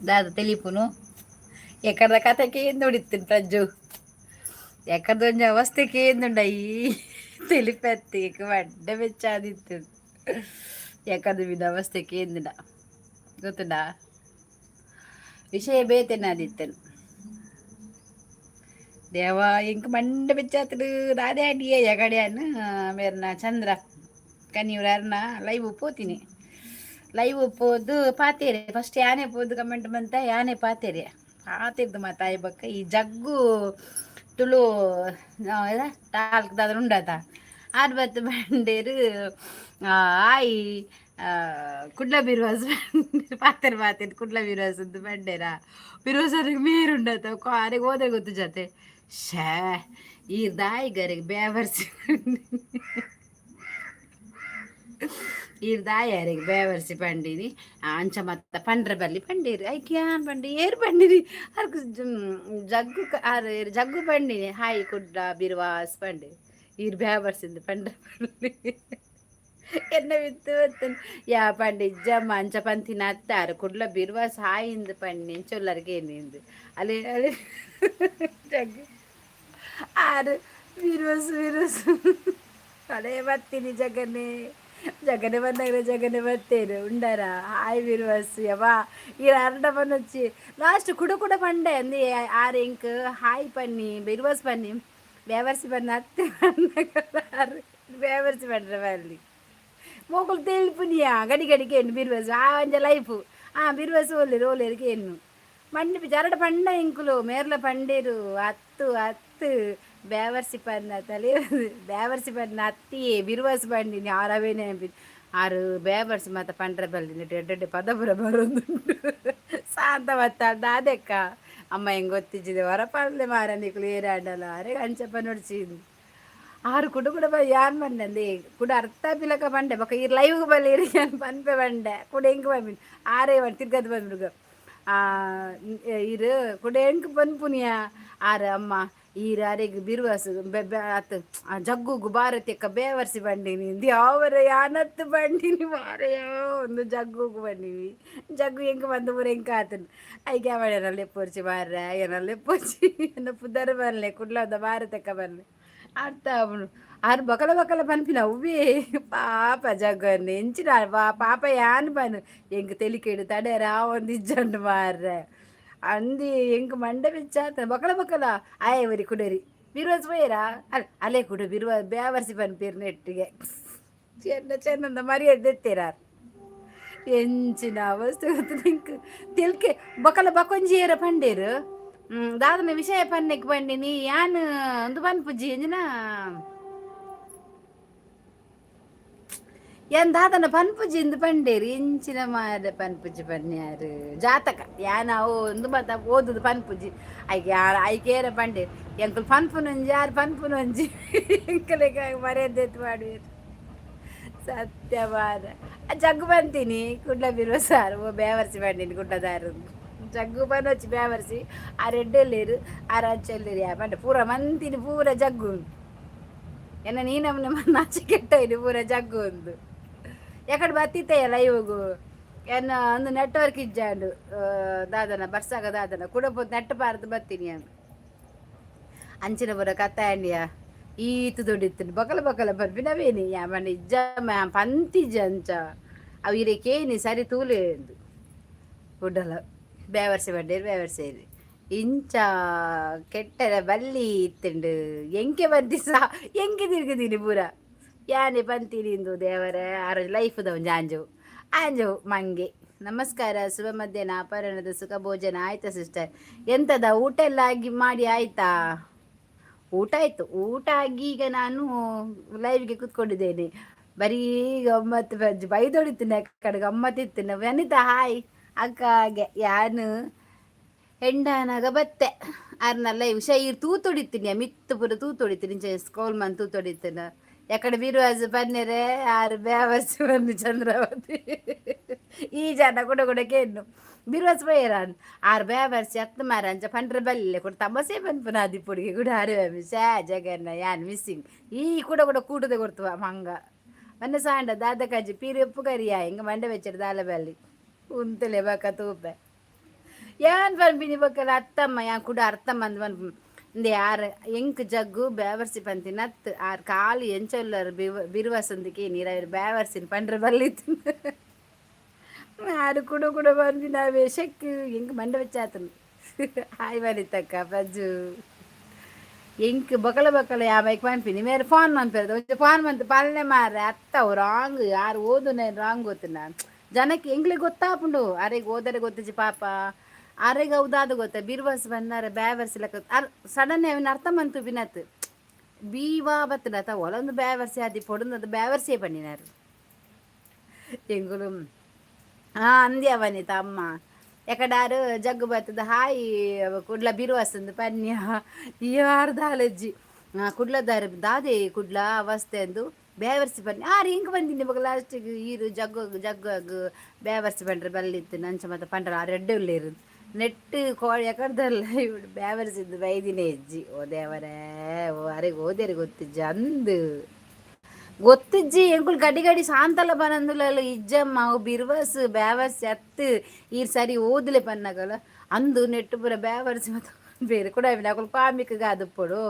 ದಾದ ತೆಲಿಪುನು ಎಕ್ಕದ ಕತೆ ಕೇಂದುಡಿತ್ತಿನ ಪ್ರಜ್ಜು ಎಕ್ಕದ ಒಂಜಿ ಅವಸ್ಥೆ ಕೇಂದುಂಡ ಈ ತೆಲಿಪತ್ತಿ ವಡ್ಡ ಬೆಚ್ಚಾದಿತ್ತು. ಎಕ್ಕದ ವಿಧ ಅವಸ್ಥೆ ಕೇಂದಿಡ ಗೊತ್ತುಂಡ? ವಿಷಯ ಬೇತೆನಾದಿತ್ತನು ದೇವ ಎಂಕ್ ಮಂಡೆ ಬೆಚ್ಚಾತಡು. ದಾದೆ ಅಡಿಯೇ ಯಗಡ್ಯಾನ್ ಮೇರ್ನ ಚಂದ್ರ ಕನಿಯೂರು ಲೈವ್ ಪೋತೀನಿ. ಲೈವ್ ಪೋದು ಪಾತೇರೆ ಫಸ್ಟ್ ಯಾನೆ ಪೋದು ಕಮೆಂಟ್ ಬಂತ. ಯಾನೆ ಪಾತೇರೆ ಪಾತೆರ್ದು ಮಾತಾಯಿ ಬಕ್ಕ ಈ ಜಗ್ಗು ತುಳು ಟಾಲ್ಕ್ ದಾದ ಉಂಡಾತ. ಆರ್ ಬತ್ತು ಬಂಡೇರು ಆಯಿ ಕುಡ್ಲ ಬಿರ್ವಾಸ್ ಪಾತೆರ್ ಪಾತೆರ್ ಕುಡ್ಲ ಬಿರ್ವಾಸ್ ಅಂತ ಬಂಡೇರ. ಬಿರ್ವಾಸ್ ಅದಕ್ಕೆ ಮೇರುಂಡಾತ ಅರೆಗೆ ಹೋದ್ರೆ ಗೊತ್ತು ಜೊತೆ. ಶೇ, ಈ ದಾಯಿಗರಿಗೆ ಬೇವರ್ಸಿ, ಈರ್ ದಾಯಾರಿಗೆ ಬೇವರ್ಸಿ ಪಂಡಿನಿ. ಅಂಚ ಮತ್ತ ಪಂಡ್ರೆ ಬಲ್ಲಿ ಪಂಡೀರು. ಐಕ್ ಯಾನ್ ಪಂಡಿ, ಏರ್ ಪಂಡಿನಿ? ಅರ್ಕ್ ಜಗ್ಗು ಆರ್ ಜಗ್ಗು ಪಂಡಿನಿ. ಹಾಯ್ ಕುಡ್ಲ ಬಿರ್ವಾಸ್ ಪಂಡೆ. ಈರ್ ಬೇವರ್ಸಿಂದ ಪಂಡ್ರೆ ಬಲ್ಲಿ ಎನ್ನ ಬಿತ್ತು ಬತ್ತನ್. ಯಾ ಪಂಡೆ, ಇಜ್ಜಮ್ಮ, ಅಂಚ ಪಂತಿನ ಅತ್ತಾರು ಕುಡ್ಲ ಬಿರ್ವಾಸ್ ಹಾಯಿಂದ್ ಪಂಡಿ ಚೊಲ್ಲರ್ಗೆ ಏನಿಂದು. ಅಲ್ಲಿ ಅಲ್ಲಿ ಜಗ್ಗು ಆರು ಬಿರ್ವಾಸ್ ಬಿರ್ವಾಸ್ ಅದೇ ಬತ್ತೀನಿ. ಜಗನ್ನೇ ಜಗನೆ ಬಂದಾಗ ಜಗನೆ ಬತ್ತೇರು ಉಂಡರ. ಹಾಯ್ ಬಿರ್ವಾಸ್ ಯವ್ವ. ಈ ಅರ್ಧ ಬನ್ನೊಚ್ಚಿ ಲಾಸ್ಟ್ ಕುಡ ಕುಡ ಪಂಡೆ ಅಂದಿ. ಆರು ಇಂಕ್ ಹಾಯ್ ಪನ್ನಿ, ಬಿರ್ವಾಸ್ ಪನ್ನಿ, ಬೇವರ್ಸಿ ಬನ್ನ ಅತ್ತೆ. ಬೇವರ್ಸಿ ಪಂಡ್ರೆ ಬಲ್ಲಿ ಮೋಕುಲು ತೆಲ್ಪುನಿಯಾ ಗಡಿ ಗಡಿಗೆ ಏನು ಬಿರ್ವಾಸ್ ಆ ಒಂಜ ಲೈಫು. ಆ ಬಿರ್ವಾಸ್ ಓಲೇರು ಓಲೇರಿಗೆ ಏನು ಮಂಡಿ ಜರಡ ಪಂಡ ಇಂಕುಲು ಮೇರ್ಲ ಪಂಡೇರು. ಅತ್ತು ಅತ್ತು, ಬೇವರ್ಸಿ ಪನ್ನ ತಲೆ ಬೇವರ್ಸಿ ಪನ್ನ ಅತ್ತಿಯೇ ಬಿರ್ವಾಸ್ ಪಂಡಿನಿ. ಆರವೇನೆ ಆರು ಬೇವರ್ಸಿ ಮತ್ತ ಪಂಡ್ರೆ ಬಲ್ಲಿ ಎಡ್ಡೆ ಪದ ಪೂರ ಬರೊಂದುಂಡು. ಶಾಂತ ಮತ್ತ ದಾದೆಕ್ಕ ಅಮ್ಮ ಹೆಂಗೆ ಗೊತ್ತಿಜ್ಜಿದೆ ಹೊರ ಪಲ್ಲೆ ಮಾರ ನಿಕ್ಲು ಏರಾಡಲ್ಲ ಅರೆ ಅಂಚಪ್ಪ ನೋಡ್ಚಿಂದು. ಆರು ಕುಡು ಕುಡ ಯಾನ್ ಬಂದೆ ಕುಡ ಅರ್ಥ ಪಿಲಕ ಬಂಡೆ ಬೊಕ ಈ ಲೈವ್ ಬಲ್ಲಿ ಯಾನ್ ಪನ್ಪೆ ಬಂಡೆ. ಕುಡ ಎಂಕ್ ಬಂದಿನಿ ಆರೇ ಬಂದು ತಿರ್ಗದ್ ಬಂದ್ಬಿಡುಗ. ಇರು ಕುಡ ಎಂಕ್ ಪನ್ಪುನಿಯ ಆರು ಅಮ್ಮ ಈರ್ ಅರೆಗ್ ಬಿರುವಾಸು ಅತ್ ಜಗ್ಗುಗು ಭಾರತಿಯಕ್ಕ ಬೇವರ್ಸಿ ಬಂಡಿನಿ. ಯಾವರ ಯಾನತ್ತು ಬಂಡಿನಿ ಮಾರಯೋ ಒಂದು ಜಗ್ಗುಗು ಬಂಡಿನಿ. ಜಗ್ಗು ಎಂಕ್ ಬಂದು ಪೂರ ಎಂಕ್ ಆತನು. ಐಕೆ ಅವಳೆಲ್ಲ ಲೆಪ್ಪೊರ್ಚಿ ಮಾರ್ರೆ, ಏನ ಲೆಪ್ಪೊರ್ಚಿ ಎನ್ನ ಪುದರ್ ಬನ್ಲೆ ಕುಡ್ಲದ ಭಾರತಕ್ಕ ಬನ್ಲೆ. ಅರ್ಥ ಅವನು ಆರು ಬಕಲ ಬಕಲ ಪನ್ಪಿನ ಅವ್ವೇ. ಪಾಪ ಜಗ್ಗನ್ನು ಎಂಚಿನ ಪಾಪ ಯಾನ್ ಪನ್ ಎಂಕ್ ತೆಲಿಕೆಡು ತಡೆರ ಒಂದು ಇಜ್ಜಂಡು ಮಾರ್ರೆ ಅಂದಿ. ಎಂಕ್ ಮಂಡೆ ಬಿಚ್ಚಾತ. ಬಕಲ ಬಕಲ ಆಯೆ ಒರಿ ಕುಡರಿ ಬಿರುವಸ್ ಪೋಯರಾ ಅಲ್ಲ ಅಲ್ಲೇ ಕುಡು ಬಿರುವ ಬೇವರ್ಸಿ ಪನ್ಪೀರ್ ನೆಟ್ಟಿಗೆ ಚೆನ್ನ ಚೆನ್ನಂದ ಮರ್ಯಾದೆ ದೆತ್ತೀರಾರ್. ಎಂಚಿನ ಅವಸ್ಥೆ ಗೊತ್ತು ನಿಂಕ್? ತೆಲ್ಕೆ ಬಕಲ ಬಕೊಂಜಿ ಏರ ಪಂಡೇರು. ದಾದನ ವಿಷಯ ಪನ್ನೆಕ್ ಪಂಡಿನಿ ಯಾನ್ ಒಂದು ಪನ್ಪುಜಿ ಎಂಜಿನ ಯಾನ್ ದಾದನ ಪನ್ಪುಜಿ ಇಂದು ಪಂಡೇರು. ಎಂಚಿನ ಮಾರ ಪನ್ಪುಜಿ ಪನ್ಯಾರು ಜಾತಕ ಯಾನ್ ಅವು ಒಂದು ಮಾತ ಓದುದು ಪನ್ಪುಜಿ. ಐಕೆ ಯಾರ ಐಕೇರ ಪಂಡೇರು. ಎಂಕುಲು ಪನ್ಪುನೊಂಜಿ ಯಾರು ಪನ್ಪುನೊಂಜಿ ಎಂಕಲೆಗ್ ಮರ್ಯಾದೆ ಮಾಡುವೇರು. ಸತ್ಯವಾದ ಜಗ್ಗು ಬಂತೀನಿ ಕುಡ್ಲ ಬಿರುವ ಸಾರು ಓ ಬೇವರ್ಸಿ ಬಂಡಿನಿ ಕುಡ್ಲದಾರು ಜಗ್ಗು ಬನ್ನೊಚ್ಚಿ ಬೇವರ್ಸಿ. ಆ ರೆಡ್ಡೆಲ್ಲೇರು ಆ ಅಂಚೆಲ್ಲೇರು ಯಾ ಪಂಡ ಪೂರ ಮಂತಿನಿ ಪೂರ ಜಗ್ಗು ಎನ್ನ ನೀನಮ್ಮನ ನಾಚಿ ಕೆಟ್ಟ ಪೂರ ಜಗ್ಗು ಒಂದು ಎಕಡೆ ಬತ್ತಿತ್ತೆಯ ಲೈವ್ಗು ಎನ್ನ ಒಂದು ನೆಟ್ವರ್ಕ್ ಇಜ್ಜಾಂಡು. ದಾದನ ಬರ್ಸಾಗ ದಾದನ ಕುಡ ನೆಟ್ ಪಾರ್ದು ಬತ್ತೀನಿ ಯಾನ್. ಅಂಚಿನ ಪೂರ ಕತ್ತಾಂಡಿಯ ಈತು ದೊಡ್ಡಿತ್ತು ಬಕಲ ಬಕಲ ಪನ್ಪಿನವೇನಿ. ಯಾ ಪಂಡ ಇಜ್ಜಮ್ಮ ಪಂತಿಜ್ಜ ಅಂಚ ಅವು ಇರೆ ಕೇನಿ ಸರಿ ತೂಲೆ ಎಂದು ಕುಡ್ಡಲ ಬೇವರ್ಸಿ ಬಂಡೇರು ಬೇವರ್ಸಿ ಇಂಚ ಕೆಟ್ಟರ ಬಲ್ಲಿ ಇತ್ತುಂಡು. ಎಂಕೆ ಬಂತಿ ಸಾ ಎಂಕೆ ತಿರುಗುದೀನಿ ಪೂರ ಯಾನೆ ಪಂತೀನಿ ಇಂದು ದೇವರೇ. ಆರೋಜ್ ಲೈಫ್ದ ಒಂಜಿ ಆಂಜವು ಆಂಜವು ಮಂಗೆ. ನಮಸ್ಕಾರ, ಶುಭ ಮಧ್ಯಾಹ್ನ, ಅಪರಾಹ್ನದ ಸುಖ ಭೋಜನ ಆಯ್ತಾ ಸಿಸ್ಟರ್? ಎಂತದ ಊಟ ಎಲ್ಲ ಆಗಿ ಮಾಡಿ ಆಯ್ತಾ? ಊಟ ಆಯ್ತು. ಊಟ ಆಗಿ ಈಗ ನಾನು ಲೈವ್ಗೆ ಕೂತ್ಕೊಂಡಿದ್ದೇನೆ. ಬರೀ ಗಮ್ಮತ್ತು ಬೈದೊಡಿತೀನಿ ಕಡೆ ಗಮ್ಮತ್ತಿತ್ತು. ವನಿತಾ ಹಾಯ್ ಅಕ್ಕ. ಹಾಗೆ ಯಾನು ಹೆಂಡಾನಾಗ ಬತ್ತೆ ಅರ್ನ ಲೈವ್ ಶೈರ್ ತೂತೊಡಿತೀನಿ ಮಿತ್ತು ಪೂರ ತೂತೊಡಿತೀನಿ. ಇಂಚ ಸ್ಕೋಲ್ ಮನ್ ತೂತೊಡಿತೀನಿ. ಎಕಡೆ ಬಿರುವಾಜು ಪನ್ನೆರೆ ಆರು ಬೇವರ್ಸಿ ಬಂದು ಚಂದ್ರಾವತಿ ಈ ಜನ ಕುಡ ಕುಡ ಕೇನು ಬಿರುವಾಸ್ ಪೋಯೆರಾನ್ ಆರು ಬೇವರ್ಸಿ ಅತ್ತು ಮಾರ ಅಂಚ ಪಂಡ್ರೆ ಬಲ್ಲೆ ಕೂಡ ತಮಸೆ ಪನ್ಪುನ ಅದಿಪ್ಪುಡಿಗೆ ಕೂಡ ಆರು ಶಾ ಜಗನ್ನ ಯಾನ್ ಮಿಸ್ಸಿಂಗ್ ಈ ಕೂಡ ಕೂಡ ಕೂಟದೆ ಕೊಡ್ತುವ ಮಂಗ ಮೊನ್ನೆ ಸಾಂಡ ದಾದ ಕಾಜಿ ಪೀರಿ ಉಪ್ಪು ಕರಿಯ ಹಿಂಗ ಮಂಡೆ ಬೆಚ್ಚರು ದಾಲ ಬಲ್ಲಿ ಉಂತಲೆ ಬಕ ತೂಪೆ. ಯಾನ್ ಪನ್ಪಿನಿ ಬೊಕ್ಕಲ ಅತ್ತಮ್ಮ ಯಾನ್ ಕುಡ ಅರ್ಥ ಮಂದ್ ಪನ್ಪು ಇಂದೆ ಆರ್ ಎಂಕ್ ಜಗ್ಗು ಬೇವರ್ಸಿ ಪಂತಿನ ಅತ್ ಆರ್ ಖಾಲಿ ಎಂಚ ಉಲ್ಲರ್ ಬಿರುವಸಂದಿಗೆ ನೀರವರು ಬೇವರ್ಸಿನ ಪಂಡ್ರೆ ಬಲ್ಲಿತ್ತು. ಆರು ಕುಡು ಕುಡು ಪನ್ಪಿನ ವೇಷಕ್ಕೆ ಎಂಕ್ ಮಂಡೆ ಬೆಚ್ಚಾತನು. ಹಾಯ್ ವನಿತಕ್ಕ. ಪ್ರಜ್ಜು ಎಂಕ್ ಬೊಕಲ ಬೊಕಲ ಯಾ ಬೈಕ್ ಪನ್ಪಿನಿ ಮೇರೆ ಫೋನ್ ಮನ್ಪೆರ್ ಒಂಜಿ ಫೋನ್ ಮಂತ್ ಪಾಲನೆ ಮಾರ್ರೆ. ಅತ್ತ ಅವು ರಾಂಗ್, ಯಾರು ಓದುನೆ ರಾಂಗ್ ಗೊತ್ತಿನ ಜನಕ್ಕೆ ಎಂಕ್ಲೆಗ್ ಗೊತ್ತಾಪುಂಡು. ಅರೆಗ್ ಓದರೆ ಗೊತ್ತಿಜ್ಜಿ ಪಾಪ ಅರೆಗ್ ಅವು ದಾದ ಗೊತ್ತ ಬಿರ್ವಸ್ ಬಂದಾರೆ ಬ್ಯಾವರ್ಸ್ ಲೆಕ್ಕ ಅರ್ ಸಡನ್ ಅವಿನ ಅರ್ಥ ಮಂತು ಬಿನತ್ ಬೀವಾ ಬತ್ತನ ಅತ್ತ ಒಲೊಂದು ಬ್ಯಾವರ್ಸಿ ಆದಿ ಪೊಡುಂದು ಬ್ಯಾವರ್ಸಿಯೇ ಪಂಡಿನಾರು ಎಂಕುಲು. ಅಂದ್ಯ ವನಿತ ಅಮ್ಮ ಎಕಡಾರು ಜಗ್ಗು ಬತ್ತದ ಹಾಯ್ ಕುಡ್ಲ ಬಿರುವಸಂದು ಪನ್ಯ ಯಾರು ದಾಲಜ್ಜಿ ಕುಡ್ಲದಾರು ದಾದೆ ಕುಡ್ಲ ಅವಸ್ಥೆ ಅಂದು ಬೇವರ್ಸಿ ಬನ್ನಿ ಆರು ಹಿಂಗೆ ಬಂದಿನಿ. ಬೊಕ ಲಾಸ್ಟಿಗೆ ಈರು ಜಗ್ಗು ಜಗ್ಗು ಬೇವರ್ಸಿ ಬಂಡ್ರೆ ಬಲ್ಲಿತ್ತು ನಂಚ ಮತ್ತೆ ಪಂಡ್ರೆ ಆರು ಎಡ್ಡೆ ಉಲ್ಲೇರು ನೆಟ್ ಕೋಳಿ ಎಕಡ್ದಲ್ಲ ಇವ್ಡು ಬೇವರ್ಸಿದ್ದು ಬೈದಿನೇ ಹೆಜ್ಜಿ. ಓ ದೇವರೇ, ಓ ಅರೆಗೆ ಓದೇರಿ ಗೊತ್ತಿಜ್ಜಿ ಅಂದು ಗೊತ್ತಿಜ್ಜಿ. ಎಂಕುಲು ಗಡಿ ಗಡಿ ಸಾಂತಲ ಬನಂದುಲ ಇಜ್ಜಮ್ಮ ಅವು ಬಿರ್ವಸ್ ಬೇವರ್ಸಿ ಅತ್ತು ಈರ್ ಸರಿ ಓದ್ಲೆ ಪನ್ನಗಲ ಅಂದು ನೆಟ್ಟು ಪೂರ ಬೇವರ್ಸಿ ಮತ್ತು ಬೇರೆ ಕೂಡ ಅಕುಲು ಕಾಮಿಕ್ ಗಾದುಪ್ಪೊಡು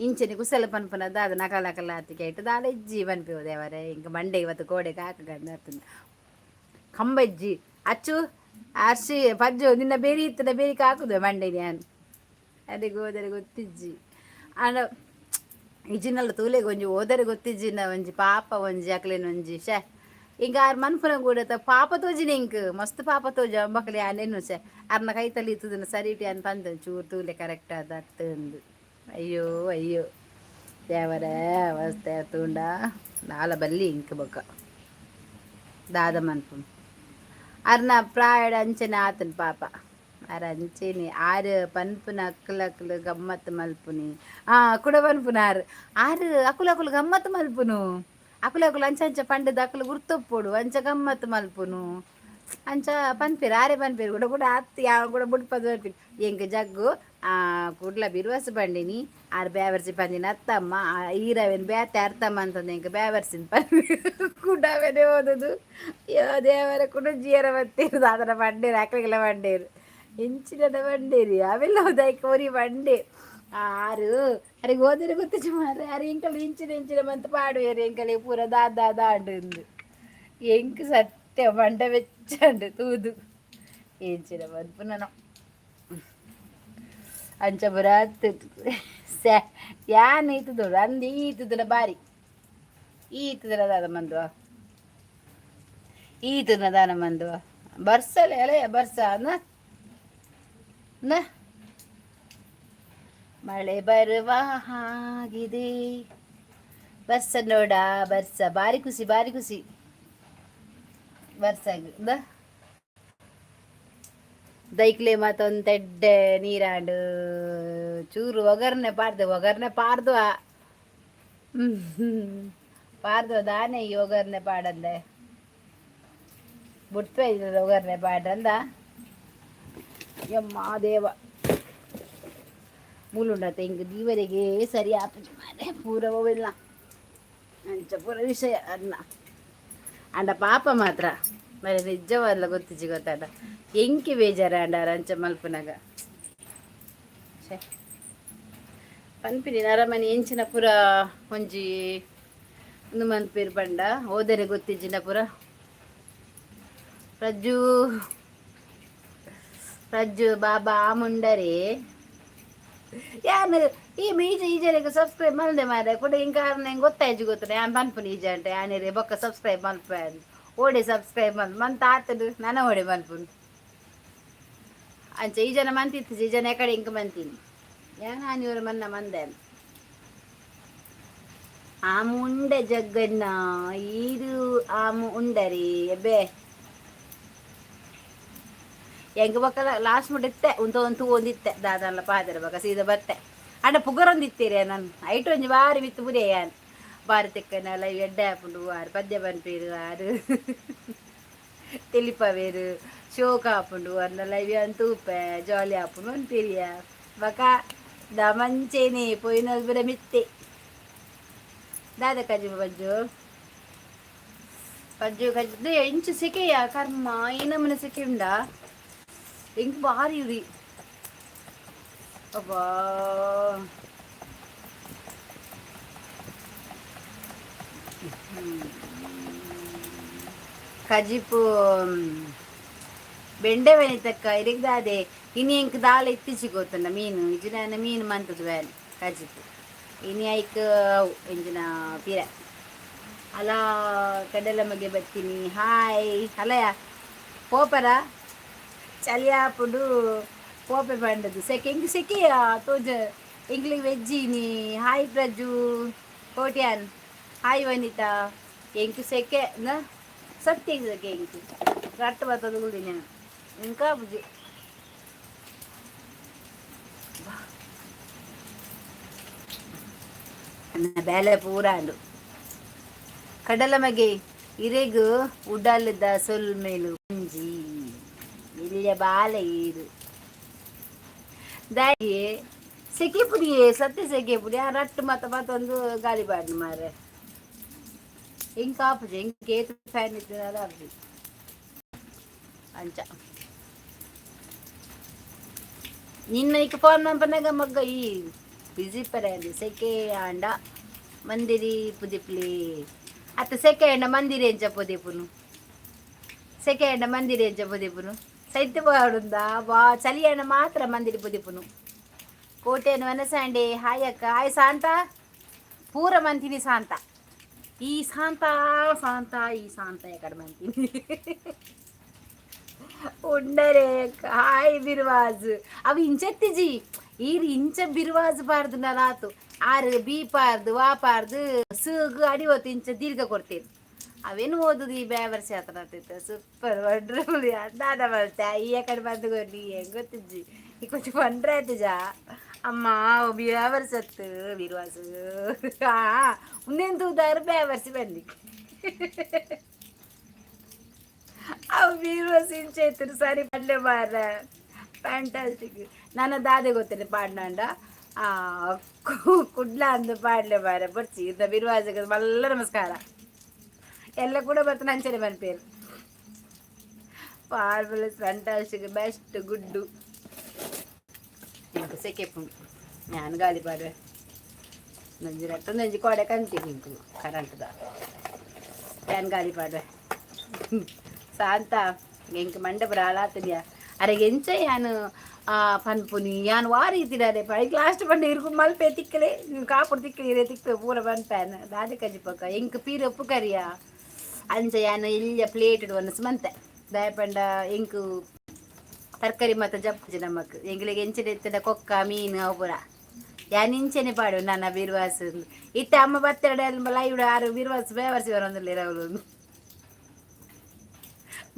ಇಂಚನೆ ಕುಸಲ ಪನ್ಪುನ ದಾದ ನಕಲ ನಕಲ ಆತಿಗೆ ಇಟ್ಟು ದಾಲ ಇಜ್ಜಿ ಪನ್ಪಿ. ದೇವರೇ, ಇಂಕ ಮಂಡೆ ಇವತ್ತು ಗೋಡೆ ಕಾಕ ಗಂಡ ಕಂಬ ಇಜ್ಜಿ. ಅಚ್ಚು ಅರ್ಶಿ ಪಜ್ಜು ನಿನ್ನ ಬೇರಿ ಇತ್ತದ ಬೇರಿ ಕಾಕುದು ಮಂಡೆ ನಾನು ಅರೆಗೆ ಹೋದರೆ ಗೊತ್ತಿಜ್ಜಿ. ಆಂಡ ಇಜಿನಲ್ಲ ತೂಲೆಗ್ ಒಂಜಿ ಓದರೆ ಗೊತ್ತಿಜ್ಜಿನ ಒಂಜಿ ಪಾಪ ಒಂಜಿ ಅಕ್ಲೆನ ಒಂಜಿ ಶೇ ಇಂಕ ಆರ್ ಮನ್ಪುನ ಕೂಡ ಪಾಪ ತೋಜಿನ ಇಂಕ್ ಮಸ್ತ್ ಪಾಪ ತೋಜ ಮಕ್ಳು ಯಾನೇನು ಶೇ ಅರ್ನ ಕೈತಲ್ಲಿ ಇತ್ತದನ್ನ ಸರಿ ಇಟ್ಟು ಅನ್ ಪಂದ ಚೂರು ತೂಲೆ ಕರೆಕ್ಟ್ ಆದ ಅತ್ತಂದು. ಅಯ್ಯೋ ಅಯ್ಯೋ ದೇವರೇ, ಅವಸ್ಥೆ ತೂಂಡ ನಾಲ ಬಲ್ಲಿ ಇಂಕ್ ಬೊಕ್ಕ ದಾದ ಮನ್ಪು. ಅರ್ನ ಪ್ರಾಯಡ್ ಅಂಚನೆ ಆತನ್ ಪಾಪ ಅರ್ ಅಂಚೆನೆ ಆರ್ ಪನ್ಪುನ ಅಕ್ಲು ಅಕ್ಲು ಗಮ್ಮತ್ ಮಲ್ಪುನಿ. ಕುಡ ಪನ್ಪುನ ಆರ್ ಆರ್ ಅಕುಲು ಅಕುಲು ಗಮ್ಮತ್ ಮಲ್ಪುನು. ಅಕುಲು ಅಕುಲು ಅಂಚ ಅಂಚ ಪಂಡದ ಅಕುಲು ಗುರ್ತೊಪ್ಪೊಡು ಅಂಚ ಗಮ್ಮತ್ ಮಲ್ಪುನು ಅಂಚ ಪನ್ಪೆರ್ ಆರೆ ಪನ್ಪೆರ್. ಕೂಡ ಕೂಡ ಅತ್ತು ಯಾವ ಕೂಡ ಬುಡ್ಪದ ಪನ್ಪಿನಿ ಎಂಕ್ ಜಗ್ಗು ಕುಡ್ಲ ಬಿರುವಸ ಬಂಡಿನಿ ಆರ್ ಬೇವರ್ಸಿ ಪಂದಿನ ಅತ್ತಮ್ಮ ಈರವೇನು ಬೇತೆ ಅರ್ಥಮ್ಮ ಅಂತಂದು ಎಂಕ್ ಬೇವರ್ಸಿನ ಪನ್ಪಿ ಕುಡವೇನೆ ಓದುದು. ಅಯ್ಯೋ ದೇವರ, ಕುಡ ಜೀರ ಬತ್ತೀರು ದಾದನ ಬಂಡೇರು ಅಕ್ಲೆಗೆಲ್ಲ ಬಂಡೇರು ಎಂಚಿನ ಬಂಡೇರಿ ಅವೆಲ್ಲ ಹೋದಾಯ್ಕ ಒರಿ ಬಂಡೆ ಆರು ಅರೆಗೆ ಓದಿರ ಗೊತ್ತಿಜ್ಜಿ ಮಾರ್ರೆ. ಅರೆ ಎಂಕಲ್ ಇಂಚಿನ ಇಂಚಿನ ಮಂತ್ ಪಾಡುವೆರ್ ಎಂಕಲೆ ಪೂರ ದಾದ ದಾಂಡು ಎಂಕ್ ಸತ್ಯ ಮಂಡೆ ಬೆಚ್ಚಂಡು ತೂದು ಎಂಚಿನ ಮನ್ಪುನನೋ ಅಂಚ ಬರಾತ್ ಯಾನ್ ಇತ್ತುದೋಡು ಅಂದು ಈತುದನ ಬಾರಿ ಈತುದನ ದಾದ ಮಂದುವ ಈತುನ ದಾನ ಮಂದುವ ಬರ್ಸಲೆ ಅಲೆ ಬರ್ಸ ನ ಮಳೆ ಬರುವ ಹಾಗಿದೆ ಬರ್ಸ ನೋಡ ಬರ್ಸ ಬಾರಿ ಖುಷಿ ಬಾರಿ ಖುಷಿ ಬರ್ಸಾಗ ದೈಕ್ಲೆ ಮತ್ತೊಂದು ನೀರಾಂಡು ಚೂರು ಒಗರ್ನೆ ಪಾಡ್ದು ಒಗರ್ನೆ ಪಾಡ್ದು ಪಾಡ್ದು ದಾನೆ ಈ ಒಗರ್ನೆ ಪಾಡಂದೆ ಬುಟ್ಪೆ ಒಗರ್ನೆ ಪಾಡ್ರಂದ. ಯಮ್ಮ ದೇವ ಮೂಲುಂಡತ ಹಿಂಗೆ ದೀವರಿಗೆ ಸರಿ ಆಪುಜಿ ಮಾರ್ರೆ ಪೂರ ಇಲ್ಲ ಅಂಚ ಪೂರ ವಿಷಯ ಅನ್ನ. ಅಂಡ ಪಾಪ ಮಾತ್ರ ಮರೆ ನಿಜವಲ್ಲ ಗೊತ್ತಿಜ್ಜಿ ಗೊತ್ತಾಡ ಎಂಕಿ ಬೇಜಾರ ಅಂಡಾರ ಅಂಚ ಮಲ್ಪುನಗ. ಛೆ ಪನ್ಪಿನಿ ನರಮನಿ ಎಂಚಿನ ಪೂರ ಒಂಜಿ ಉಂದು ಮನ್ಪೇರು ಪಂಡ ಓದರೆ ಗೊತ್ತಿಜ್ಜಿನ ಪೂರ. ಪ್ರಜ್ಜು ಪ್ರಜ್ಜು ಬಾಬಾ ಮುಂಡರೆ ಯಾನ್ ಈ ಈಜ ಈಜರಿಗೆ ಸಬ್ಸ್ಕ್ರೈಬ್ ಮಲ್ದೆ ಮಾರೆ ಕೂಡ ಇಂಕ ನಂಗೆ ಗೊತ್ತಾಯ್ತು ಗೊತ್ತ ಯಾನ್ ಪನ್ಪುನಿ ಈಜ ಅಂಟೆ ಯಾನಿರೆ ಬೊಕ್ಕ ಸಬ್ಸ್ಕ್ರೈಬ್ ಮಲ್ಪೆ ಓಡೆ ಸಬ್ಸ್ಕ್ರೈಬ್ ಮಲ್ ಮಂತ ಆತದು ನನ ಓಡೆ ಮಲ್ಪುನು ಅಂಚ ಈ ಜನ ಮಂತಿತ್ತು ಈ ಜನ ಎಕಡೆ ಇಂಕ ಮಂತೀನಿ ಯಾನ್ ಆನಿವರ ಮನ್ನ ಮಂದೆ ಆ ಮುಂಡೆ ಜಗ್ಗಣ್ಣ ಈರು ಆಮು ಉಂಡರಿ ಎಬ್ಬೆ ಎಂಕ್ ಬೊಕ್ಕ ಲಾಸ್ಟ್ ಮುಟ್ಟ ಇತ್ತೆ ಉಂತ ಒಂದು ಒಂದಿತ್ತೆ ದಾದಲ್ಲ ಪಾದರ ಬೊಕ್ಕ ಸೀದಾ ಬತ್ತೆ. ಅಂಡ ಪುಗರೊಂದಿತ್ತೀರಿ ನಾನು ಐಟ್ ಒಂಜಿ ಬಾರಿ ಮಿತ್ತು ಪುರಿಯ ಯಾನ್ ಬಾರಿ ತೆಕ್ಕನ ಲೈವ್ ಎಡ್ಡೆ ಆಪುಂಡು ಆರು ಪದ್ಯ ಪನ್ಪೇರು ಆರು ತೆಲಿಪವೇರು ಶೋಕ ಆಪುಂಡು ಅರ್ನ ಲೈವ್ ಯಾನ್ ತೂಪೆ ಜಾಲಿ ಆಪುಂಡು ಪನ್ಪೇರಿಯ. ಬೊಕ the ಮಂಚೇನೆ ಪೋಯಿನ ಪೂರ ಮಿತ್ತೆ ದಾದ ಕಜ್ಜು ಬಜ್ಜು ಕಜ್ಜು ಕಜ್ಜು ಇಂಚು ಸೆಕೆಯ ಕರ್ಮ ಈ ನಮೂನೆ ಸೆಕೆ ಉಂಡಾ. ಎಂಕ್ ಬಾರಿ ಉರಿ. ಅಬ್ಬಾ, ಕಜಿಪು ಬೆಂಡೆ ಬೆನಿತಕ್ಕ ಇರಿಗ್ದಾದೆ. ಇನಿ ಎಂಕ್ ದಾಲ ಇತ್ತೀಚಿ ಗೊತ್ತುಂಡ ಮೀನು ಇಜಿನ ಮೀನು ಮಂತದ ಬೇಲೆ ಕಜಿಪು. ಇನಿ ಐಕ್ ಅವು ಎಂಚಿನ ಪಿರ ಅಲ ಕಡಲ ಮಗೆ ಬತ್ತೀನಿ. ಹಾಯ್ ಅಲಯ ಪೋಪರ ಚಳಿ ಆಪುಂಡು ಪೋಪೆ ಪಂಡದು. ಸೆಕೆ ಎಂಕ್ ಸೆಕೆಯ ತೋಜ ಎಂಕ್ಲಿಗ್ ವೆಜ್ಜಿನಿ. ಹಾಯ್ ಪ್ರಜು ಕೋಟ್ಯಾನ್, ಹಾಯ್ ವನಿತಾ. ಎಂಕ್ ಸೆಕೆ ನ ಸತ್ಯ ಸೆಕೆ. ಎಂಕ್ ರಟ್ಟ ಬತ್ತದ ಕುಲ್ದಿನಿ ಎಂಕ ಆಪುಜಿ. ಬೇಲೆ ಪೂರ ಅಂಡು. ಕಡಲ ಮಗೆ ಇರೆಗ್ ಉಡಲ್ದ ಸೊಲ್ಮೆಲು. ಒಂಜಿ ಎಲ್ಯ ಬಾಲೆ ಈರು ದಾಯೆ ಸೆಕೆ ಪುಡಿಯೇ? ಸತ್ಯ ಸೆಕೆ ಪುಡಿ. ಆ ರಟ್ಟು ಮತ್ತ ಮತ್ತೊಂದು ಗಾಲಿ ಬಾಡ್ನು ಮಾರೆ. ಎಂಕ್ ಆಪುಜಿ. ಎಂಕ್ ಏತ್ ಫ್ಯಾನ್ ಇತ್ತದ ಆಪುಜಿ ಅಂಚ. ನಿನ್ನ ಇಕ್ ಫೋನ್ ಮನ್ಪನಗ ಮಗ್ಗ ಈ ಬಿಸಿ ಪರೆ. ಸೆಕೆ ಆಂಡ ಮಂದಿರಿ ಪುದಿಪ್ಲಿ ಅತ್ತ. ಸೆಕೆ ಆಂಡ ಮಂದಿರಿ ಎಂಚ ಪುದಿಪುನು? ಸೆಕೆ ಆಂಡ ಮಂದಿರಿ ಎಂಚ ಪುದಿಪುನು? ಸೈತ್ಯ ಪಾಡುಂದ ವಾ. ಚಳಿ ಆಂಡ ಮಾತ್ರ ಮಂದಿರಿ ಪುದಿಪುನು. ಕೋಟೆನು ವನಸಾಂಡೆ. ಹಾಯ್ ಅಕ್ಕ, ಹಾಯ್ ಶಾಂತ. ಪೂರ ಮಂತಿನಿ ಶಾಂತ. ಈ ಶಾಂತ ಶಾಂತ ಈ ಶಾಂತ ಎಕಡೆ ಮಂತಿನಿ ఉండరే. హాಯ್ ಬಿರ್ವಾಜ್. ಅವು ಇಂಚೆತ್ತಿಜಿ ಈರ್ ಇಂಚ ಬಿರ್ವಾಜ್ ಬಾರ್ದು ನಲಾತು. ಆರು ಬಿ ಪಾರ್ದು ವಾ ಪಾರ್ದು ಸುಗ್ ಅಡಿ ಒತ್ತು ಇಂಚ ದೀರ್ಘ ಕೊಡ್ತೀರಿ. ಅವೇನು ಓದುದು ಈ ಬ್ಯಾವರ್ಸಿ ಆತನ. Super, wonderful. ದಾದ ಬರುತ್ತೆ ಈ ಕಡೆ ಬಂದು ಕೊಡ್ಲಿ. ಹೆಂಗ್ ಗೊತ್ತಿಜ್ಜಿ ಈ కొంచెం వండర్ ಆಯ್ತಜಾ ಅಮ್ಮ. ಬ್ಯಾವರ್ಸ್ ಅತ್ತು ಬಿರ್ವಾಸು ಉಂದೇನು ತೂದಾರು ಬ್ಯಾವರ್ಸಿ ಬಂದಿ. ಅವು ಬೀರ್ವಾಸ್ ಇಂಚ ಇತ್ತು ಸರಿ ಪಡ್ಲೆ ಮಾರ. ಫ್ಯಾಂಟಾಸ್ಟಿಕ್. ನನ್ನ ದಾದೆ ಗೊತ್ತಿಲ್ಲ ಪಾಡ್ನಾಂಡ ಕುಡ್ಲ ಅಂದು ಪಾಡ್ಲೆ ಮಾರ ಬೊರ್ಚಿ. ಇಂದ ಬಿರ್ವಾಸಕ್ಕೆ ಮಲ್ಲ ನಮಸ್ಕಾರ. ಎಲ್ಲ ಕೂಡ ಬರ್ತಾನೆ ಅಂಚನೆ ಪನ್ಪೇರು. ಫಾರ್ಮುಲಸ್ ಫ್ಯಾಂಟಾಸ್ಟಿಕ್ ಬೆಸ್ಟ್ ಗುಡ್ಡು. ಇಂಕ ಸೆಕೆಪುಂಡು. ನಾನು ಗಾಲಿ ಪಾಡುವೆ. ನಂಜಿ ರಟ್ಟ ನಂಜಿ ಕೋಡೆ ಕಂತೀನಿ ಇಂಕು ಕರೆಂಟ್ದ. ಫ್ಯಾನ್ ಗಾಲಿ ಪಾಡುವೆ. ಶಾಂತ ಎಂಕ್ ಮಂಡಪುರ ಹಾಳಾತನ್ಯ. ಅರೆ ಎಂಚ ಯಾನು ಪನ್ಪುನಿ ಯಾನ್ ವಾ ರೀತಿಡಾರೆ ಪೈಕ್ ಲಾಸ್ಟ್ ಪಂಡ ಇರ್ಕು ಮಲ್ಪೆ ತಿಕ್ಕಲೆ ಕಾಪುಡು ತಿಕ್ಕಲೆ ಇರೆ ತಿಕ್ಕ ಪೂರ ಪನ್ಪ್ಯಾನ್. ದಾದೆ ಕಜಿಪಕ್ಕ ಎಂಕ್ ಪೀರ ಉಪ್ಪು ಕರಿಯ ಅಂಚ ಯಾನ್ ಎಲ್ಯ ಪ್ಲೇಟ್ ಒನಸ್ ಮಂತೆ. ದಾಯ ಪಂಡ ಎಂಕ್ ತರಕಾರಿ ಮಾತ ಜಪ್ಪುಜಿ ನಮಕ್. ಎಂಕ್ಲೆಗ್ ಎಂಚಿನ ಇತ್ತಂಡ ಕೊಕ್ಕ ಮೀನು ಅವು ಪೂರ. ಯಾನ್ ಇಂಚೆನೆ ಪಾಡು ನನ್ನ ಬಿರ್ವಾಸ್. ಇತ್ತೆ ಅಮ್ಮ ಬತ್ತೆರಡ ಲೈವ್ ಆರು ಬಿರ್ವಾಸ್ ಬೇವರ್ಸಿ ಬರೊಂದುಲ್ಲೆರ್ ಅವ್ಲು.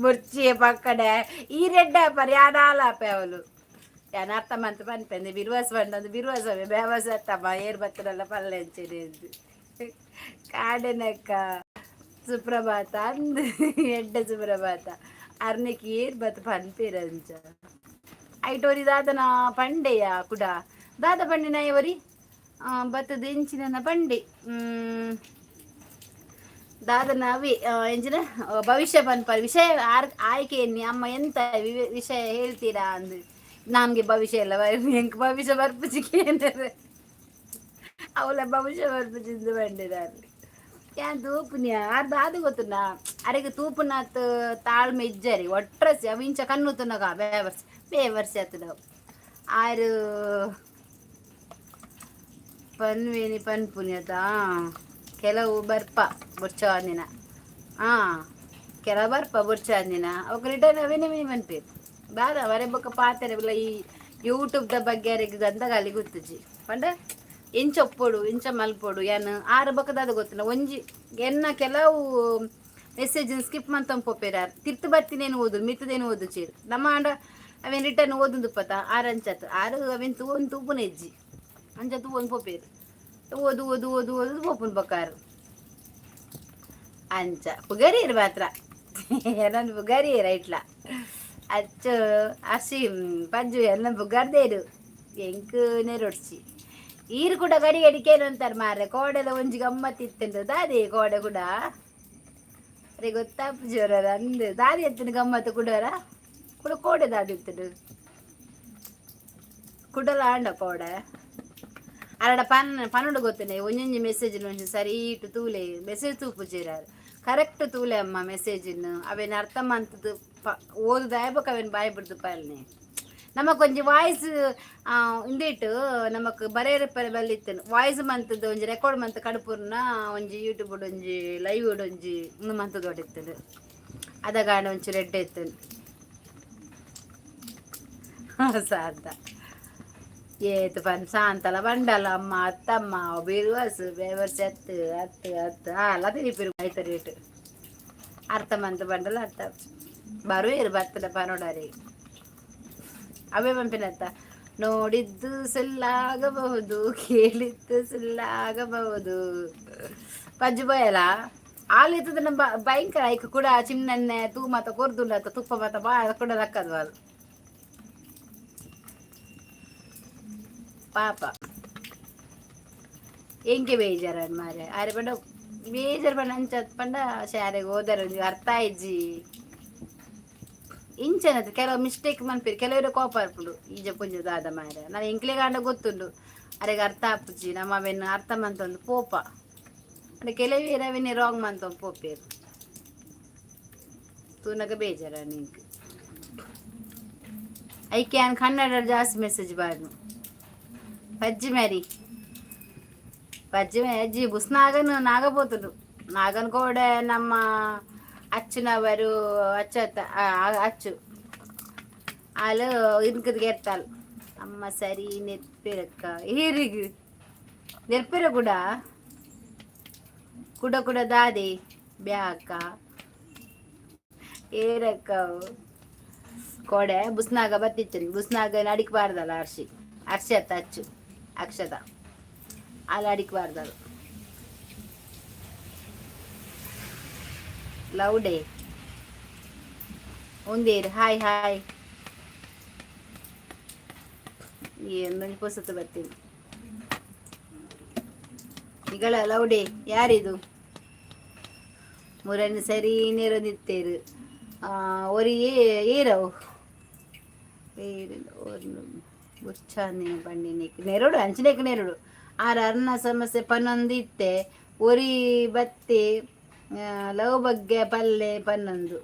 ಬೊರ್ಚಿ ಪಕ್ಕಡೆ ಈ ರೆಡ್ಡ ಪರ್ ಯಾನ್ ಆಪೆ ಅವಳು. ಯಾನ್ ಅರ್ಥ ಮಂತ್ ಪನ್ಪೆಂದೆ ಬಿರ್ವಾಸ್ ಪಂಡಂದು ಬಿರ್ವಾಸ್ ಅವೆ ಬೇವರ್ಸ್ ಅತ್ತಮ್ಮ ಏರ್ ಬತ್ತಡಲ್ಲ ಪಲ್ಲೆ ಅಂಚೆನೆ ಕಾಡೆನಕ್ಕ. ಸುಪ್ರಭಾತ ಅಂದ್ ಎಡ್ಡೆ ಸುಪ್ರಭಾತ. ಅರ್ನೆಕ್ ಏರ್ ಬತ್ ಪನ್ಪೇರ್ ಅಂಚ. ಐಟ್ ಒರಿ ದಾದನ ಪಂಡೆಯ ಕುಡ ದಾದ ಪಂಡಿನ ಒರಿ ಬತ್ತದ ಎಂಚಿನ ಪಂಡೆ ದಾದನ ಅವಿ ಎಂಚಿನ ಭವಿಷ್ಯ ಪನ್ಪ ವಿಷಯ ಆರ್ ಆಯ್ಕೆ ಎನ್ನಿ ಅಮ್ಮ ಎಂತ ವಿಷಯ ಹೇಳ್ತೀರಾ ಅಂದು. ನಮ್ಗೆ ಭವಿಷ್ಯ ಎಲ್ಲ ಎಂಕ್ ಭವಿಷ್ಯ ಬರ್ಪುಜಿ ಕೇಂದ್ರ ಅವಳ ಭವಿಷ್ಯ ಬರ್ಪುಜಿಂದು ಬಂಡಿದಾರೆ. ಯಾನ್ ತೂಪುನಿ ಆರ್ ದಾದ ಗೊತ್ತುಂಡ ಅರೆಗ್ ತೂಪುನಾತ್ ತಾಳ್ಮೆ ಇಜ್ಜರಿ ಒಟ್ರಸಿ. ಅವು ಇಂಚ ಕಣ್ಣು ತುನಗ ಬೇವರ್ಸಿ ಬೇವರ್ಸಿ ಆತುನವು. ಆರು ಪನ್ವೇನಿ ಪನ್ಪುನಿ ಅತ. ಕೆಲವು ಬರ್ಪ ಬೊರ್ಚವಾಂದಿನ ಕೆಲವು ಬರ್ಪ ಬೊರ್ಚವಾಂದಿನ ಅವು ರಿಟರ್ನ್ ಅವೇನೆ ಪನ್ಪೇರು ದಾದ ವರೆ ಬೊಕ್ಕ ಪಾತೆರ. ಈ ಯೂಟ್ಯೂಬ್ದ ಬಗ್ಗೆ ಅರೆಗ್ ಗಂಧಗಾಲಿ ಗೊತ್ತುಜಿ ಪಂಡ ಎಂಚ ಒಪ್ಪೊಡು ಎಂಚ ಮಲ್ಪೊಡು ಯಾನ್ ಆರು ಬೊಕ್ಕ ದಾದ ಗೊತ್ತಿಲ್ಲ. ಒಂಜಿ ಎನ್ನ ಕೆಲವು ಮೆಸೇಜ್ ಸ್ಕಿಪ್ ಮಂತೊಂದು ಪೋಪೆರ್. ಆರ್ ತಿರ್ತು ಬತ್ತಿನೇನು ಓದು ಮಿತ್ತದೇನು ಓದು ಚೀರ್ ನಮ್ಮ ಆಂಡ ಅವೇನು ರಿಟರ್ನ್ ಓದುಂದುಪ್ಪತ. ಆರು ಅಂಚತ್ ಆರು ಅವೇನು ತೂವೊಂದು ತೂಪುನ ಇಜ್ಜಿ ಅಂಚ ತೂವೊಂದು ಪೋಪೇರು. ಓದು ಓದು ಓದು ಓದು ಪೋಪುನ್ ಬೊಕ್ಕ ಆರು ಅಂಚ ಪುಗರಿಯರು ಮಾತ್ರ ಎನನ್ ಪುಗರಿಯರು ಐಟ್ಲ ಅಚ್ಚು ಅಸಿ ಪಜ್ಜು ಎಲ್ಲ ಪುಗರ್ದೇರು ಎಂಕ್ ನೆರೊಡ್ಚಿ. ಈರು ಕೂಡ ಗಡಿ ಗಡಿಕೇನು ಅಂತಾರೆ ಮಾರ್ರೆ. ಕೋಡೆಲ ಒಂಜಿ ಗಮ್ಮತ್ ಇತ್ತುಂಡು ದಾದೆ ಕೋಡೆ ಕೂಡ ಅರೆ ಗೊತ್ತಾಪುಜಿ ಅವರ ಅಂದ್ ದಾದಿ ಎತ್ತಿನ ಗಮ್ಮತ್ತು ಕುಡೋರ. ಕುಡ ಕೋಡೆ ದಾದಿತ್ತುಡು ಕುಡಲ ಆಂಡ ಕೋಡೆ ಅರಡ ಪನ್ ಪನ್ನುಡು ಗೊತ್ತನೆ. ಒಂಜೊಂಜಿ ಮೆಸೇಜ್ ಒಂಜಿ ಸರಿ ಇಟ್ಟು ತೂಲೆ. ಮೆಸೇಜ್ ತೂಪುಜೆರ್. ಕರೆಕ್ಟ್ ತೂಲೆ ಅಮ್ಮ ಮೆಸೇಜಿನ್. ಅವೇನು ಅರ್ಥ ಮಂತದ್ದು ಓದುದಾಯಬೊಕ ಅವೇನು ಬಾಯಿ ಬಿಡ್ದು ಪಲ್ನೆ. ನಮಕ್ ಒಂಜಿ ವಾಯ್ಸ್ ಇಂದೇಟು ನಮಕ್ ಬರೆಯರೆ ಬಲ್ಲಿತ್ತನು. ವಾಯ್ಸ್ ಮಂತದ್ದು ಒಂಜಿ ರೆಕಾರ್ಡ್ ಮಂತ್ ಕಡುಪುರ್ನ ಒಂಜಿ ಯೂಟ್ಯೂಬ್ ಒಂಜಿ ಲೈವ್ ಒಂಜಿ ಉಂದು ಮಂತದ್ದು ಹೊಡಿತ್ತದು. ಅದಗಾಂಡ ಒಂಚೂರು ಎಡ್ಡೆ ಇತ್ತು ಸಾಂತ ಏತು ಪನ್ ಸಾಂತಲ ಬಂಡಲ ಅಮ್ಮ ಅತ್ತಮ್ಮ ಬೀರುವಸ್ ಬೇವರ್ಸ್ ಅತ್ತು ಅತ್ತು ಅತ್ತು ಅಲ್ಲ ತಿರಿಪಿರು ಐತ ರೇಟ್ ಅರ್ಥ ಮಂತ್ ಬಂಡಲ ಅರ್ಥ ಬರುವೇರು ಬರ್ತದ ಪನೋಡರಿ. ಅವೇ ಪಂಪಿನತ್ತ ನೋಡಿದ್ದು ಸುಳ್ಳಾಗಬಹುದು, ಕೇಳಿದ್ದು ಸುಳ್ಳಾಗಬಹುದು. ಪಜ್ಜು ಬೋಯಲ ಆಲ್ ಇತ್ತದ ನಮ್ಮ ಭಯಂಕರ ಐಕ್ ಕೂಡ ಚಿನ್ನನ್ನೆ ತೂ ಮಾತ ಕೊರ್ದುಂಡತ್ತ ತುಪ್ಪ ಮಾತ ಬಾ ಕೂಡ ದಕ್ಕದು వాళ్ళు. ಪಾಪ ಎಂಕೆ ಬೇಜಾರ ಮಾರೆ ಆರೆ ಪಂಡ ಬೇಜಾರು ಪಂಡ ಅಂಚ ಪಂಡ ಶಾಲೆಗೆ ಹೋದರೆ ಒಂಜಿ ಅರ್ಥ ಆಯ್ಜಿ ಇಂಚನದು. ಕೆಲವು ಮಿಸ್ಟೇಕ್ ಮನ್ಪೇರು, ಕೆಲವರು ಕೋಪ ಬರ್ಪುಂಡು. ಈಜ ಪುಂಜ ದಾದ ಮಾರೆ ನಾನು ಎಂಕ್ಲೆಗ್ ಆಂಡ ಗೊತ್ತುಂಡು ಅರೆಗ್ ಅರ್ಥ ಆಪುಜಿ. ನಮ್ಮ ಅವೆನ್ ಅರ್ಥ ಮಂತೊಂದು ಪೋಪ ಅಂಡ ಕೆಲವೇರು ಅವೆನ್ ರಾಂಗ್ ಮಂತೊಂದು ಪೋಪೇರು. ತೂನಗ ಬೇಜಾರ ನಿಂಕ್. ಐಕೆ ಯಾನ್ ಕನ್ನಡ ಜಾಸ್ತಿ ಮೆಸೇಜ್ ಬಾರ್ನು. ಪಜ್ಜಿ ಮ್ಯಾರಿ ಪಜ್ಜಿ ಅಜ್ಜಿ ಬುಸ್ನಾಗನು ನಾಗಬೋತುಡು ನಾಗನ್ ಕೋಡೆ ನಮ್ಮ ಅಚ್ಚುನವರು ಅಚ್ಚತ್ತ ಅಚ್ಚು ಆಲು ಇನ್ಕದ್ ಗೆರ್ತಾಲ್ ಅಮ್ಮ. ಸರಿ ನೆರ್ಪಿರಕ್ಕ ಏರಿಗ್ ನೆರ್ಪಿರ ಕೂಡ ಕುಡ ಕುಡ ದಾದೆ ಬ್ಯಾಕ ಏರಕ್ಕ ಕೋಡೆ ಬುಸ್ನಾಗ ಬತ್ತಿತ್ತು. ಬುಸ್ನಾಗ ಅಡಿಕ್ ಬಾರ್ದಲ್ಲ ಅರ್ಶಿ ಅರ್ಶಿ ಅತ್ತ ಅಚ್ಚು ಅಕ್ಷತ ಅಲ್ಲ ಅಡಿಕ್ ಬಾರ್ದಲ್ಲ. ಲವ್ ಡೇ ಒಂದೇರು. Hi hi. ಏನೊಂದು ಪೊಸತು ಬರ್ತೀನಿ ಈಗಳ. ಲವ್ ಡೇ ಯಾರಿದು? ಮುರನ್ ಸರಿ ನೇರೊಂದಿತ್ತೇರು ಒರಿ ಏರವು ಬುರ್ಚಾಂದಿನ ಬಂಡಿನಿಕ್ ನೆರಡು ಅಂಚನೆಕ್ ನೆರಡು ಆರ್ ಅರ್ನ ಸಮಸ್ಯೆ ಪನ್ನೊಂದು ಇತ್ತೆ. ಒರಿ ಬತ್ತಿ ಲವ್ ಬಗ್ಗೆ ಪಲ್ಲೆ ಪನ್ನೊಂದು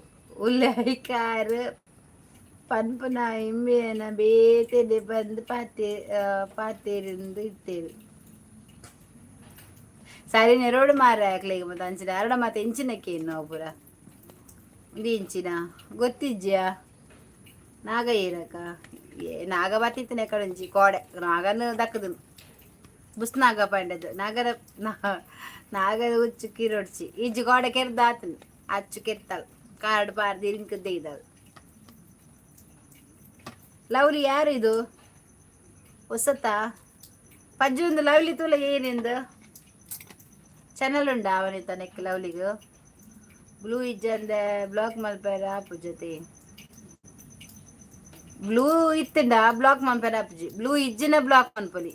ಉಲ್ಲೆ ಕಾರ್ ಪನ್ಪುನ ಇಂಬೇನ ಬೇತೆಡೆ ಬಂದು ಪಾತೆ ಪಾತೇರಿಂದು ಇತ್ತೇರು. ಸರಿ ನೆರೋಡು ಮಾರ ಯಾಕ್ಲೆಗ್ ಮತ್ತೆ ಅಂಚಿನ ಅರಡ ಮತ್ತೆ ಇಂಚಿನಕ್ಕೆ ಇನ್ನು ಪೂರ ಇದು ಇಂಚಿನ ಗೊತ್ತಿಜ್ಜಾ. ನಾಗ ಏರಕ ಏ ನಾಗ ಬತ್ತಿತ್ತನೆ ಕಡಂಚಿ ಕೋಡೆ ನಾಗನ ದಕ್ಕದು ಬುಸ್ನಾಗ ಪಂಡದು ನಾಗರ ನಾಗದ ಹುಚ್ಚು ಕಿರೊಡ್ಚಿ ಇಜ್ಜಿ ಕೋಡೆ ಕೆರ್ದಾತನು ಅಚ್ಚು ಕೆರ್ತಾಳ ಕಾರ್ಡ್ ಪಾರ್ದು ಇಂಕದ್ದೇ ಇದ್ದಾಳೆ. ಲವ್ಲಿ ಯಾರು ಇದು ಹೊಸತಾ ಪಜ್ಜು ಒಂದು ಲವ್ಲಿ ತೂಲ ಏನಿಂದು ಚಾನಲ್ ಉಂಡ ಅವನಿತ ನೆಕ್ ಲವ್ಲಿಗ್ ಬ್ಲೂ ಇಜ್ಜಂದೆ ಬ್ಲಾಕ್ ಮಲ್ಪೆರ ಆಪು ಜೊತೆ ಬ್ಲೂ ಇತ್ತಂಡ ಬ್ಲಾಕ್ ಮನ್ಪೆರ ಆಪುಜಿ. ಬ್ಲೂ ಇಜ್ಜಿನ ಬ್ಲಾಕ್ ಮನ್ಪೊಲಿ.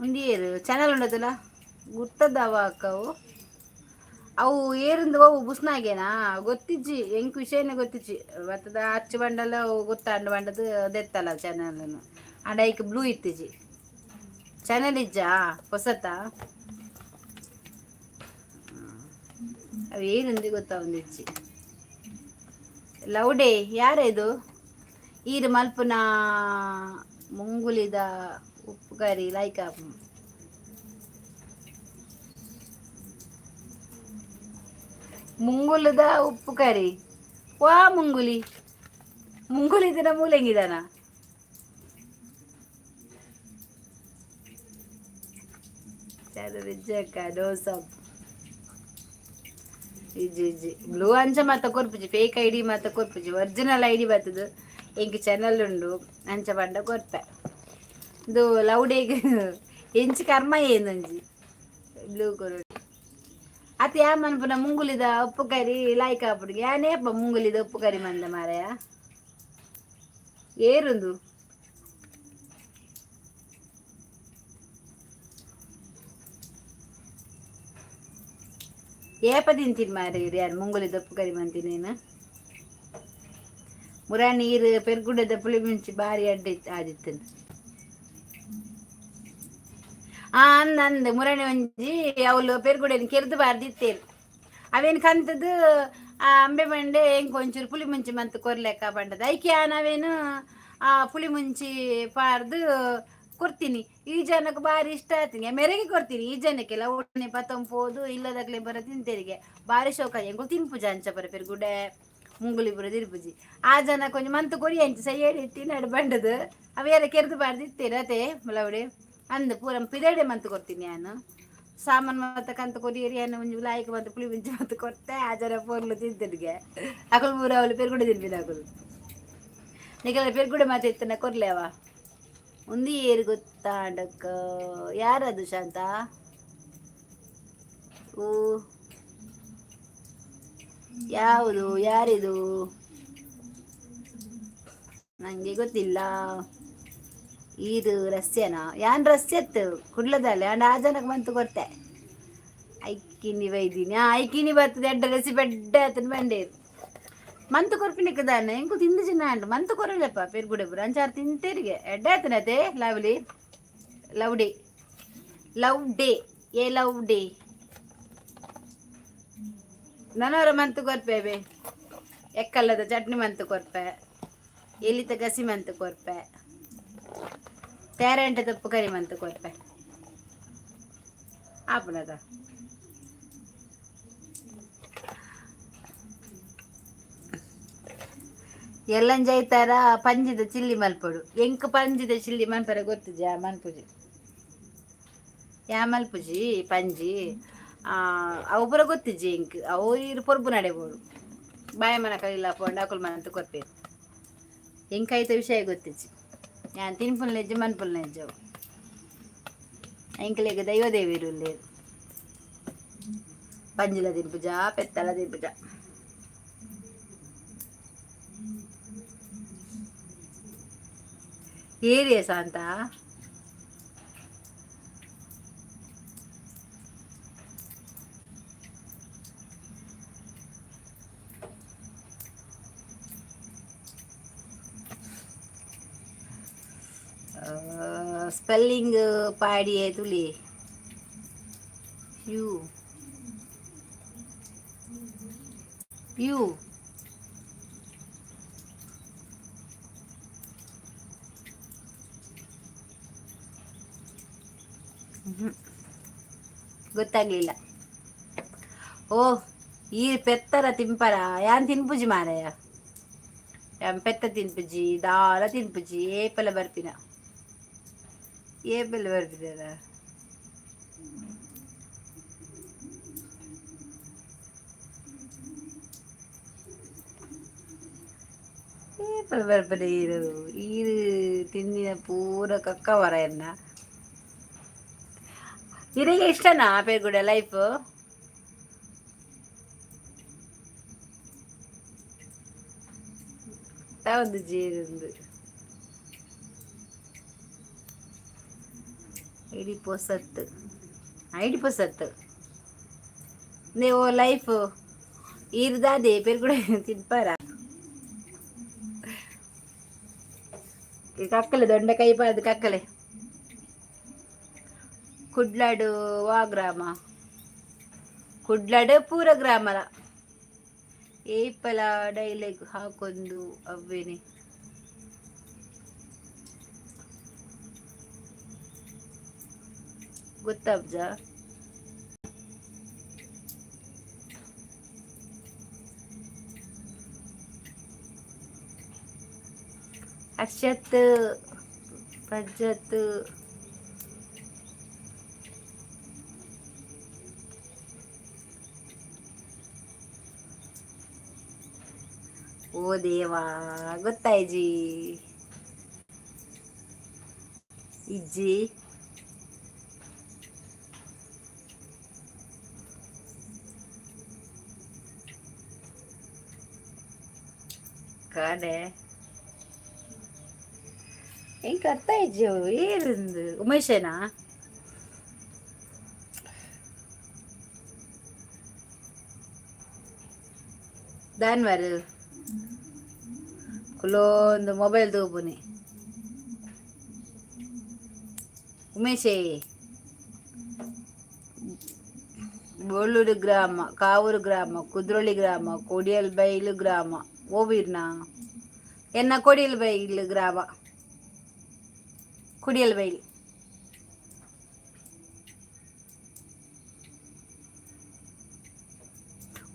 ಉಂದಿಯೇರು ಚಾನಲ್ ಉಂಡದಲ್ಲ ಗುರ್ತದವ ಅಕ್ಕವು ಅವು ಏರಿಂದು ಅವು ಬುಸ್ನಾಗೇನಾ ಗೊತ್ತಿಜ್ಜಿ. ಎಂಕ್ ವಿಷಯನೇ ಗೊತ್ತಿಜ್ಜಿ. ಬತ್ತದ ಅಚ್ಚು ಬಂಡಲ ಗೊತ್ತಾಂಡ ಬಂಡದು ದೆತ್ತಲ್ಲ ಚಾನಲ್. ಅಂಡ ಐಕ್ ಬ್ಲೂ ಇತ್ತಿಜಿ ಚಾನಲ್ ಇಜ್ಜಾ ಹೊಸತಾ ಅವು ಏನಂದು ಗೊತ್ತಾವಂದಿಜ್ಜಿ. ಲವ್ ಡೇ ಯಾರ ಇದು? ಈರು ಮಲ್ಪುನ ಮುಂಗುಲಿದ ಉಪ್ಪು ಕರಿ ಲೈಕ್ ಮುಂಗುಲದ ಉಪ್ಪು ಕರಿ ವಾ ಮುಂಗುಲಿ ಮುಂಗುಲಿ ದಿನ ಮೂಲಂಗಿದಾನ ನಿಜಕ್ಕ ಡೋಸಪ್ ಇಜ್ಜಿ ಇಜ್ಜಿ. ಬ್ಲೂ ಅಂಚ ಮಾತ ಕೊರ್ಪುಜಿ. ಫೇಕ್ ಐಡಿ ಮಾತ ಕೊರ್ಪುಜಿ. ಒರಿಜಿನಲ್ ಐಡಿ ಬರ್ತದೆ. ಎಂಕ್ ಚಾನಲ್ ಉಂಡು ಅಂಚ ಪಂಡ ಕೊರ್ಪೆ. ಇದು ಲವ್ ಡೇಗ್ ಎಂಚಿ ಕರ್ಮ ಏನಂಜಿ ಬ್ಲೂ ಕೊರು ಅತ್ ಯಾ ಮನ್ಪುನ ಮುಂಗುಲಿದ ಉಪ್ಪು ಕರಿ ಲಾಯ್ಕ್ ಆಪುಡು ಯಾನೇ ಅಪ್ಪ ಮುಂಗುಲಿದ ಉಪ್ಪು ಕರಿ ಮಂದ ಮಾರಾಯ ಏರುಂದು ಏಪ ತಿಂತೀನಿ ಮಾರೆ ಯಾರು ಮುಂಗುಲಿದ ಉಪ್ಪು ಕರಿ ಮಂತೀನಿ. ಮುರ ನೀರು ಪೆರ್ಗುಡದ ಪುಳಿ ಮುಂಚಿ ಬಾರಿ ಅಡ್ಡ ಆದಿತ್ತನ್. ಆ ಅಂದ ಅಂದ್ ಮುರಣಿ ಒಂಜಿ ಅವಳು ಪೆರ್ಗುಡೆನ್ ಕೆರ್ದು ಬಾರ್ದಿತ್ತೇರು. ಅವೇನು ಕಂತದ್ದು ಆ ಅಂಬೆ ಮಂಡೆ ಎಂಕ್ ಒಂಚೂರು ಪುಳಿ ಮುಂಚಿ ಮಂತ್ ಕೊರ್ಲೆಕ್ಕ ಪಂಡದ. ಐಕೆ ನಾವೇನು ಆ ಪುಳಿ ಮುಂಚಿ ಪಾರ್ದು ಕೊಡ್ತೀನಿ. ಈ ಜನಕ್ಕೆ ಬಾರಿ ಇಷ್ಟ ಆತೀನಿ, ಮೆರಗಿ ಕೊಡ್ತೀನಿ. ಈ ಜನಕ್ಕೆಲ್ಲ ಒಟ್ಟನೆ ಪತ್ತೊಂಬೋದು ಇಲ್ಲದಾಗ್ಲೇ ಬರ ತಿಂತೇರಿಗೆ ಬಾರಿ ಶೋಕ. ಎಂಕು ತಿನ್ಪುಜ ಅಂಚ ಬರ ಪೆರ್ಗುಡೆ ಮುಂಗುಲಿ ಪೂರ ತಿರುಪುಜಿ. ಆ ಜನ ಕೊಂಚ ಮಂತ್ ಕೊರಿ ಅಂಚ ಸೈಯಡಿ ತಿನ್ನಡು ಬಂಡದು ಅವೆಲ್ಲ ಕೆರೆದು ಬಾರ್ದು ಇತ್ತೇನೆ ಅತೆ ಮುಲವಡಿ ಅಂದ್ ಪೂರ ಪಿದಡೆ ಮಂತ್ ಕೊಡ್ತೀನಿ ನಾನು. ಸಾಮಾನು ಮತ್ತೆ ಕಂತ ಕೊರಿಯರಿ ಅನ್ನ ಒಂಜಿ ಲಾಯ್ಕ್ ಮತ್ತೆ ಪುಳಿ ಮುಂಚಿ ಮತ್ತೆ ಕೊರ್ತೆ. ಆ ಜನ ಪೋರ್ಲು ತಿಂತನಿಗೆ ಅಕಲು ಪೂರ ಅವಳು ಪೆರ್ಗುಡೆ ತಿನ್ಪಿನ ಅಕಲು. ನಿಕಲ ಪೆರ್ಗುಡೆ ಮಾತೆ ಇತ್ತನ ಕೊರ್ಲೇವ ಒಂದು ಏರು ಗೊತ್ತಾಂಡಕ್ಕ. ಯಾರದು ಶಾಂತ? ಓ, ಯಾವುದು, ಯಾರಿದು ನನಗೆ ಗೊತ್ತಿಲ್ಲ. ಇದು ರಸ್ಯನಾ? ಯಾನ್ ರಸ್ಯತ್ತು ಕುಡ್ಲದಲ್ಲ ಅಂಡ್ ಆ ಜನಕ್ಕೆ ಬಂತು ಕೊರ್ತೆ. ಐಕಿನಿ ಬೈದಿನಿ. ಆ ಐಕಿನಿ ಬರ್ತದೆ ಎಡ್ಡ ರೆಸಿಪಿ ಎಡ್ಡ ಆತನ ಬಂಡೇರು ಮಂತು ಕೊರ್ಪಿನಿಕ್ಕೆ ದಾನೆ. ಎಂಕು ತಿಂದು ಚಿನ್ನ ಅಂಡು ಮಂತು ಕೊರಲೆಪ್ಪ ಪೆರ್ಗುಡೆ ಪುರ ಅಂಚಾರು ತಿಂತೇರಿಗೆ ಎಡ್ಡ ಆತನತೆ. Lovely love day, love day, a love day. ನನವರ ಮಂತು ಕೊರ್ಪೆ, ಎಕ್ಕಲ್ಲದ ಚಟ್ನಿ ಮಂತು ಕೊರ್ಪೆ, ಎಲಿತ ಗಸಿ ಮಂತು ಕೊರ್ಪೆ, ತೇರೆಂಟೆ ತಪ್ಪು ಕರಿ ಮಂತು ಕೊರ್ಪೆ ಆಪುನದ. ಎಲ್ಲಂಜೈತಾರ ಪಂಜಿದ ಚಿಲ್ಲಿ ಮಲ್ಪೊಡು. ಎಂಕ್ ಪಂಜಿದ ಚಿಲ್ಲಿ ಮನ್ಪರೆ ಗೊತ್ತಿಜಾ ಮನ್ಪುಜಿ, ಯಾ ಮಲ್ಪುಜಿ ಪಂಜಿ. ಅವು ಪೂರ ಗೊತ್ತಿಜ್ಜಿ ಎಂಕ್. ಅವು ಇರು ಪೊರ್ಬು ನಡೆಬೋದು ಬಾಯ ಮನ ಕೈಲ ಪೋಂಡ ಅಕುಲು ಮಂತು ಕೊರ್ಪೇರು. ಎಂಕೈತ ವಿಷಯ ಗೊತ್ತಿಜ್ಜಿ. ಯಾನ್ ತಿನ್ಪುಲ್ನೆಜ್ಜಿ ಮನ್ಪುಲ್ನೆಜ್ಜಿ ಅವು. ಎಂಕ್ಲೆಗ್ ದೈವದೇವಿರು ಉಲ್ಲೇರು. ಪಂಜಿಲ ತಿನ್ಪುಜ, ಪೆತ್ತಲ ತಿನ್ಪುಜ. ಏರಿಯ ಶಾಂತ. ಸ್ಪೆಲ್ಲಿಂಗ್ ಪಾಡಿಯೇ ತುಲಿ. You you ಗೊತ್ತಾಗ್ಲಿಲ್ಲ. ಓ, ಈ ಪೆತ್ತರ ತಿಂಪರ ಯಾನ್ ತಿನ್ಪುಜಿ ಮಾರಾಯ. ಯಾನ್ ಪೆತ್ತ ತಿನ್ಪುಜಿ, ದಾಲ ತಿನ್ಪುಜಿ. ಏಪಲ ಬರ್ಪಿನ, ಏಪಲ ಬರ್ಪಿದಾರ. ಏಪಲ ಬರ್ಪದ. ಈರು ಈರು ತಿಂದಿನ ಪೂರ ಕಕ್ಕ ವರ ಎನ್ನ. ಇರಿಗೆ ಇಷ್ಟನಾ ಪೇಗುಡೆ ಲೈಫ್? ಒಂದು ಜೀರಿಂದು ಐಡಿ ಪೊಸತ್ತು, ಐಡಿ ಪೊಸತ್ತು ನೀವು ಲೈಫ್ ಈರ್ದಾದೆ ಪೆರುಗುಡೆ ತಿನ್ಪಾರ. ಕಕ್ಕಲೆ ದೊಂಡೆಕಾಯಿ ಪಾದು ಕಕ್ಕಲೆ. ಕುಡ್ಲಾಡು ವಾ ಗ್ರಾಮ? ಕುಡ್ಲಾಡು ಪೂರ ಗ್ರಾಮಲ. ಏಪಲ ಡೈಲಾಗ್ ಹಾಕೊಂದು ಅವ್ವೇನೆ. ಗೊತ್ತಾಬ್ಜ. ಅಕ್ಷತ್ ಪ್ರಜ್ವತ್. ಓ ದೇವಾ, ಗೊತ್ತಾಯ್ಜಿ ಇಜ್ಜಿ. ಕಾಡೆ ಎಂಕ್ ಅರ್ಥ ಆಯ್ಜಿ. ಏರಿಂದು ಉಮೇಶನಾ? ದಾನ್ವಾರು ಕುಲೊಂದು ಮೊಬೈಲ್ ತೂಪುನಿ ಉಮೇಶೇ. ಬೋಳೂರು ಗ್ರಾಮ, ಕಾವೂರು ಗ್ರಾಮ, ಕುದ್ರೋಳಿ ಗ್ರಾಮ, ಕೊಡಿಯಲ್ಬೈಲು ಗ್ರಾಮ. ಓವಿರ್ನ ಎನ್ನ ಕೊಡಿಯಲ್ಬೈಲು ಗ್ರಾಮ, ಕೊಡಿಯಲ್ಬೈಲು.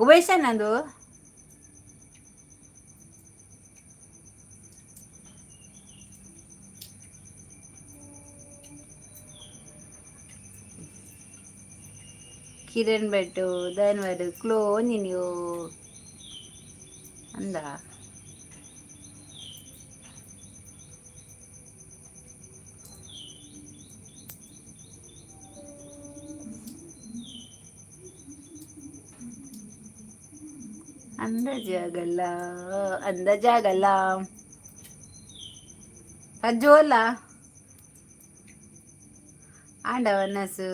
ಉಮೇಶ ನಂದು. ಕಿರಣ್ ಭಟ್ಟು ಧನ್ವಾದ ಕ್ಲೋ ನೀವು ಅಂದ. ಅಂದಾಜಾಗಲ್ಲ, ಅಂದಾಜಾಗಲ್ಲ. ಅಜ್ಜು ಅಲ್ಲ ಆಂಡ ವನಸು.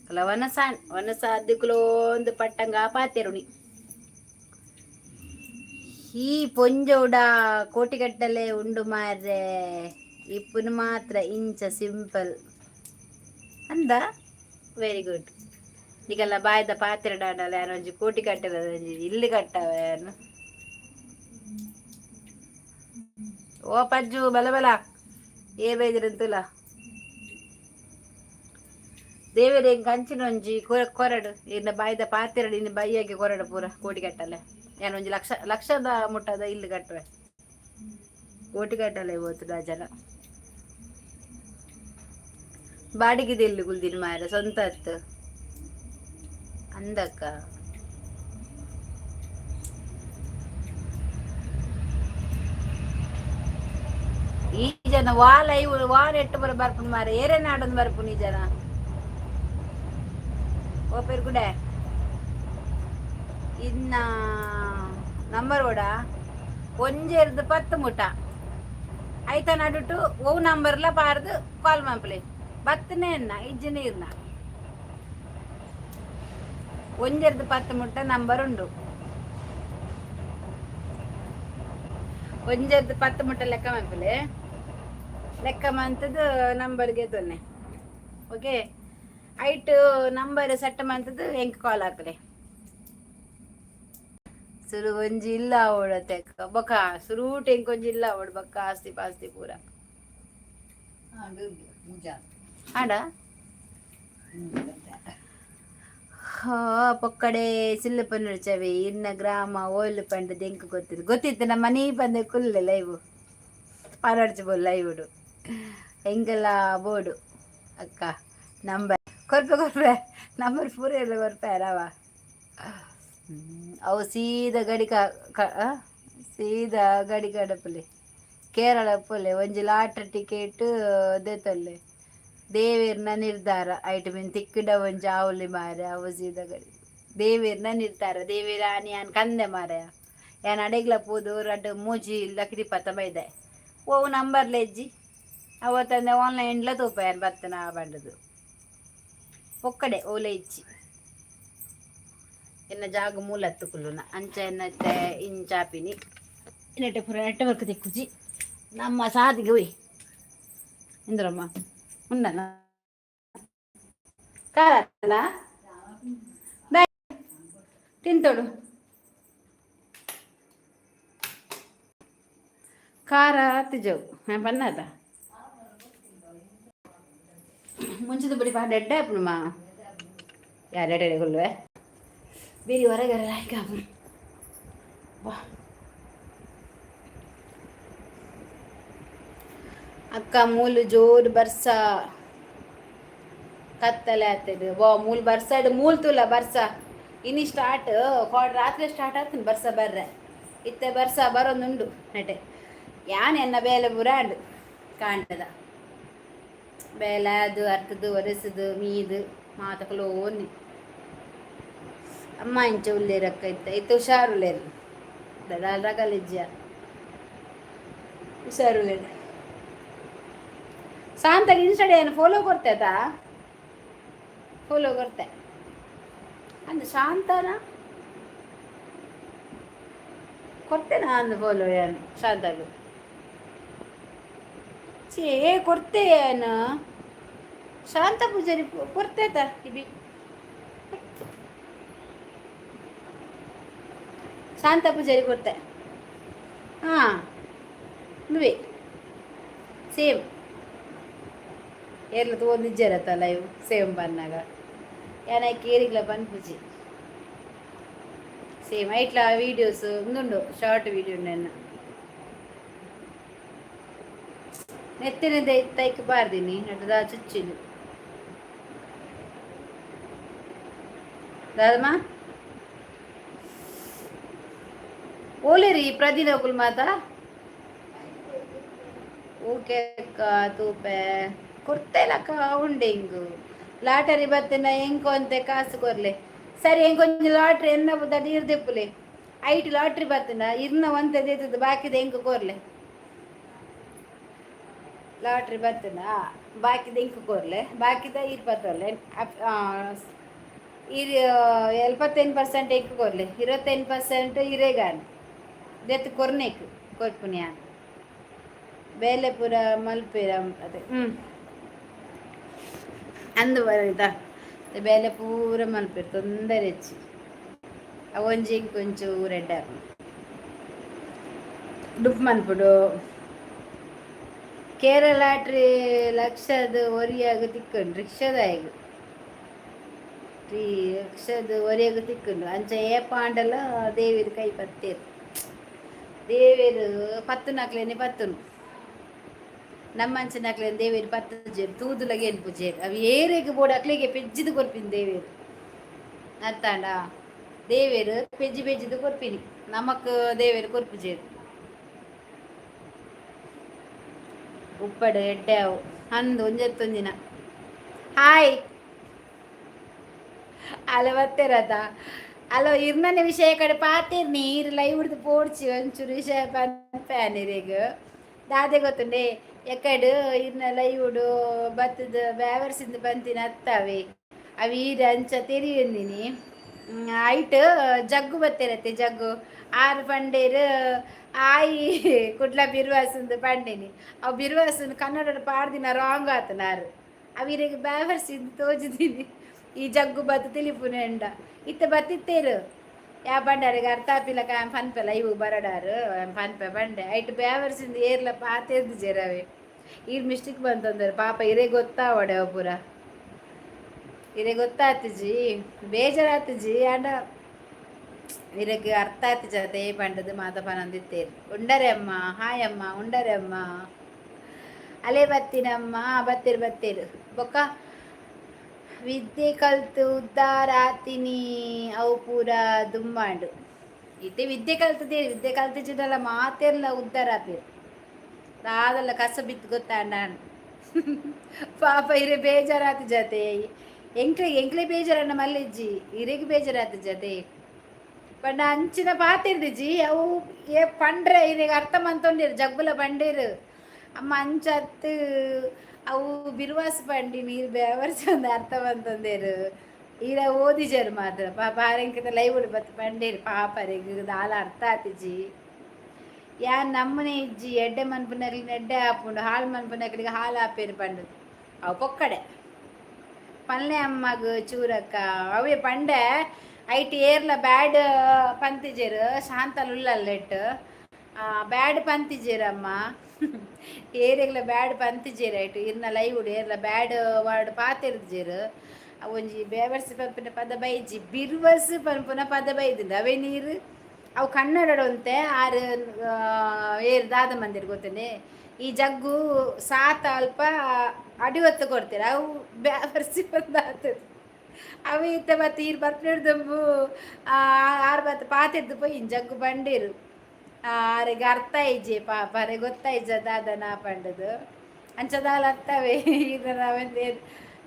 ಅಲ್ಲ ವನಸ ವನಸ ಅದ್ದಿಕುಲೊಂದು ಪಟ್ಟಂಗ ಪಾತೆರುಣಿ. ಈ ಪೊಂಜೋಡ ಕೋಟಿಗಟ್ಟಲೆ ಉಂಡು ಮಾರ್ರೆ, ಇಪ್ಪುನು ಮಾತ್ರ ಇಂಚ ಸಿಂಪಲ್ ಅಂದ. Very good. ನಿಕಲ್ನ ಬಾಯ್ದ ಪಾತೆರಡಾಂಡಲ ಯಾನ್ ಒಂಜಿ ಕೋಟಿ ಕಟ್ಟದ ಒಂಜಿ ಇಲ್ಲು ಕಟ್ಟವೆ ಯಾನ್. ಓ ಪಜ್ಜು, ಬಲ ಬಲ, ಏ ಬೈದಿರಂತುಲ. ದೇವೆರೆ ಎಂಕ್ ಅಂಚಿನ ಒಂಜಿ ಕೊರಡು. ಇನ್ನ ಬಾಯ್ದ ಪಾತೆರಡು ಇನ್ನು ಬೈಯಾಗೆ ಕೊರಡು ಪೂರ ಕೋಟಿ ಕಟ್ಟಲೆ. ಯಾನ್ ಒಂಜಿ ಲಕ್ಷ ಲಕ್ಷದ ಮುಟ್ಟದ ಇಲ್ಲು ಕಟ್ಟುವೆ. ಕೋಟಿ ಕಟ್ಟಲೆ ಪೋತುಡು ಆ ಜನ. ಬಾಡಿಗೆದ ಇಲ್ಲು ಕುಲ್ದಿನ ಮಾರ್ರೆ, ಸ್ವಂತ ಅತ್ತು. ಅಂದಕ್ಕ ಈ ಜನ ವಾ ಲೈವ್ ವಾ ನೆಟ್ ಪೂರ ಬರ್ಪುನು ಮಾರ್ರೆ? ಏರೆನ ಆಡೊಂದು ಬರ್ಪುನು ಈ ಜನ? ಓ ಪೆರ್ಗುಡೆ, ಇನ್ನ ನಂಬರ್ ಓಡ? ಒಂಜೆರ್ದು 10 ಮುಟ ಐತ ನಡುಟು ಒವು ನಂಬರ್ಲ ಪಾರ್ದು ಕಾಲ್ ಮನ್ಪುಲೆ. ಬತ್ತನೇ ಎನ್ನ ಇಜ್ಜಿ ನೀರ್ನ. ಒಂಜೆರ್ದು 10 ಮುಟ್ಟ ನಂಬರ್ ಉಂಡು. ಒಂಜೆರ್ದು 10 ಮುಟ್ಟ ಲೆಕ್ಕ ಮನ್ಪುಲೆ. ಲೆಕ್ಕ ಮಂತದ್ದು ನಂಬರ್ಗೆ ತೊನ್ನೆ. ಓಕೆ, ಐಟ್ ನಂಬರ್ ಸೆಟ್ ಮಂತದ್ದು ಎಂಕ್ ಕಾಲ್ ಹಾಕಲೆ. ಸುರು ಒಂಜಿ ಇಲ್ಲ ಅವಳತೆ ಬೊಕ ಸುರೂಟ್ ಎಂಕ್ ಒಂಜಿ ಇಲ್ಲ ಅವಳು ಬೊಕ್ಕ ಆಸ್ತಿ ಪಾಸ್ತಿ ಪೂರ. ಆಡ ಪೊಕ್ಕಡೆ ಸಿಲ್ಲು ಪನ್ನುಡ್ಚವಿ. ಇನ್ನ ಗ್ರಾಮ ಓಲು ಪಂಡದು ಎಂಕ್ ಗೊತ್ತಿತ್ತು ಗೊತ್ತಿತ್ತು. ನಮ್ಮ ಮನೆ ಬಂದೆ ಕುಲ್ಲೆ ಲೈವ್ ಪಾರಾಡ್ಚು ಬೋಲ್ ಲೈವುಡು ಎಂಕೆಲ್ಲ ಬೋಡು. ಅಕ್ಕ, ನಂಬರ್ ಕೊರ್ಪೆ ಕೊರ್ಪೆ, ನಂಬರ್ ಪೂರ ಎಲ್ಲ ಕೊರ್ಪೆ ಅರವ. ಅವು ಸೀದಾ ಗಡಿ ಸೀದಾ ಗಡಿ ಕಡಪಲೆ ಕೇರಳ ಪೋಲೆ. ಒಂಜಿ ಲಾಟ್ರಿ ಟಿಕೆಟ್ ದೆತೊಲ್ಲೆ. ದೇವೆರ್ನ ನಿರ್ಧಾರ ಐಟ್ ಮೀನ್ ತಿಕ್ಕಿಡ ಒಂಜಿ ಆವುಲಿ ಮಾರೆ. ಅವು ಸೀದಾ ಗಡಿ ದೇವೆರ್ನ ನಿರ್ಧಾರ. ದೇವೆರ್ ಆನಿ ಯಾನ್ ಕಂದೆ ಮಾರಾಯ. ಯಾನ್ ಅಡೆಗ್ಲ ಪೋದು ರಡ್ಡ್ ಮೂಜಿ ಲಕ್ಡಿ ಪತ್ತ ಬೈದೆ. ಒವು ನಂಬರ್ಲ ಇಜ್ಜಿ. ಅವತ್ತಂದೆ ಆನ್ಲೈನ್ಲ ತೂಪ ಯಾನ್ ಬತ್ತನ ಪಂಡುದು. ಪೊಕ್ಕಡೆ ಓಲೆ ಇಜ್ಜಿ. ಎನ್ನ ಜಾಗ ಮೂಲ ಕುಲ್ಲುನ ಅಂಚ ಎನ್ನತ್ತೆ ಇಂಚಾಪಿನಿ. ನೆಟ್ ಪೂರ ನೆಟ್ವರ್ಕ್ ತಿಕ್ಕುಜಿ ನಮ್ಮ ಸಾದಿಗೆ. ಒಯ್ ಇಂದ್ರಮ್ಮ, ಉಂಡನ ಕಾರಲ್ಲ ಬಾಯ್ ತಿಂತೋಡು. ಖಾರ ತಿಜವು ಪನ್ನದ ಮುಂಚಿದ ಬಡಿ ಪಾ ಎಡ್ಡೆ ಆಪುನುಮಾ. ಯಾರು ಎಡೆ ಕೊಲ್ಲುವೆ ಬೇರೆ ಹೊರಗೆ ಲಾಯ್ಕ್ ಆಪುನು ಬಾ. ಅಕ್ಕ, ಮೂಲು ಜೋರು ಬರ್ಸ, ಕತ್ತಲೆ ಆಗ್ತದೆ. ವಾ ಮೂಲು ಬರ್ಸಾಡ್ ಮೂಲ್ ತೂಲ ಬರ್ಸ ಇನಿ ಸ್ಟಾರ್ಟ್. ರಾತ್ರಿ ಸ್ಟಾರ್ಟ್ ಆಗ್ತೀನಿ ಬರ್ಸ ಬರ್ರೆ. ಇತ್ತೆ ಬರ್ಸ ಬರೋದುಂಡು ನೆಟೆ. ಯಾನ್ ಎನ್ನ ಬೇಲೆ ಪೂರ ಆಂಡ್. ಕಾಂಡದ ಬೇಲೆ ಅದು ಅರ್ತದು ಒರೆಸುದು ಮೀದು ಮಾತಕಲು ಓನ್ನಿ. ಅಮ್ಮ ಇಂಚ ಉಲ್ಲೇರಕ್ಕ ಇತ್ತ ಇತ್ತೆ ಹುಷಾರುಲ್ಲೇರು. ರಗಲಿಜ್ಜ, ಹುಷಾರುಲ್ಲೇರು. ಶಾಂತಾಗಿ ಇನ್ಸ್ಟಾಡ್ ಏನು ಫಾಲೋ ಕೊಡ್ತೇತಾ? ಫಾಲೋ ಕೊಡ್ತೆ ಅಂದ್ ಶಾಂತನ. ಕೊರ್ತೆನಾ ಅಂದ್ ಫಾಲೋ ಯಾನ್ ಶಾಂತಾಗ್. ಛೇ, ಕೊರ್ತೆ ಯಾನ್ ಶಾಂತ ಪೂಜಾರಿ ಕೊರ್ತೆತ ಇಬಿ. ಶಾಂತ ಪೂಜಾರಿ ಕೊರ್ತೆ. ಹಾಂ, ನುವೆ ಸೇಮ್ ಏರ್ಲ ತೂವೊಂದಿಜ್ಜೆರತ್ತ ಲೈವ್ ಸೇಮ್ ಪನ್ನಗ. ಯಾನ್ ಐಕ್ ಏರಿಗ್ಲ ಪನ್ಪುಜಿ. ಸೇಮ್ ಐಟ್ಲ ವೀಡಿಯೋಸ್ ಉಂದುಂಡು, ಶಾರ್ಟ್ ವೀಡಿಯೋ ಉಂಡು ಎನ್ನ. ನೆತ್ತಿನ ತೈಕ್ ಪಾರ್ದಿನಿ ನಟ್ಟದ ಚುಚ್ಚಿನಿ ದಾದಮ್ಮ. ಓಲೇರಿ ಪ್ರದೀನಕುಲು ಮಾತ. ಓಕೆ ಅಕ್ಕ, ತೂಪೆ ಕೊರ್ತೆಲಕ್ಕ ಉಂಡೆ ಇಂಗು ಲಾಟರಿ ಬತ್ತಿನ ಎಂಕೊಂತೆ ಕಾಸು ಕೊರ್ಲೆ. ಸರಿ, ಎಂಕೊಂಜಿ ಲಾಟ್ರಿ ಎನ್ನ ಬುದ ನೀರು ದೆಪ್ಪುಲೆ. ಐಟ್ ಲಾಟ್ರಿ ಬತ್ತಿನ ಇರ್ನ ಒಂತೆ ದೇತದ, ಬಾಕಿದ ಎಂಕ್ ಕೊರ್ಲೆ. ಲಾಟ್ರಿ ಬತ್ತಿನ ಬಾಕಿದ ಎಂಕ್ ಕೊರ್ಲೆ, ಬಾಕಿದ ಇರ್ ಪತ್ತೊರ್ಲೆ. ಇರ್ 75% ಎಂಕ್ ಕೊರ್ಲೆ, 25% ಇರೆಗಾನ್ ದೆತ್ತು ಕೊರ್ನೆಕ್ ಕೊರ್ಪುನಿಯ ಬೇಲೆ ಪೂರ ಮಲ್ಪೆರ ಅದೇ. ಅಂದು ಬರಿತ ಬೇಲೆ ಪೂರ ಮಲ್ಪೆರ್, ತೊಂದರೆ ಹೆಚ್ಚಿ. ಅವೊಂಜಿ ಇಂಕೊಂಚೂರು ಎಡ್ಡೆ ಆಪುಂಡು. ಡುಪ್ ಮನ್ಪುಡು. ಕೇರಳ ಲಾಟ್ರಿ ಲಕ್ಷದ ಒರಿಯಾಗ ತಿಕ್ಕುಂಡು, ರಿಕ್ಷಾದಾಯಗ್ ಲಕ್ಷದ ಒರಿಯಾಗ ತಿಕ್ಕುಂಡು. ಅಂಚ ಏಪಾಂಡಲ ದೇವೆರ್ ಕೈ ಪತ್ತೇರು. ದೇವೆರ್ ಪತ್ತುನಕ್ಲೆನೆ ಪತ್ತುನು, ನಮ್ಮಂಚಿನಕ್ಲೆನ್ ದೇವೆರ್ ಪತ್ತುಜೆರ್, ತೂದುಲ ಗೆನ್ಪುಜೆರ್. ಅವು ಏರೆಗ್ ಬೋಡು ಅಕ್ಲೆಗೆ ಪೆಜ್ಜಿದ್ ಕೊರ್ಪಿನಿ ದೇವೆರ್, ಅತ್ತಾಂಡ? ದೇವೆರ್ ಪೆಜ್ಜಿ ಪೆಜ್ಜಿದ್ ಕೊರ್ಪಿನಿ, ನಮಕ್ ದೇವೆರ್ ಕೊರ್ಪುಜೆರ್. ಉಪ್ಪಡ್ ಎಡ್ಡೆ ಅವು ಅಂದ್ ಒಂಜತ್ತೊಂಜಿನ. ಹಾಯ್, ಅಲ ಬತ್ತೆರತ? ಅಲೋ, ಇರ್ನನೆ ವಿಷಯ ಕಡೆ ಪಾತೆರ್ನಿ. ಇರ್ ಲೈವ್ ಹಿಡ್ದು ಪೋಡ್ಚಿ, ಒಂಚೂರು ವಿಷಯ ಪನ್ಪೆ ಇರೆಗ್. ದಾದೆ ಗೊತ್ತುಂಡೆ, ಎಕ್ಕಡ್ ಇರ್ನ ಲೈವುಡು ಬತ್ತದ ಬ್ಯಾವರ್ಸಿಂದ ಬಂತಿನ ಅತ್ತಾವೆ ಅವು ಈರ್ ಅಂಚ ತೆರಿಯೊಂದಿನಿ. ಐಟ್ ಜಗ್ಗು ಬತ್ತೆರತ್ತೆ ಜಗ್ಗು ಆರು ಪಂಡೇರು ಆಯಿ ಕುಡ್ಲ ಬಿರ್ವಾಸಂದು ಪಂಡೇನಿ. ಅವು ಬಿರ್ವಾಸನ್ ಕನ್ನಡ ಪಾಡ್ದಿನ ರಾಂಗ್ ಆತನಾರು. ಅವು ಇರೆಗ್ ಬ್ಯಾವರ್ಸಿಂದ್ ತೋಜಿದೀನಿ. ಈ ಜಗ್ಗು ಬತ್ತು ತಿಳಿಪುನೆಂಡ ಇತ್ತೆ ಬತ್ತಿತ್ತೇರು. ಯಾ ಪಂಡಾರಿಗೆ ಅರ್ಥ ಆಪಿಲಕ ಪನ್ಪೆಲ ಇವು ಬರಡಾರು ಪನ್ಪೆ ಪಂಡೆ. ಐಟ್ ಬ್ಯಾವರ್ಸಿಂದ ಏರ್ಲ ಪಾತೆರ್ದಿಜೆರ್ ಅವೆ. ಈರ್ ಮಿಸ್ಟೇಕ್ ಬಂತಂದ್ರೆ ಪಾಪ ಇರೇ ಗೊತ್ತಾವಡೆ ಅವು ಪೂರ. ಇರೆ ಗೊತ್ತಾತಿಜಿ, ಬೇಜಾರಾತಿಜಿ. ಆಂಡ ಇರೆಗ್ ಅರ್ಥ ಆತಿಜ ಅದೇ ಪಂಡದು ಮಾತ ಪನೊಂದಿತ್ತೇರು. ಉಂಡರೆ ಅಮ್ಮ? ಹಾಯ್ ಅಮ್ಮ, ಉಂಡರೆ ಅಮ್ಮ? ಅಲೆ ಬತ್ತಿನಮ್ಮ, ಬತ್ತೀರು ಬತ್ತೀರು. ಬೊಕ್ಕ ವಿದ್ಯೆ ಕಲ್ತು ಉದ್ಧಾರ ಆತಿನಿ ಅವು ಪೂರ ದುಂಬಾಂಡು. ಇತ್ತೆ ವಿದ್ಯೆ ಕಲ್ತದೆ, ವಿದ್ಯೆ ಕಲ್ತಿಜಿಡಲ ಮಾತೆರ್ಲ ಉದ್ಧಾರ ಆಪೇರು. ದಾದಲ್ಲ ಕಸ ಬಿತ್ತು ಗೊತ್ತಾಂಡ. ಪಾಪ ಇರೆ ಬೇಜಾರಾತು ಜತೆ. ಎಂಕ್ಲೆ ಎಂಕ್ಲೆ ಬೇಜಾರನ್ನ ಮಲ್ಲಿಜ್ಜಿ, ಇರೆಗ್ ಬೇಜಾರಾತು ಜತೆ. ಪಂಡ ಅಂಚಿನ ಪಾತೆರ್ದಿಜಿ ಅವು. ಏ ಪಂಡ್ರೆ ಇರೆಗ್ ಅರ್ಥ ಮಂತೊಂಡಿರು, ಜಗ್ಗುಲ ಪಂಡೇರು ಅಮ್ಮ ಅಂಚತ್ತು, ಅವು ಬಿರುವಾಸ ಪಂಡಿ ನೀರು ಬೇವರ್ಸ ಒಂದು ಅರ್ಥ ಬಂತಂದೇರು. ಈರ ಓದಿಜರು ಮಾತ್ರ. ಪಾಪ ಆರೆಂಕಿತ ಲೈವ್ ಬತ್ತು ಪಂಡೇರು, ಪಾಪ ಅರೆಗ್ ದಾಲ ಅರ್ಥ ಆತಿಜಿ. ಯಾನ್ ನಮ್ಮನೆ ಇಜ್ಜಿ, ಎಡ್ಡೆ ಮನ್ಪುನಕ್ಲಿಗೆ ಎಡ್ಡೆ ಆಪುಂಡು, ಹಾಲು ಮನ್ಪುನಕ್ಲಿಗೆ ಹಾಲು ಆಪೇರು ಪಂಡದು. ಅವು ಪೊಕ್ಕಡೆ ಪಲ್ಲೆ ಅಮ್ಮಗ್ ಚೂರಕ್ಕ ಅವೇ ಪಂಡೆ. ಐಟ್ ಏರ್ಲ ಬ್ಯಾಡ್ ಪಂತಿಜೆರ್, ಶಾಂತಲ್ ಉಲ್ಲಲ್ಲೆಟ್ ಬ್ಯಾಡ್ ಪಂತಿಜೆರಮ್ಮ. ಏರೆಗ್ಲ ಬ್ಯಾಡ್ ಪಂತಿಜೆರ್ ಐಟ್ ಇರ್ನ ಲೈವುಡು ಏರ್ಲ ಬ್ಯಾಡ್ ವರ್ಡ್ ಪಾತೆರ್ದಿಜೆರ್. ಒಂಜಿ ಬೇವರ್ಸಿ ಪನ್ಪಿನ ಪದ ಬೈಜಿ, ಬಿರ್ವಸ್ ಪನ್ಪುನ ಪದ ಬೈದುಂಡು. ಅವೇ ನೀರು ಅವು ಕನ್ನಡ ಒಂತೆ. ಆರು ಏರ್ ದಾದ ಮಂದಿರ್ ಗೊತ್ತನೆ, ಈ ಜಗ್ಗು ಸಾತ ಅಲ್ಪ ಅಡಿ ಒತ್ತು ಕೊಡ್ತೀರ. ಅವು ಬ್ಯಾವರ್ಸಿ ಬಂದಾತದ ಅವು. ಇತ್ತೆ ಬತ್ತು ಈರ್ ಬರ್ಪಿಡ್ದಂಬು ಆರು ಬತ್ತು ಪಾತೆರ್ದು ಪೋಯಿ ಜಗ್ಗು ಬಂಡೀರು. ಆರೆಗ್ ಅರ್ಥ ಇಜ್ಜಿ, ಪಾಪ ಅರೆಗ್ ಗೊತ್ತಾಯ್ಜ ದಾದ ನಾ ಪಂಡದು. ಅಂಚ ದಾಲ ಅರ್ಥವೇ ಈಗ ನಾವೆಂದ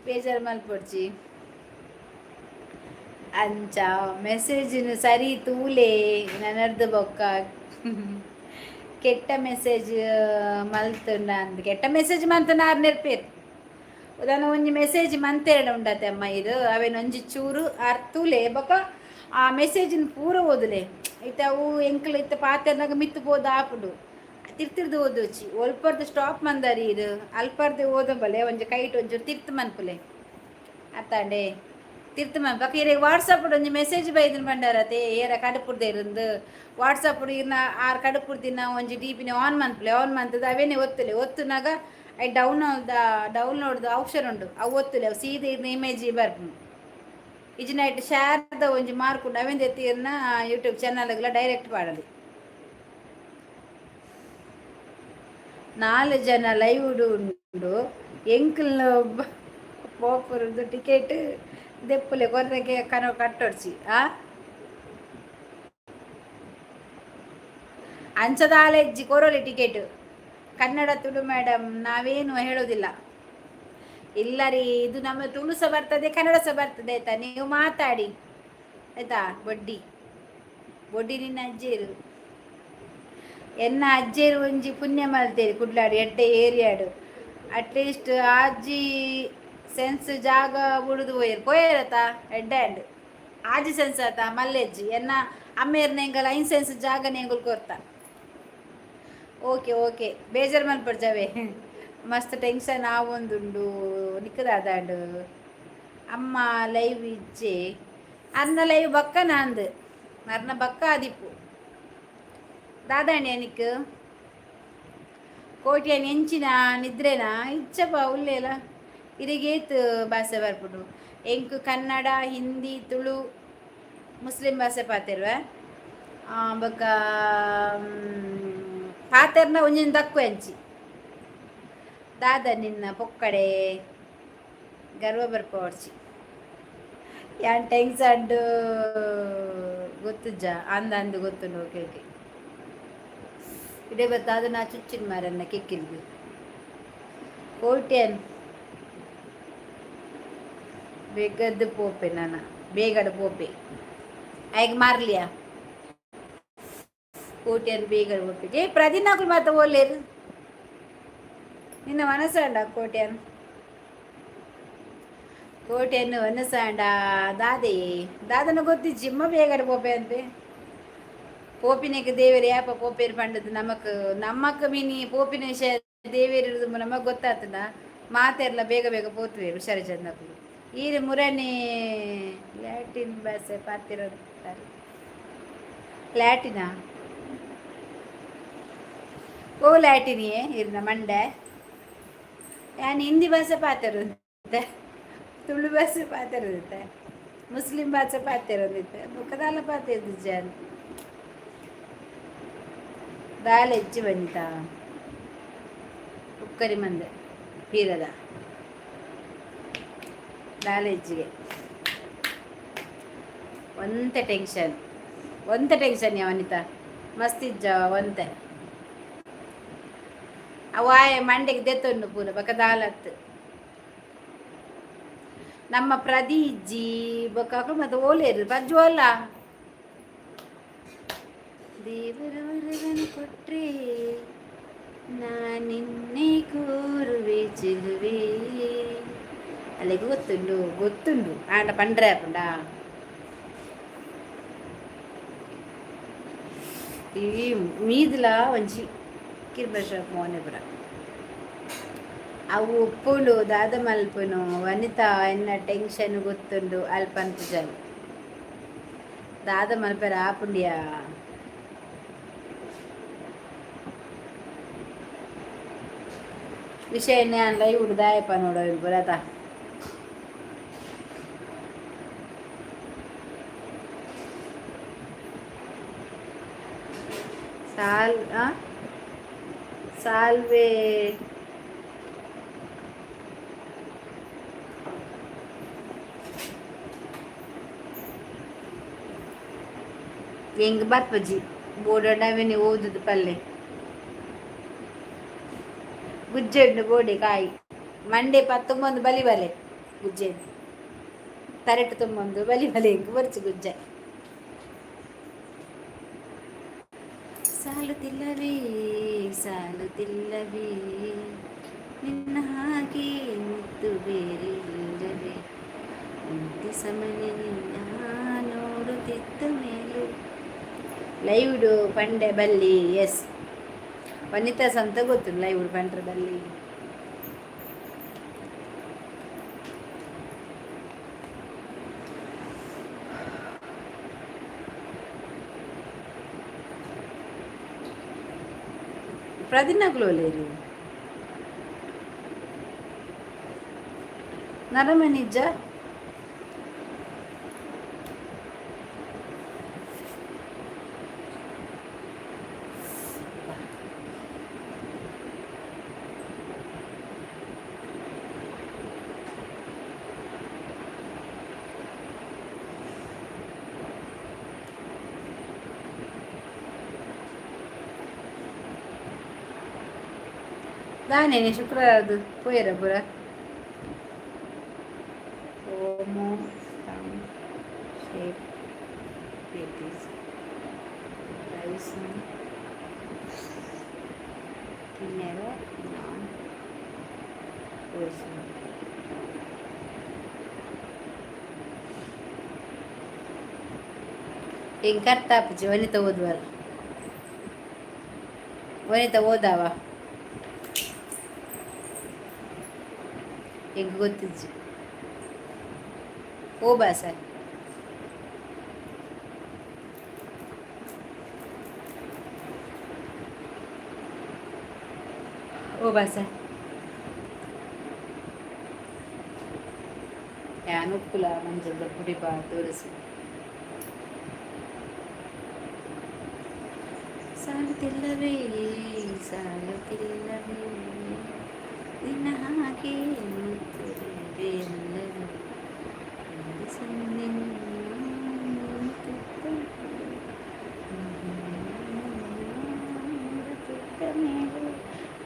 ಬೇಜಾರು ಮಲ್ಪೊಡ್ಚಿ. ಅಂಚ ಮೆಸೇಜಿನ ಸರಿ ತೂಲೆ ನನರ್ದು. ಬೊಕ್ಕ ಕೆಟ್ಟ ಮೆಸೇಜ್ ಮಲ್ತುಂಡ ಅಂದ್ ಕೆಟ್ಟ ಮೆಸೇಜ್ ಮಂತುಂಡ ಆರ್ ನೆರ್ಪೇರು. ಉದಾಹರಣೆ ಒಂಜಿ ಮೆಸೇಜ್ ಮಂತೇರಡ ಉಂಡತೆ ಅಮ್ಮ ಇದು. ಅವೇನು ಒಂಜಿ ಚೂರು ಆರ್ ತೂಲೆ, ಬೊಕ್ಕ ಆ ಮೆಸೇಜಿನ ಪೂರ ಓದುಲೆ. ಇತ್ತೆ ಅವು ಎಂಕ್ಲ ಇತ್ತೆ ಪಾತೆರ್ನಾಗ ಮಿತ್ತು ಪೋದು ಆಪುಂಡು. ತಿರ್ತಿರ್ದು ಓದೋಚಿ. ಒಲ್ಪರ್ದು ಸ್ಟಾಪ್ ಮಂದಾರಿ ಇದು ಅಲ್ಪರ್ದು ಓದಂಬಲೆ ಒಂಜಿ ಕೈಟ್ ಒಂಚೂರು ತಿರ್ತು ಮನ್ಪುಲೆ ಅತ್ತಾಂಡೆ. ತಿರ್ತು ಮನ್ಪ ಇರೆಗ್ ವಾಟ್ಸಪ್ ಒಂಜಿ ಮೆಸೇಜ್ ಬೈದಿನ ಬಂಡಾರತೆ. ಏರ ಕಡುಪುರ್ದೆ ಇರಂದು ವಾಟ್ಸಪ್ ಇರ್ನ ಆರ್ ಕಡುಪುರ್ದಿನ ಒಂಜಿ ಡಿಪಿನ ಆನ್ ಮನ್ಪುಲೆ. ಆನ್ ಮಂತದ ಅವೇನೆ ಒತ್ತುಲೆ. ಒತ್ತುನಾಗ I down ಡೌನ್ಲೋಡ್ದು ಆಪ್ಷನ್ ಉಂಡು, ಅವು ಒತ್ತುಲೆ. ಅವು ಸೀದಾ ಇರ್ನ ಇಮೇಜ್ ಬರ್ಪುಂಡು. ಇಜ್ಜಿನ ಶೇರ್ದ ಒಂಜಿ ಮಾರ್ಕ್ ಉಂಡು, ಅವೇಂದ ಎತ್ತಿ ಯೂಟ್ಯೂಬ್ ಚಾನಲ್ಗಳ ಡೈರೆಕ್ಟ್ ಪಾಡಲಿ. ನಾಲ್ ಜನ ಲೈವ್ ಉಂಡು. ಎಂಕಲ್ನ ಪೋಪುರದ್ದು ಟಿಕೆಟ್ ದೆಪ್ಪುಲೆ ಕೊರ್ರೆಗೆ ಕನ ಕಟ್ಟೊಡ್ಚಿ. ಆ ಅಂಚದಾಲೆಜ್ಜಿ ಕೊರೊಲಿ ಟಿಕೆಟ್. ಕನ್ನಡ ತುಳು ಮೇಡಮ್, ನಾವೇನು ಹೇಳೋದಿಲ್ಲ. ಇಲ್ಲ ರೀ, ಇದು ನಮ್ಮ ತುಳು ಸಹ ಬರ್ತದೆ, ಕನ್ನಡ ಸಹ ಬರ್ತದೆ, ಆಯ್ತಾ? ನೀವು ಮಾತಾಡಿ, ಆಯ್ತಾ? ಬೊಡ್ಡಿ ಬೊಡ್ಡಿ ನಿನ್ನ ಅಜ್ಜೇರು, ಎನ್ನ ಅಜ್ಜೇರು ಒಂಜಿ ಪುಣ್ಯ ಮಲ್ತೇರಿ. ಕುಡ್ಲಾಡು ಎಡ್ಡೆ ಏರಿಯಾಡು ಅಟ್ಲೀಸ್ಟ್ ಅಜ್ಜಿ ಸೆನ್ಸ್ ಜಾಗ ಬುಡುದು ಪೋಯೆರ್ ಪೋಯೇರತ. ಎಡ್ಡೆ ಅಂಡ್ ಆಜಿ ಸೆನ್ಸ್ ಆತ ಮಲ್ಲೆಜ್ಜಿ. ಎನ್ನ ಅಮ್ಮೇರ್ನ ಎಂಗಲ್ 5 ಸೆನ್ಸ್ ಜಾಗನೆ ಎಂಗುಲ್ ಕೊರ್ತ. ಓಕೆ ಓಕೆ, ಬೇಜಾರು ಮನ್ಪೊಡ್ಚವೆ. ಮಸ್ತ್ ಟೆನ್ಷನ್ ಆವೊಂದುಂಡು ನಿಕ್ಕದಾದಾಂಡು. ಅಮ್ಮ ಲೈವ್ ಇಜ್ಜೆ ಅರ್ನ ಲೈವ್ ಬಕ್ಕ ನಾಂದು ಅರ್ನ ಬಕ್ಕ ಆದಿಪ್ಪು. ದಾದಾಂಡಿ ನಿಕ್ ಕೋಟಿಯನ್ ಎಂಚಿನ ನಿದ್ರೆನಾ? ಇಚ್ಚಪ್ಪ ಉಲ್ಲೇಲ. ಇರೆಗೇತ್ ಭಾಷೆ ಬರ್ಪುಂಡು? ಎಂಕ್ ಕನ್ನಡ, ಹಿಂದಿ, ತುಳು, ಮುಸ್ಲಿಂ ಭಾಷೆ ಪಾತೆರ್ವೆ. ಬೊಕ್ಕ ಪಾತೆರ್ನ ಒಂಜೊಂಜಿ ದಕ್ಕು ಅಂಚಿ. ದಾದ ನಿನ್ನ ಪೊಕ್ಕಡೆ ಗರ್ವ ಬರ್ಪವರ್ಚಿ. ಯಾನ್ ಟೆನ್ಷನ್ ಗೊತ್ತುಜ್ಜ ಅಂದ ಅಂದು ಗೊತ್ತುಂಡು. ಓಕೆ ಓಕೆ, ಇಡೆ ಬತ್ತಾದ ನಾ ಚುಚ್ಚಿನ ಮಾರನ್ನ ಕೆಕ್ಕಿಲ್ದು ಕೋಟ್ಯನ್ ಬೇಗದ್ದು ಪೋಪೆ ನಾನ ಬೇಗಡ ಪೋಪೆ ಆಯ್ಕೆ ಮಾರ್ಲಿಯಾ. ಕೋಟ್ಯನ್ ಬೇಗಡ ಪೋಪೆ. ಏ ಪ್ರದಿನಾకులు ಮಾತ ಓಲೇರು ನಿನ್ನ ಮನಸ್ಸಂಡ ಕೋಟ್ಯನ್ ಕೋಟ್ಯನ್ ಮನಸ್ಸಾಂಡ. ದಾದೆ ದಾದನ ಗೊತ್ತಿಜ್ಜಿ ಜಿಮ್ಮ ಬೇಗಡ ಪೋಪೆ ಅಂತೆ. ಪೋಪಿನೆಗ್ ದೇವೆರ್ ಯಾಪ ಪೋಪೇರು ಪಂಡದು ನಮಕ್ ನಮ್ಮಕ್ ಮಿನಿ ಪೋಪಿನ ವಿಷಯ ದೇವೇರು ನಮಗ್ ಗೊತ್ತಾತದ. ಮಾತೆರ್ಲ ಬೇಗ ಬೇಗ ಪೋತುವೆರು ಹುಷಾರಿ ಚಂದಕುಲು. ಈರು ಮುರಣಿ ಲ್ಯಾಟಿನ್ ಭಾಷೆ ಪಾತಿರೋತಾರೆ. ಲ್ಯಾಟಿನಾ? ಓ ಲ್ಯಾಟಿನಿಯೇ ಇರ್ನ ಮಂಡೆ. ಯಾನ್ ಹಿಂದಿ ಭಾಷೆ ಪಾತೆರೊಂದಿತ್ತೆ, ತುಳು ಭಾಷೆ ಪಾತೆರೊಂದಿತ್ತೆ, ಮುಸ್ಲಿಂ ಭಾಷೆ ಪಾತೆರೊಂದಿತ್ತೆ, ಬೊಕ್ಕ ಪಾತೆರ್ದಿಜ್ಜಾನ್. ದಾಲ ಹೆಚ್ಚು ಬಂದಿತಾ ಉಕ್ಕರಿ ಮಂದೆ ಪೀರದ ದಾಲ ಹೆಚ್ಚಿಗೆ. ಒಂತೆ ಟೆನ್ಷನ್, ಒಂತೆ ಟೆನ್ಷನ್ ವನಿತಾ. ಮಸ್ತ್ ಇಜ್ಜ ಒಂತೆ ಅವಾಯ ಮಂಡೆಗೆ ದೆತ್ತೊಂಡು ಪೂರ ಬೊಕ ದಾಲತ್. ನಮ್ಮ ಪ್ರದಿ ಇಜ್ಜಿ ಬೊಕ್ಕ ಅಕುಲು ಮತ್ತೆ ಓಲೇರು ಬಜ್ಜು ಅಲ್ಲ. ದೇವರ ವರವನು ಕೊಟ್ರೆ ನಿನ್ನೆ ಕೋರುವೆ ಚೆಲುವೆ. ಅಲ್ಲಿಗೆ ಗೊತ್ತುಂಡು ಗೊತ್ತುಂಡು ಆಂಡ ಪಂಡ್ರೆ ಪಂಡ. ಈ ಮೀದಲ ಒಂಜಿ ಕಿರ್ಬ ಮೋನೆ ಪುರ ಅವು ಉಪ್ಪುಂಡು. ದಾದ ಮಲ್ಪುನು ವನಿತಾ? ಎನ್ನ ಟೆನ್ಷನ್ ಗೊತ್ತುಂಡು ಅಲ್ಪ ಅನ್ಪುಜಲ್. ದಾದ ಮಲ್ಪೆರ ಆಪುಂಡಿಯಾ? ವಿಷಯ ಲೈವ್ ದಾಯಪ್ಪ ನೋಡು ಬರತ. ಸಾಲ್ ಸಾಲ್ವೆ ಎಂಗ್ ಬರ್ಪಜಿ ಬೋರ್ಡ್ ಓದುದು ಪಲ್ಲೆ ಗುಜ್ಜೆಂಡು ಬೋಡೆ ಕಾಯಿ ಮಂಡೆ ಪತ್ತೊಂಬೊಂದು ಬಲಿ ಬಲೆ ಗುಜ್ಜೆ ತರೆಟು ತುಂಬೊಂದು ಬಲಿ ಬಲೆ ಎಂಕ್ ಬರ್ಚು ಗುಜ್ಜೆ. ಸಾಲುತ್ತಿಲ್ಲವೇ ಸಾಲುತ್ತಿಲ್ಲವೇ ನಿನ್ನ ಹಾಗೆ ಮುದ್ದು ಬೇರೆ ಇಲ್ಲವೇ. ಒಂಟಿ ಸಮನೆ ನಿನ್ನ ನೋಡುತ್ತಿದ್ದ ಮೇಲೂ ಲೈವ್ ಪಂಡೆ ಬಲ್ಲಿ. ಎಸ್, ವನಿತಾ ಸಂತ ಗೊತ್ತು, ಲೈವ್ ಪಂಡ್ರೆ ಬಲ್ಲಿ. ಪ್ರದಿನಗಳು ಲೇರು ನರಮನಿಜ್ಜ. ದಾನೇನೆ ಶುಕ್ರವಾರದ ಪೋಯರ ಪುರ ಓಮೋ shape it is rice ತಿನ್ನೆರ ನಾನ್ ತೋರಿಸಿ. ಹಿಂಗೆ ಕರ್ತಾಪುಜಿ. ವನಿತಾ ಓದುವಲ್ಲ, ವನಿತಾ ಓದಾವ. ಎಂಕ್ ಗೊತ್ತಿಜ್ಜಿ. ಓ ಬಾ ಸರ್. ಓ ಬಾ ಸರ್. ಯಾನ್ ಉಪ್ಪುಲ ಮಂಜಲ್ದ ಪುಡಿ ಬಾ ತೋರಿಸಿ. ಸಾಲುತ್ತಿಲ್ಲವೇ, ಸಾಲುತ್ತಿಲ್ಲವೇ, ನಿನ್ನ ಹಾಗೆ ಬೇರೆಲ್ಲವೇ. ಒಂದು ಸೊನ್ನೆ ಮೇಲೆ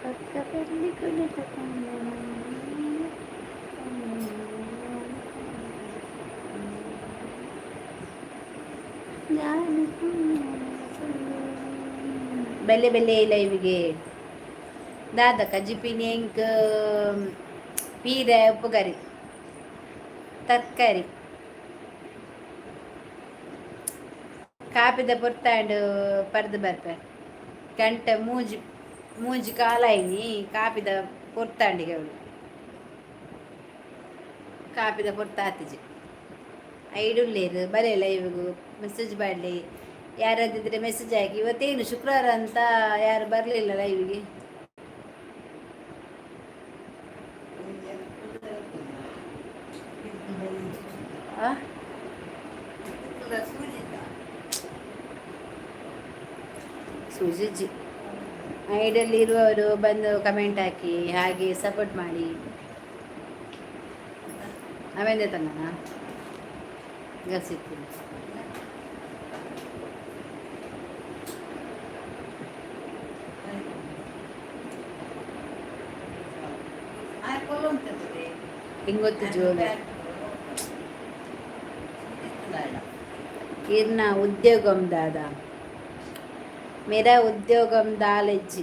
ಪಕ್ಕದಲ್ಲಿ ಕುಳಿತ ಬೆಲೆ ಬೆಲೆ ಲೈವ್ಗೆ ದಾದ ಕಜಿಪಿನಿ ಎಂಕ್ ಪೀರೆ ಉಪ್ಪುಕರಿ ತರಕಾರಿ. ಕಾಪಿದ ಪೊರ್ತಾಂಡ್ ಪರ್ದು ಬರ್ಪೆ. ಗಂಟೆ ಮೂಜಿ ಮೂಜಿ ಕಾಲಾಯಿನಿ. ಕಾಪಿದ ಪೊರ್ತಾಂಡಿಗೆ ಅವಳು ಕಾಪಿದ ಪೊರ್ತಾತಿಜಿ. ಐಡುಲ್ಲೇರು ಬಲೆ ಲೈವ್ಗು ಮೆಸೇಜ್ ಮಾಡಲಿ. ಯಾರಾದಿದ್ರೆ ಮೆಸೇಜ್ ಹಾಕಿ. ಇವತ್ತೇನು ಶುಕ್ರವಾರ ಅಂತ ಯಾರು ಬರಲಿಲ್ಲ ಲೈವ್ಗೆ. ಆ ಸುಜಿಜಿ ಐಡಲ್ಲಿ ಇರುವವರು ಬಂದು ಕಮೆಂಟ್ ಹಾಕಿ, ಹಾಗೆ ಸಪೋರ್ಟ್ ಮಾಡಿ. ಅವೆಂದೇ ತಂದನಾ ಗಸಿತ್ತು. ಹಿಂಗೊತ್ತು ಜೋಲ. ಇರ್ನ ಉದ್ಯೋಗಂ ದಾದ ಮೇರಾ ಉದ್ಯೋಗಂ ದಾಲೆಜ್ಜಿ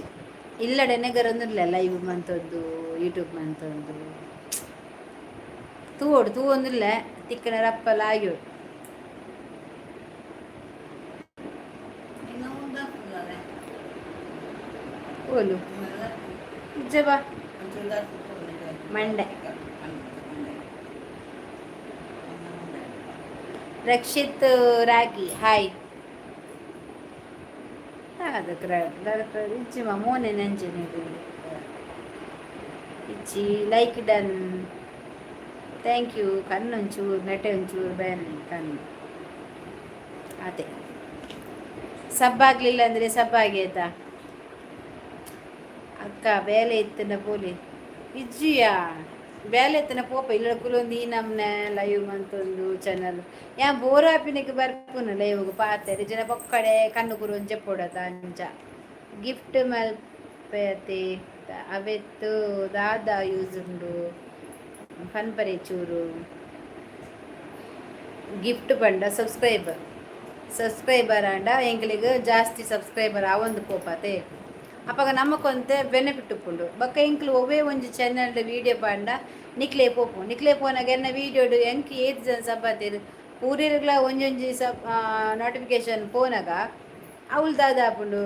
ಇಲ್ಲಡೆ ನೆಗರೊಂದಿಲ್ಲ. Live ಮಂತೊಂದು, YouTube ಮಂತೊಂದು ತೂವೊಡು ತೂವೊಂದಿಲ್ಲ. ತಿಕ್ಕನ ರಪ್ಪಲ ಆಗ್ಯೋಡು. ಓಲು ಇಜ್ಜಬಾ ಮಂಡೆ. ರಕ್ಷಿತ್ ರಾಗಿ ಹಾಯ್. ಅದಕ್ಕೆ ಇಜ್ಜಿ ಮೋನೆ ನಂಜನೆ ಇಜ್ಜಿ. Like done, thank you. ಕಣ್ಣು ಒಂಚೂರು ನೆಟೆ ಒಂಚೂರು ಬೇರೆ ಕಣ್ಣು ಅದೇ ಸಬ್ಬಾಗ್ಲಿಲ್ಲ ಅಂದರೆ ಸಬ್ಬಾಗಿ ಆಯ್ತಾ ಅಕ್ಕ. ಬೇಲೆ ಇತ್ತನ ಪೋಲಿ ಇಜ್ಜಿಯಾ ಬೇಲೆ ಎತ್ತನ ಪೋಪ. ಇಲ್ಲ ಕುಲೊಂದು ಈ ನಮ್ನೆ ಲೈವ್ ಮಂತೊಂದು ಚಾನಲ್ ಯಾ ಬೋರ್ ಆಪಿನಕ್ಕೆ ಬರ್ಪುನ ಲೈವ್ಗೆ ಪಾತೆರೆ ಜನ ಪೊಕ್ಕಡೆ ಕಣ್ಣು ಕುರು ಒಂಜೆ ಪೊಡತ ಅಂಚ. ಗಿಫ್ಟ್ ಮಲ್ಪೆ ಅವೆತ್ತು ದಾದ ಯೂಸ್ ಉಂಡು ಪನ್ಪರೆ ಚೂರು. ಗಿಫ್ಟ್ ಪಂಡ ಸಬ್ಸ್ಕ್ರೈಬರ್, ಸಬ್ಸ್ಕ್ರೈಬರ್ ಆಂಡ ಎಂಕ್ಲೆಗ್ ಜಾಸ್ತಿ ಸಬ್ಸ್ಕ್ರೈಬರ್ ಆವೊಂದು ಪೋಪತೆ. ಅಪಗ ನಮಕೊಂತೆ ಬೆನಿಫಿಟ್ ಉಪ್ಪುಂಡು. ಬೊಕ್ಕ ಎಂಕ್ಲು ಒವ್ವೇ ಒಂಜಿ ಚಾನಲ್ ವೀಡಿಯೋ ಪಾಂಡ ನಿಕ್ಲೆ ಪೋಪು. ನಿಕ್ಲೆ ಪೋನಾಗ ಎನ್ನ ವೀಡಿಯೋಡು ಎಂಕ್ ಏತ್ ಜನ ಸಬ್ಬಾತೆರ್ ಪೂರೆರ್ಗ್ಲ ಒಂಜೊಂಜಿ ಸಬ್ ನೋಟಿಫಿಕೇಶನ್ ಪೋನಾಗ ಅವ್ಲು ದಾದ ಆಪುಂಡು,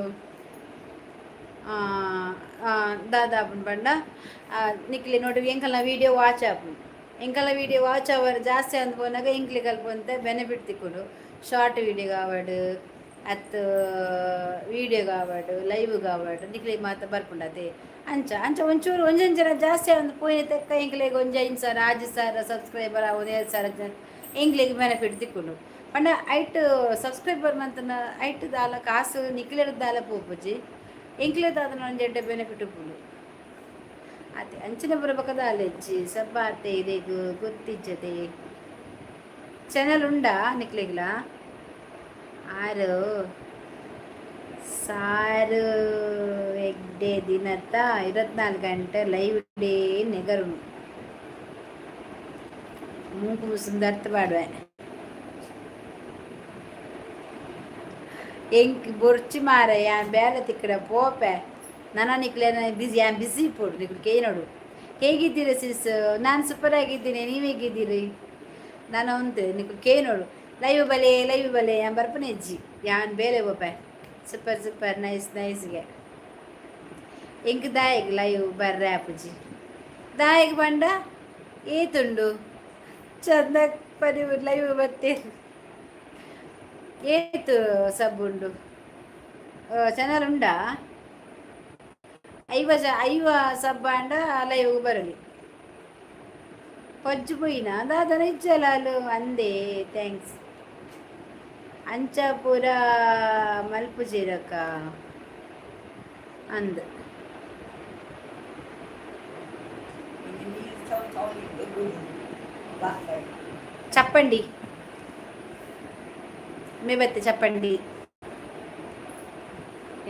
ದಾದ ಆಪುಂಡು ಪಂಡ, ನಿಕ್ಲೆ ನೋಡಿ ಎಂಕಲ್ನ ವೀಡಿಯೋ ವಾಚ್ ಆಪುಂಡು. ಎಂಕಲ್ನ ವೀಡಿಯೋ ವಾಚ್ ಅವರ್ ಜಾಸ್ತಿ ಅಂದ್ ಪೋನಾಗ ಎಂಕ್ಲೆಗ್ ಅಲ್ಪ ಒಂತೆ ಬೆನಿಫಿಟ್ ತಿಕ್ಕುಂಡು. ಶಾರ್ಟ್ ವೀಡಿಯೋ ಆವಡ್ ಅತ್ತ್ ವೀಡಿಯೋ ಆವಡ್, ಲೈವ್ ಆವಡ್, ನಿಕ್ಲೆಗ್ ಮಾತ ಬರ್ಪುಂಡು ಅತೆ. ಅಂಚ ಅಂಚ ಒಂಚೂರು ಒಂಜೊಂಜಿ ಜನ ಜಾಸ್ತಿ ಆವೊಂದು ಪೋಯಿನ ತೆಕ್ಕ ಎಂಕ್ಲೆಗ್ ಒಂಜಿ 5000, 6000 ಸಬ್ಸ್ಕ್ರೈಬರ್ ಆವೊಂದು, 7000 ಎಂಕ್ಲೆಗ್ ಬೆನಿಫಿಟ್ ತಿಕ್ಕುಂಡು. ಪಂಡ ಐಟ್ ಸಬ್ಸ್ಕ್ರೈಬರ್ ಮಂತನ ಐಟ್ ದಾಲ ಕಾಸು ನಿಕ್ಲೆಡ್ ದಾಲ ಪೋಪುಜಿ, ಎಂಕ್ಲೆ ದಾದನ ಒಂಜಿ ಎಡ್ಡೆ ಬೆನಿಫಿಟ್ ಉಪ್ಪುಂಡು ಅತೆ. ಅಂಚಿನ ಪೂರ ಬೊಕ ದಾಲ ಇಜ್ಜಿ. ಸಬ್ಬಾತೆ ಇರೆಗ್ ಗೊತ್ತಿಜ್ಜದೆ. ಚಾನಲ್ ಉಂಡಾ ನಿಕ್ಲೆಗ್ಲ? 6000 ಎಡ್ಡೆ ದಿನತ್ತ 24 ಗಂಟೆ ಲೈವ್ ಡೇ ನೆಗರುನು. ಮೂಂಕು ಮುಸುಂದರ್ಥ ಪಾಡುವೆ. ಎಂಕ್ ಬೊರ್ಚಿ ಮಾರ, ಯಾನ್ ಬೇಲೆ ತಿಕ್ಕಡ ಪೋಪೆ. ನನ ನಿಕ್ಲೆನ ಬಿಸಿ, ಯಾನ್ ಬಿಸಿ ಇಪ್ಪೊಡು. ನಿಕ್ಲು ಕೇನೋಡು. ಹೇಗಿದ್ದೀರ ಸಿಸ್? ನಾನು ಸೂಪರ್ ಆಗಿದ್ದೀನಿ, ನೀವು ಹೇಗಿದ್ದೀರಿ? ನಾನು ಉಂತು ನಿಕ್ಲು ಕೇನೋಡು. ಲೈವ್ ಬಲೆ, ಲೈವ್ ಬಲೆ. ಯಾನ್ ಬರ್ಪುನೆ ಇಜ್ಜಿ, ಯಾನ್ ಬೇಲೆ ಪೋಪೆ. ಸೂಪರ್ ಸೂಪರ್, ನೈಸ್ ನೈಸ್ಗೆ. ಎಂಕ್ ದಾಯೆಗ್ ಲೈವ್ ಬರ್ರೆ ಆಪುಜಿ? ದಾಯೆಗ್ ಪಂಡ ಏತುಂಡು ಚಂದ ಪರಿ ಲೈವ್ ಬತ್ತೇರು. ಏತು ಸಬ್ ಉಂಡು? ಚಾನಲ್ ಉಂಡಾ? 50 ಜ 50 ಸಬ್ ಆಂಡ ಲೈವ್ ಬರಲಿ. ಪಜ್ಜು ಪೋಯಿನ ದಾದನ ಇಜ್ಜಲಾಲು ಅಂದೇ. Thanks. ಅಂಚ ಪೂರ ಮಲ್ಪುಜೀರಕ್ಕ ಅಂದ್. ಚಪ್ಪಂಡಿ ಮೇ ಬತ್ತೆ ಚಪ್ಪಂಡಿ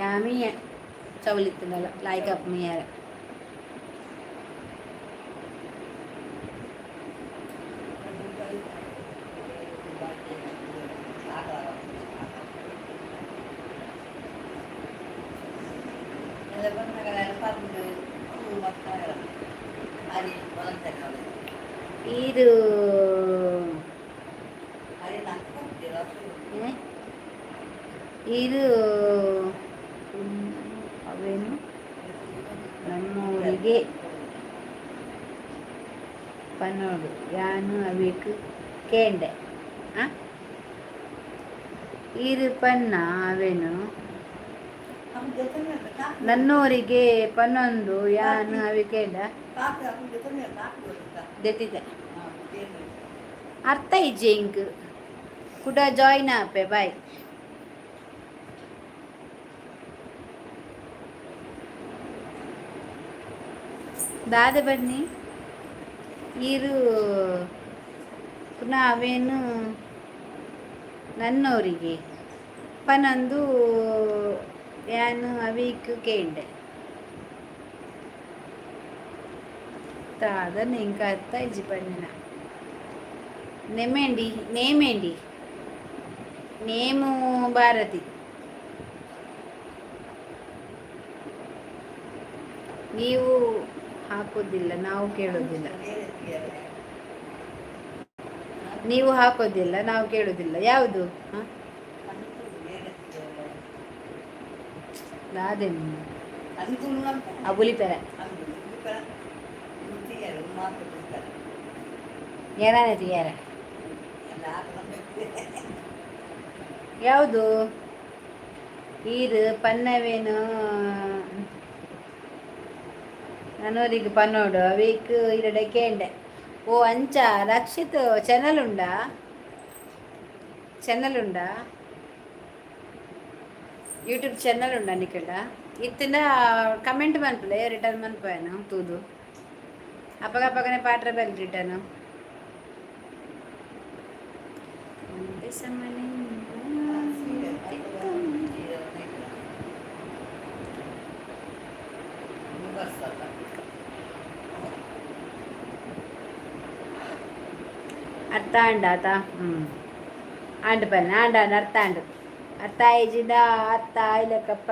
ಯಾಮಿಯ ಚೌಲಿತ್ತುಂಡಲ ಲಾಯ್ಕ್ ಅಪ್ ಮೀಯರ. ಇದು ಇದು ಅವೇನು ನಮ್ಮೂರಿಗೆ ಪನ್ನೋಡು ಯಾನು ಅವಿಕ್ ಕೇಂಡೆ. ಈರು ಪನ್ನ ಅವೇನು ನನ್ನೂರಿಗೆ ಪನ್ನೊಂದು ಯಾನು ಅವಿ ಕೇಂಡ ದೆತ್ತಿದೆ. ಅರ್ಥ ಇಜ್ಜಿ ಇಂಕ್. ಕುಡ ಜಾಯಿನ್ ಆಪೆ. ಬಾಯ್. ದಾದೆ ಬನ್ನಿ ಈರು ಪುನಃ ಅವೇನು ನನ್ನೋರಿಗೆ ಪನಂದು ಯಾನು ಅವೀಕ್ ಕೇಂಡೆ. ದಾದನ ಇಂಕ ಅರ್ಥ ಇಜ್ಜಿ ಪನ್ನಿನ. ನೆಮೇಂಡಿ ನೇಮೇಂಡಿ ನೇಮು ಭಾರತಿ. ನೀವು ಹಾಕೋದಿಲ್ಲ, ನಾವು ಕೇಳೋದಿಲ್ಲ. ನೀವು ಹಾಕೋದಿಲ್ಲ, ನಾವು ಕೇಳೋದಿಲ್ಲ. ಯಾವುದು? ಹಾಂ, ದಾದೆ ಅಬುಲಿ ಪೆರ ಏನಾಯ್ತು ಯಾರ? ಯಾವುದು ಈರು ಪನ್ನವೇನು ನನ್ನೂರಿಗೆ ಪನ್ನೋಡು ಅವಿಕ್ ಇರಡೆ ಕೇಂಡೆ. ಓ ಅಂಚ. ರಕ್ಷಿತ್ ಚಾನಲ್ ಉಂಡಾ? ಚಾನಲ್ ಉಂಡಾ? ಯೂಟ್ಯೂಬ್ ಚಾನಲ್ ಉಂಡಾ ನಿಕಲ್ಡ? ಇತ್ತಿನ ಕಮೆಂಟ್ ಮನ್ಪುಲೆ, ರಿಟರ್ನ್ ಮನ್ಪುವೇನು ತೂದು. ಅಪಗ ಅಪಗನೆ ಪಾಟ್ರೆ ಬಲ್ಲಿ ರಿಟರ್ನ್. ಅರ್ಥ ಆಂಡ ಆತ. ಹ್ಞೂ, ಆಂಡ್ ಪನ್ನ ಆಂಡ ಆಂಡ್ ಅರ್ಥ ಆಂಡ್. ಅರ್ಥ ಆಯಿಜಿಂಡ ಅರ್ಥ ಆಯ್ಲಕ್ಕಪ್ಪ.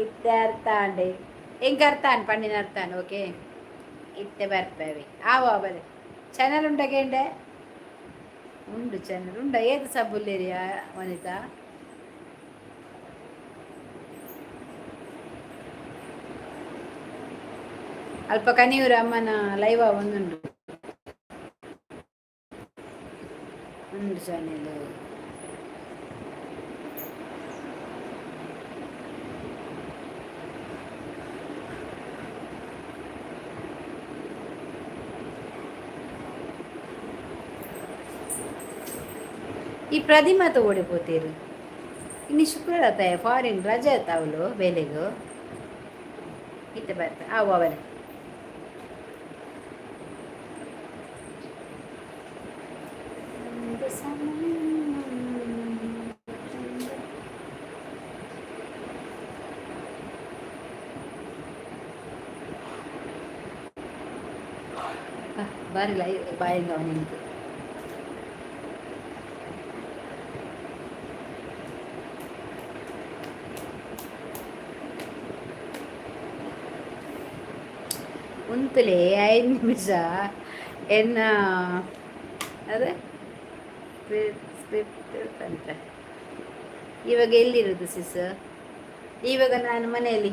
ಇತ್ತೆ ಅರ್ಥ ಆಂಡೆ. ಎಂಕ್ ಅರ್ಥ ಆಂಡ್, ಪಂಡಿನ ಅರ್ಥ ಆಂಡ್. ಓಕೆ, ಇತ್ತೆ ಬರ್ಪೇವೆ. ಆವೋ ಬಲೆ. ಚಾನಲ್ ಉಂಡ ಕೇಂಡೆ? ಉಂಡು, ಚಾನಲ್ ಉಂಡ. ಏತ್ ಸಬ್ಬುಲ್ಲೇರಿಯಾ ವನಿತಾ? ಅಲ್ಪ ಕನಿಯೂರು ಅಮ್ಮನ ಲೈವ್ ಒಂದುಂಡು ಉಂಡು ಚಾನೆಲ್. ಈ ಪ್ರತಿಮಾ ಓಡಿಪೋತೀರು. ಇನ್ನು ಶುಕ್ರವಾರ ಫಾರಿನ್ ರಜೆ ಆತ ಅವಳು ಬೇಲೆಗು ಇತ್ತೆ ಬರ್ತ ಆವು ಅವಳೆ. ಬಾರಿ ಲೈ ಬಾಯಿಂದ ನಿಂತು. ಉಂತುಲೆ 5 ನಿಮಿಷ ಎನ್ನ ಅದೇ ಸ್ಕ್ರಿಪ್ಟ್ ಅಂತ. ಇವಾಗ ಎಲ್ಲಿರೋದು ಸಿಸ್? ಇವಾಗ ನಾನು ಮನೆಯಲ್ಲಿ,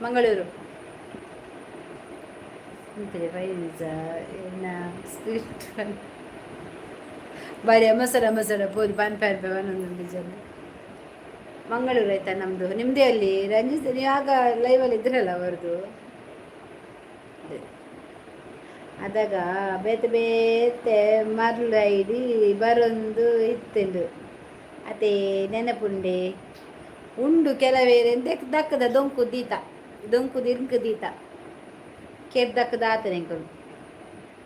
ಮಂಗಳೂರು. ಉಂತುಲೆ 5 ನಿಮಿಷ ಎನ್ನ ಸ್ಕ್ರಿಪ್ಟ್. ಬಾರಿ ಅಮಸರ ಅಮಸರ ಪೋದು ಪನ್ ಪನ್ ಪನ್ ಜನ. ಮಂಗಳೂರು ಆಯ್ತಾ ನಮ್ಮದು. ನಿಮ್ಮದೇ ಅಲ್ಲಿ ರಂಜಿತ್, ನೀವು ಆಗ ಲೈವಲ್ಲಿ ಇದ್ರಲ್ಲ ಅವರದು. ಅದಾಗ ಬೇತೆ ಬೇತೆ ಮರ್ಲು ಐಡಿ ಬರೊಂದು ಇತ್ತುಂಡು ಅದೇ ನೆನಪುಂಡೆ ಉಂಡು. ಕೆಲವೇರೆ ದಕ್ಕದ ದೊಂಕು ದೀತ ದೊಂಕು ದಿರ್ಕು ದೀತ ಕೇರ್ ದಕ್ಕದ ಆತನೆ ಎಂಕುಲು.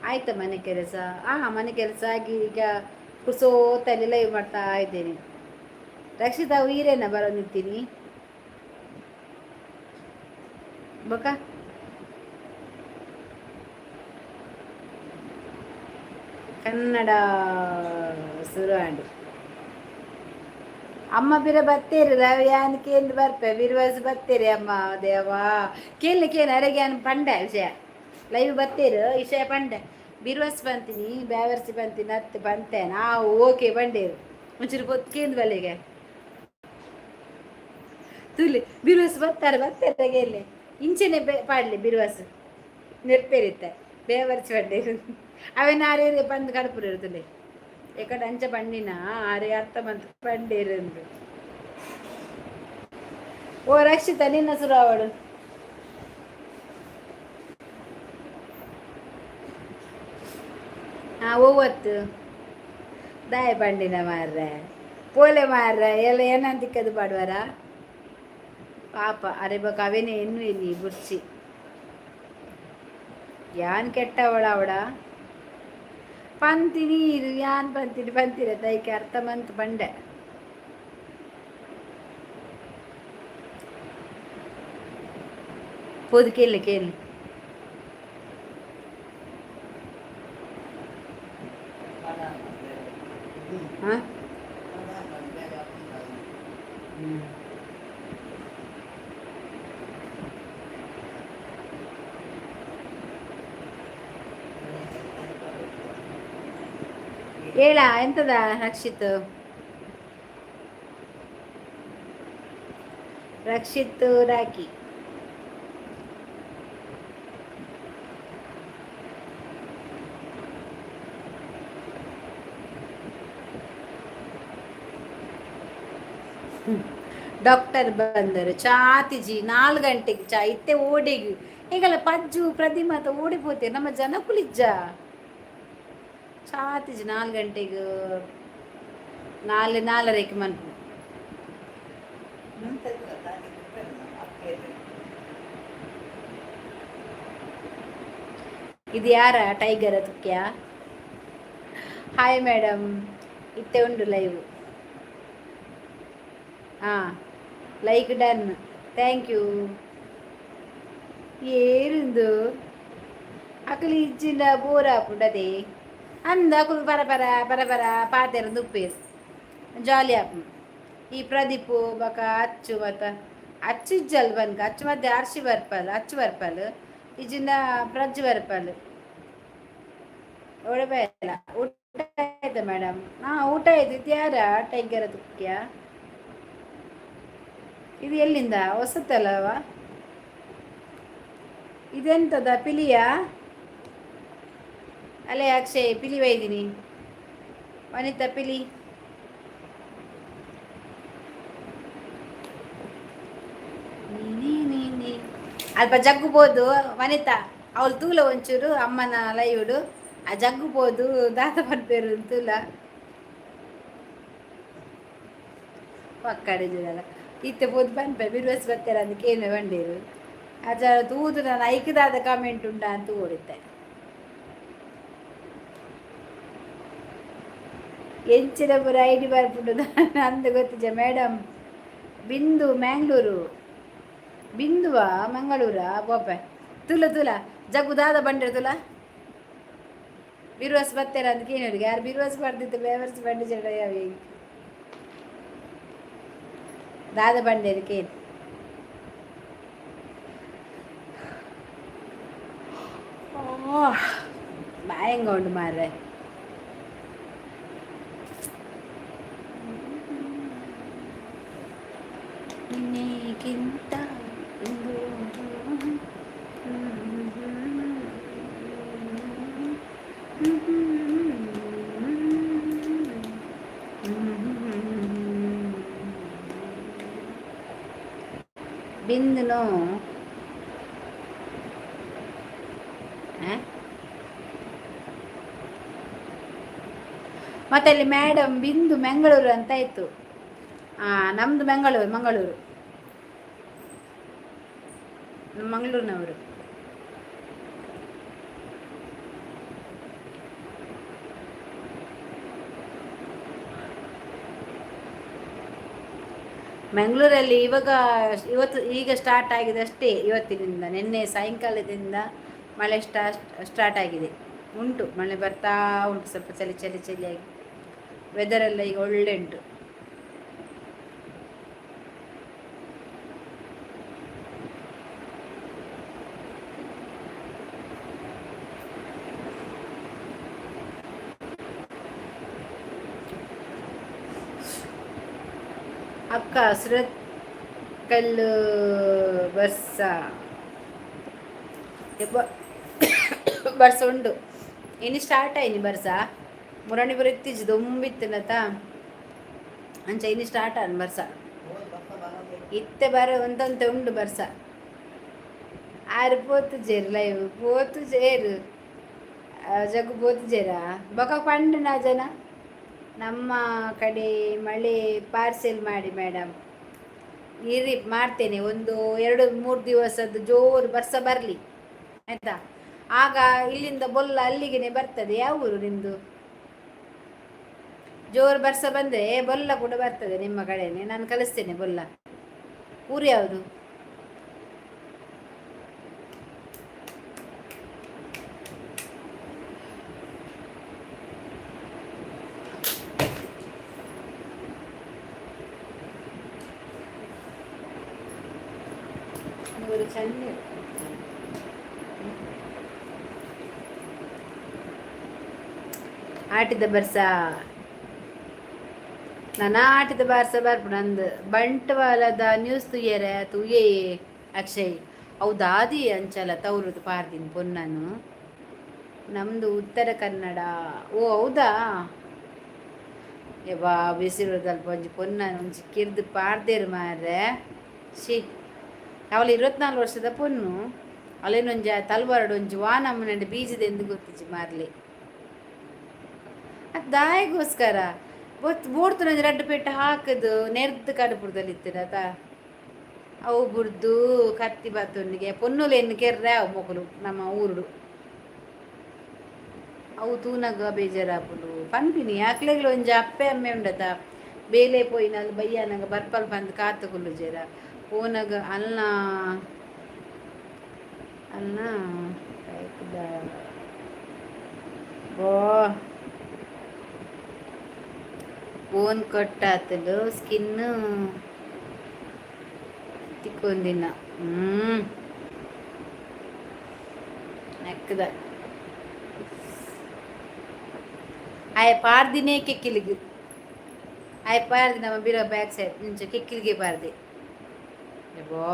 ಆಯ್ತಾ ಮನೆ ಕೆಲಸ? ಹಾಂ, ಮನೆ ಕೆಲಸ ಆಗಿ ಈಗ ಕುಸೋತಲ್ಲಿ ಲೈವ್ ಮಾಡ್ತಾ ಇದ್ದೇನೆ. ರಕ್ಷಿತಾ ಈರೇನ ಬರೋನಿರ್ತೀನಿ ಬೊಕ. ಕನ್ನಡ ಶುರು ಆಂಡ್. ಅಮ್ಮ ಬಿರ ಬತ್ತೇರಿ ಯಾನ್ ಕೇಂದ್ರ ಬರ್ಪೆ ಬಿರುವಾಸ ಬತ್ತೇರಿ ಅಮ್ಮ ದೇವಾ ಕೇಳಿ ಕೇಳಿ ಅರೆಗೆ ಯಾನ್ ಪಂಡೆ ವಿಷಯ ಲೈವ್ ಬತ್ತೇರು ವಿಷಯ ಪಂಡೆ ಬಿರುವಾಸ ಬಂತೀನಿ ಬ್ಯಾವರ್ಸಿ ಬಂತೀನಿ ಅತ್ತೆ ಬಂತೆ ನಾವು ಓಕೆ ಬಂಡೇರು ಒಂಚೂರು ಕೇಂದ್ರ ಬಲ್ಲಿಗೆ ತುಲಿ ಬಿರುವಾಸ ಬರ್ತಾರೆ ಬರ್ತಾರೆ ಎಲ್ಲಿ ಇಂಚೆನೆ ಬೆ ಪಾಡ್ಲಿ ಬಿರುವಾಸ ನೆರ್ಪೇರಿತ್ತೆ ಬೇವರ್ಸಿ ಬಂಡೇರು ಅವೇನ ಆರೇ ಬಂದು ಕಡಪುರ ಇರ್ತದೆ ಎಕಡೆ ಅಂಚ ಬಂಡಿನ ಆರೆ ಅರ್ಥ ಬಂತು ಬಂಡೇರಂದು. ಓ ರಕ್ಷಿತ, ನಿನ್ನ ಹೆಸರು ಅವಳು. ಹಾಂ, ಓವತ್ತು ದಾಯ ಬಂಡಿನ ಮಾರ್ರೆ ಪೋಲೆ ಮಾರ್ರೆ ಎಲ್ಲ ಏನಂತಿಕ್ಕದು ಪಾಡುವಾರ ಪಾಪ. ಅರೆ ಬೊಕ ಅವೇನೆ ಎನ್ನು ಎನ್ನಿ ಬುರ್ಚಿ ಯಾನ್ ಕೆಟ್ಟವಳ ಅವಡ ಪಂತಿ ನೀರು ಯಾನ್ ಪಂತಿನಿ ಪಂತಿರ ದೈಕೆ ಅರ್ಥ ಮಂತ್ ಬಂಡೆ. ಪೋದು ಕೇಳಿ ಕೇಳಿ. ಹಾಂ, ಹೇಳ ಎಂತದ ರಕ್ಷಿತ್? ರಕ್ಷಿತ್ ರಾಕಿ. ಡಾಕ್ಟರ್ ಬಂದರು ಚಾತಿಜಿ 4 ಗಂಟೆಗೆ ಚಾ ಇತ್ತೆ ಓಡಿಗಿ ಈಗಲ್ಲ ಪಜ್ಜು ಪ್ರತಿಮಾತ ಓಡಿ ಪೋತೆ ನಮ್ಮ ಜನಕುಲಿಜ್ಜ ಚಾತಿಜಿ 4 ಗಂಟೆಗೆ ನಾಲ್ ನಾಲ್ವರೆಗೆ ಮನ್ಪು. ಇದು ಯಾರ ಟೈಗರ್ ತುಕ್ಯ? ಹಾಯ್ ಮೇಡಮ್, ಇತ್ತೆ ಉಂಡು ಲೈವ್. ಹಾಂ, ಲೈಕ್ ಡನ್, thank you. ಏರಿಂದು ಅಕಲಿ ಇಜ್ಜಿಂದ ಬೋರ್ ಆಪುಂಡದೆ ಅಂದ ಅಕುಲು ಪರ ಪರ ಪರ ಪರ ಪಾತೆರ ಉಪ್ಪೇರು ಜಾಲಿ ಆಪುಂಡು. ಈ ಪ್ರದೀಪು ಬಕ ಅಚ್ಚು ಮತ್ತ ಅಚ್ಚು ಇಜ್ಜಲ್ ಬನ್ಕ ಅಚ್ಚು ಮಧ್ಯೆ ಅರ್ಶಿ ಬರ್ಪಲ್ ಅಚ್ಚು ಬರ್ಪಲ್ ಇಜ್ಜಿಂದ ಪ್ರಜ್ಜು ಬರ್ಪಲ್. ಓಡಬೇಡ. ಊಟ ಆಯ್ತಾ ಮೇಡಮ್? ಹಾಂ, ಊಟ ಆಯ್ತು. ಇದು ಯಾರ ಟೈಗರ್ ತುಕ್ಯ? ಇದು ಎಲ್ಲಿಂದ ಹೊಸತಲ್ಲವ? ಇದೆಂತದ ಪಿಲಿಯಾ? ಅಲ್ಲೇ ಅಕ್ಷಯ್, ಪಿಲಿ ಬೈದಿನಿ. ವನಿತಾ, ಪಿಲಿ. ನೀ ನೀ ನೀ ಅಲ್ಪ ಜಗ್ಗುಬೋದು. ವನಿತಾ, ಅವಳು ತೂಲ ಒಂಚೂರು ಅಮ್ಮನ ಲೈವುಡು. ಆ ಜಗ್ಗುಬೋದು ದಾತ ಪನ್ಪೇರು ತೂಲ. ಪಕ್ಕಡೆ ಜನ ಇತ್ತೆ ಪೋದು ಪನ್ಪೆ, ಬಿರ್ವಸ್ ಬತ್ತೆರ ಅಂದ್ ಕೇನೆ ಬಂಡೇರು. ಅಜ ತೂದು ನಾನು ಐಕ್ದಾದ ಕಾಮೆಂಟ್ ಉಂಡಾ ಅಂತ ಓಡಿತ್ತೆ. ಎಂಚಿನ ಪೂರ ಐಡಿ ಬರ್ಪುಂಡು ಅಂದ್ ಗೊತ್ತಿಜ ಮೇಡಮ್. ಬಿಂದು ಮ್ಯಾಂಗ್ಳೂರು, ಬಿಂದುವಾ ಮಂಗಳೂರಾ? ಬೋಪೆ ತುಲ ತುಲ ಜಗ್ಗು ದಾದ ಬಂಡೆ ತುಲ. ಬಿರ್ವಸ್ ಬತ್ತೆರ ಅಂತ ಕೇನೋರಿಗೆ. ಯಾರು ಬಿರ್ವಸ್ ಬರ್ದಿತ್ತು? ಬೇವರ್ಸ್ ಬಂಡೆ ಜಡ ಯಾವ ದಾದ ಬಂಡೇರು ಕೇನ್. ಬಾಯಂಗ ಉಂಡು ಮಾರ್ರೆ. ನಿನ್ನೆಗಿಂತ ಇಂದು. ಬಿಂದುನು ಆ? ಮತ್ತೆ ಅಲ್ಲಿ ಮೇಡಮ್ ಬಿಂದು ಮಂಗಳೂರು ಅಂತ ಇತ್ತು. ನಮ್ದು ಮಂಗಳೂರು, ಮಂಗಳೂರು, ನಮ್ಮ ಮಂಗಳೂರಿನವರು. ಮಂಗಳೂರಲ್ಲಿ ಇವಾಗ ಇವತ್ತು ಈಗ ಸ್ಟಾರ್ಟ್ ಆಗಿದೆ ಅಷ್ಟೇ. ಇವತ್ತಿನಿಂದ, ನಿನ್ನೆ ಸಾಯಂಕಾಲದಿಂದ ಮಳೆ ಸ್ಟಾರ್ಟ್ ಆಗಿದೆ. ಉಂಟು, ಮಳೆ ಬರ್ತಾ ಉಂಟು, ಸ್ವಲ್ಪ ಚಳಿ ಚಳಿ ಚಳಿಯಾಗಿ. ವೆದರ್ ಎಲ್ಲ ಈಗ ಒಳ್ಳೆ ಉಂಟು. ಅಕ್ಕ, ಸುರತ್ಕಲ್ಲು ಬರ್ಸ ಬರ್ಸ ಉಂಡು. ಇನ್ನು ಸ್ಟಾರ್ಟ್ ಆಯ್ನಿ ಬರ್ಸ. ಮುರಾಣಿ ಇತ್ತೀಚೆ ದೊಂಬಿತ್ತನತ ಅಂಚ ಇನ್ನು ಸ್ಟಾರ್ಟ್ ಆನ್ ಬರ್ಸ. ಇತ್ತೆ ಬರ ಒಂದಂತೆ ಉಂಡು ಬರ್ಸ. ಆರು ಪೋತು ಜೇರು ಲೈವ್ ಪೋತು ಜೇರು ಜಗ್ಗು ಪೋತು ಜೇರಾ ಬೊಕ ಪಂಡು ನಾ ಜನ. ನಮ್ಮ ಕಡೆ ಮಳೆ ಪಾರ್ಸೆಲ್ ಮಾಡಿ ಮೇಡಮ್. ಇರಿ, ಮಾಡ್ತೇನೆ. ಒಂದು 2-3 ದಿವಸದ್ದು ಜೋರು ಬರ್ಸ ಬರಲಿ, ಆಯ್ತಾ? ಆಗ ಇಲ್ಲಿಂದ ಬೊಲ್ಲ ಅಲ್ಲಿಗೆನೆ ಬರ್ತದೆ. ಯಾವ ಊರು ನಿಮ್ಮದು? ಜೋರು ಬರ್ಸ ಬಂದರೆ ಬೊಲ್ಲ ಕೂಡ ಬರ್ತದೆ ನಿಮ್ಮ ಕಡೆನೆ. ನಾನು ಕಳಿಸ್ತೇನೆ ಬೊಲ್ಲ. ಊರು ಯಾವುದು? ഒരു ചന്നി. ಆಟಿದ ಬರ್ಸ, ನನ ಆಟಿದ ಬರ್ಸ ಬರ್ಪುಂಡು ಅಂದ್. ಬಂಟ್ವಾಳದ ನ್ಯೂಸ್ ತೂಯರೆ ತೂಯೇ ಅಕ್ಷಯ್. ಅವು ದಾದಿ ಅಂಚಲ ತೌರುದು ಪಾರ್ದಿನ ಪೊನ್ನನು. ನಮ್ಮದು ಉತ್ತರ ಕನ್ನಡ. ಓ, ಹೌದಾ? ಯಬ್ಬಾ, ಬಿಸಿಲುದಲ್ಪ ಒಂಜಿ ಪೊನ್ನನು ಒಂಜಿ ಕಿರ್ದು ಪಾರ್ದೇರು ಮಾರ್ರೆ. She, ಅವಳು 24 ವರ್ಷದ ಪೊನ್ನು. ಅಲ್ಲೇನೊಂಜಿ ತಲ್ವಾರ್ಡ್ ಒಂಜಿ ವಾ ನಮ್ಮನೆ ಬೀಜದ ಎಂದು ಗೊತ್ತಿಜ್ಜಿ ಮಾರ್ಲಿ. ಅದು ದಾಯಿಗೋಸ್ಕರ ಬೋಡ್ತು ರಡ್ಡು ಪೆಟ್ಟು ಹಾಕದು ನೆರ್ದು ಕಡುಪುಡ್ದಲ್ಲಿ ಇತ್ತಿರತ. ಅವು ಬುಡ್ದು ಕತ್ತಿ ಬತ್ತೊಂದಿಗೆ ಪೊನ್ನುಲೆನ್ನು ಕೆರ್ರೆ ಅವು ಮೊಕಲು ನಮ್ಮ ಊರುಡು. ಅವು ತೂನಗ ಬೇಜಾರಾಪುಂಡು ಪನ್ಪಿನಿ. ಅಕ್ಲೆಗ್ಲ ಒಂಜಿ ಅಪ್ಪೆ ಅಮ್ಮೆ ಉಂಡತ. ಬೇಲೆ ಪೋಯಿನಲ್ಲಿ ಬಯ್ಯಾನಗ ಬರ್ಪಲ್ ಬಂದು ಕಾತು ಕುಲ್ಲುಜೆರ. ಪೋನಗ ಅಲ್ನ ಅಲ್ನ ಬೋ ಬೋನ್ ಕಟ್ಟಾತಲು ಸ್ಕಿನ್ ತಿಕ್ಕೊಂದಿನ. ನೆಕ್ಕದ ಆಯ್ ಪಾರ್ದಿನೇ ಕೆಕ್ಕಿಲಿಗೆ. ಆಯ್ ಪಾರ್ದಿ ನಮ್ಮ ಬಿರೋ ಬ್ಯಾಕ್ ಸೈಡ್ ನಿಂಚ ಕೆಕ್ಕಿಲಿಗೆ ಪಾರ್ದಿ. ಬೋ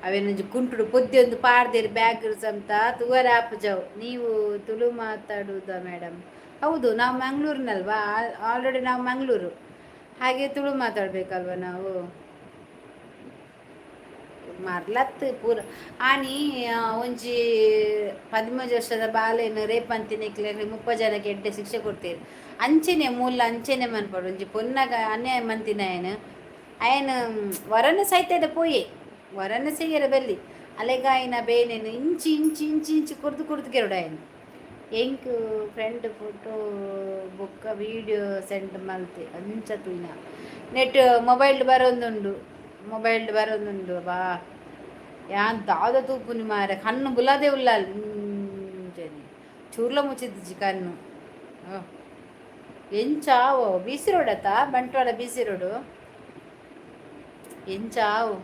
ಅವೆನೊಂಜಿ ಕುಂಟುಡು ಪೊದ್ಯೊಂದು ಪಾಡ್ದೆರ್ ಬ್ಯಾಗ್ ಸಮೇತ ತೂವರೆ ಆಪುಜವು. ನೀವು ತುಳು ಮಾತಾಡುವುದಾ ಮೇಡಮ್? ಹೌದು, ನಾವು ಮಂಗಳೂರಿನಲ್ವಾ? ಆಲ್ರೆಡಿ ನಾವು ಮಂಗಳೂರು, ಹಾಗೆ ತುಳು ಮಾತಾಡಬೇಕಲ್ವ ನಾವು? ಮರ್ಲತ್ ಪೂರ. ಆನಿ ಒಂಜಿ 13 ವರ್ಷದ ಬಾಲೆನ್ ರೇಪ್ ಮಂತಿನೆಕ್ಲೆ 30 ಜನಕ್ಕೆ ಎಡ್ಡೆ ಶಿಕ್ಷೆ ಕೊಡ್ತೇವೆ. ಅಂಚೆನೆ ಮೂಲ ಅಂಚೆನೆ ಮನ್ಪೊಡು. ಒಂಜಿ ಪೊನ್ನಗ ಅನ್ಯಾಯ ಮಂತಿನಾಯನ್ ಅಯನ್ ವರನ ಸೈತದ ಪೋಯೆ, ವರನ ಸೆಯ್ಯರ ಬಲ್ಲಿ. ಅಲೆಗಾಯಿನ ಬೇನೆನ್ ಇಂಚಿ ಇಂಚಿ ಇಂಚಿ ಇಂಚಿ ಕುರ್ದು ಕುರ್ದು ಕೆರಡು ಆಯನ್. ಎಂಕ್ ಫ್ರೆಂಡ್ ಫೋಟೋ ಬೊಕ್ಕ ವೀಡಿಯೋ ಸೆಂಡ್ ಮಲ್ತೆ. ಅಂಚ ತೂಯಿನ ನೆಟ್ ಮೊಬೈಲ್ ಬರೊಂದುಂಡು, ಮೊಬೈಲ್ ಬರೊಂದುಂಡು. ಬಾ, ಯಾನ್ ದಾದ ತೂಪುನಿ ಮಾರೆ? ಕಣ್ಣು ಬುಲಾದೆ ಉಲ್ಲಾಲ್ ಇಂಚನೆ ಚೂರ್ಲ ಮುಚ್ಚಿದ್ಜಿ ಕಣ್ಣು. ಎಂಚ ಆವೋ? ಬಿ ಸಿ ರೋಡ್ ಅತ್ತ, ಬಂಟ್ವಾಳ ಬಿ ಸಿ ರೋಡು. ಎಂಚ ಆವು?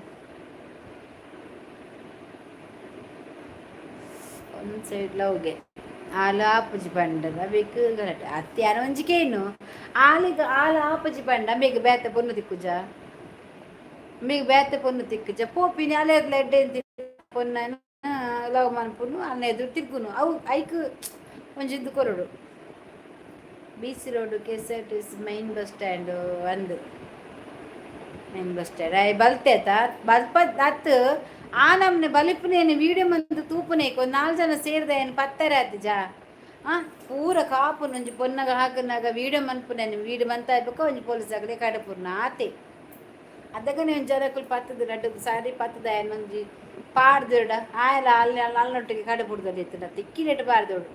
ಒಂದ್ ಸೈಡ್ ಲವ್ಗೆ ಆಲ್ ಆಪುಜಿ ಪಂಡದ ಬೇಕ್ ಗಲಾಟೆ. ಅತ್ತಿ ಯಾನ ಒಂಜಿ ಕೇನು, ಆಲಿಗ್ ಆಲ್ ಆಪುಜಿ ಪಂಡ ಬೇಗ ಬೇತೆ ಪೊನ್ನು ತಿಕ್ಕುಜ? ಬೇಗ ಬೇತೆ ಪೊನ್ನು ತಿಕ್ಕುಜ? ಪೋಪಿನಿ ಅಲೆರ್ಲ ಎಡ್ಡೆ ಪೊನ್ನನ ಲವ್ ಮನ್ಪುನು, ಅಲ್ನ ಎದುರು ತಿರ್ಗುನು. ಅವು ಐಕ್ ಒಂಜಿಂದು ಕೊರೊಡು. B C road KSRTC main bus stand ಅಂದ್, ಮೈನ್ ಬಸ್ ಸ್ಟ್ಯಾಂಡ್. ಆಯ್ ಬಲ್ತೆ ಆತ, ಬಲ್ಪ ಅತ್. ಆ ನಮ್ನೆ ಬಲಿಪುನೇನು ವೀಡಿಯೋ ಮಂತ್ ತೂಪುನೇಕ್ ಒಂದು ನಾಲ್ಕು ಜನ ಸೇರ್ದ ಏನು ಪತ್ತಾರೆ ಆತಿಜ. ಆ ಪೂರ ಕಾಪುನ ಒಂಜಿ ಪೊನ್ನಗ ಹಾಕುನಾಗ ವೀಡಿಯೋ ಮನ್ಪುನೇನು. ವೀಡಿಯೋ ಮಂತ ಆಯ್ಬೇಕು ಒಂಜಿ ಪೊಲೀಸ್ ಆಗಲಿ ಕಡಪುರ್ನ ಆತೆ. ಅದಕ್ಕನೆ ಒಂಜಿ ಜನಕ್ಕುಲು ಪತ್ತದ ರಡ್ಡ್ ಸಾರಿ ಪತ್ತದ ಆಯನ್ ಒಂಜಿ ಪಾಡ್ದುಡ ಆಯಲ ಅಲ್ಲಿ ಅಲ್ಲೊಟ್ಟಿಗೆ ಕಡಪುಡ್ದಲ್ಲಿ ಇತ್ತುಂಡ ತಿಕ್ಕಿನೆಟ್ ಪಾಡ್ದೋಡು.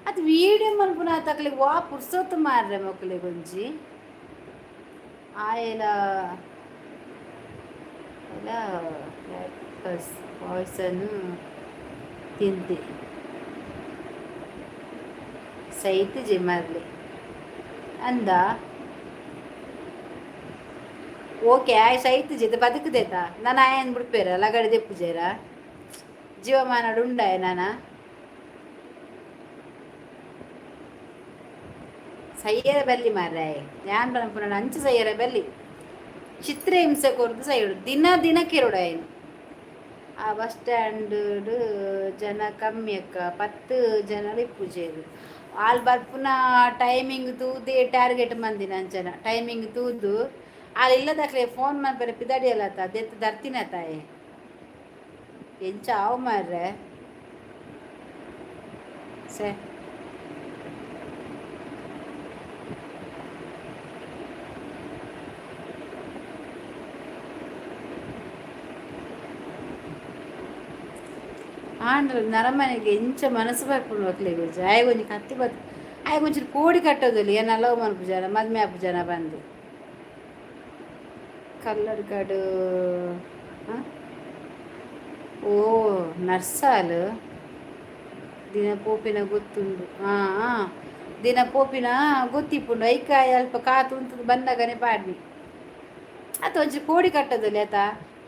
ಅದು ವೀಡಿಯೋ ಮನ್ಪುನ ತಕ್ಲಿಗೆ ವಾ ಪುರ್ಸೊತ್ತು ಮಾರ್ರೆ ಮೊಕ್ಲೆಗ್ ಒಂಜಿ. ಆಯೆಲ ಪಾಯ್ಸನ್ ತಿಂತೆ ಸೈತಿಜಿ ಮರ್ಲಿ ಅಂದ. ಓಕೆ, ಆಯ್ ಸೈತಿಜಿ ಬದುಕುದೇತ. ನಾನು ಆಯನ್ ಬಿಡ್ಪೇರ ಲಗಡೆ ದೆಪ್ಪುಜೇರ ಜೀವಮಾನಡು ಉಂಡಾಯ ನಾನ ಸಯ್ಯರ ಬಲ್ಲಿ ಮಾರ್ರೆ. ಯಾನ್ ಪನ್ಪುನ ಅಂಚ ಸಯ್ಯರ ಬಲ್ಲಿ. ಚಿತ್ರಹಿಂಸೆ ಕೊರ್ದು ಸೈಡು ದಿನ ದಿನ ಕೆರೊಡು ಆಯ್ನು. ಆ ಬಸ್ ಸ್ಟ್ಯಾಂಡ್ ಜನ ಕಮ್ಮಿ ಅಕ್ಕ, 10 ಜನ ಇಪ್ಪುಜೆರ್. ಆಲ್ ಬರ್ಪುನ ಟೈಮಿಂಗ್ ತೂದೆ ಟಾರ್ಗೆಟ್ ಮಂದಿನ ಅಂಚನ ಟೈಮಿಂಗ್ ತೂದು. ಆಲ್ ಇಲ್ಲದಕ್ಲೆ ಫೋನ್ ಮನ್ಪರೆ ಪಿದಡಿಯಲತ್ತ ದೆತ್ತ್ ದರ್ತಿನ ತಾಯೆ. ಎಂಚ ಆವು ಮಾರ್ರೆ? ಸೆ ಆಂಡ ನರಮನೆಗೆ ಎಂಚ ಮನಸ್ಸು ಬರ್ಪುಂಡು ಅಕ್ಲೆಗ್? ಒಂಜಿ ಆಯಗ್ ಒಂಜಿ ಕತ್ತಿ ಬತ್ ಆಯಗ್ ಒಂಚೂರು ಕೋಡಿ ಕಟ್ಟೋದಿಲ್ಲ. ಏನ ಲವ್ ಮನ್ಪುಜನ, ಮದ್ಮೆ ಆಪುಜನ ಪಂದ್. ಕಲ್ಲಡ್ಕಡ್ ಓ ನರ್ಸಾಲ್ ದಿನ ಪೋಪಿನ ಗೊತ್ತುಂಡು. ಹಾಂ, ದಿನ ಪೋಪಿನ ಗೊತ್ತಿಪ್ಪುಂಡು. ಐಕಾಯ ಅಲ್ಪ ಕಾತು ಉಂತುದು ಬಂದಾಗನೆ ಪಾಡ್ನಿ ಅತ್ತ. ಒಂಚೂರು ಕೋಡಿ ಕಟ್ಟೋದಿಲ್ಲ ಆತ.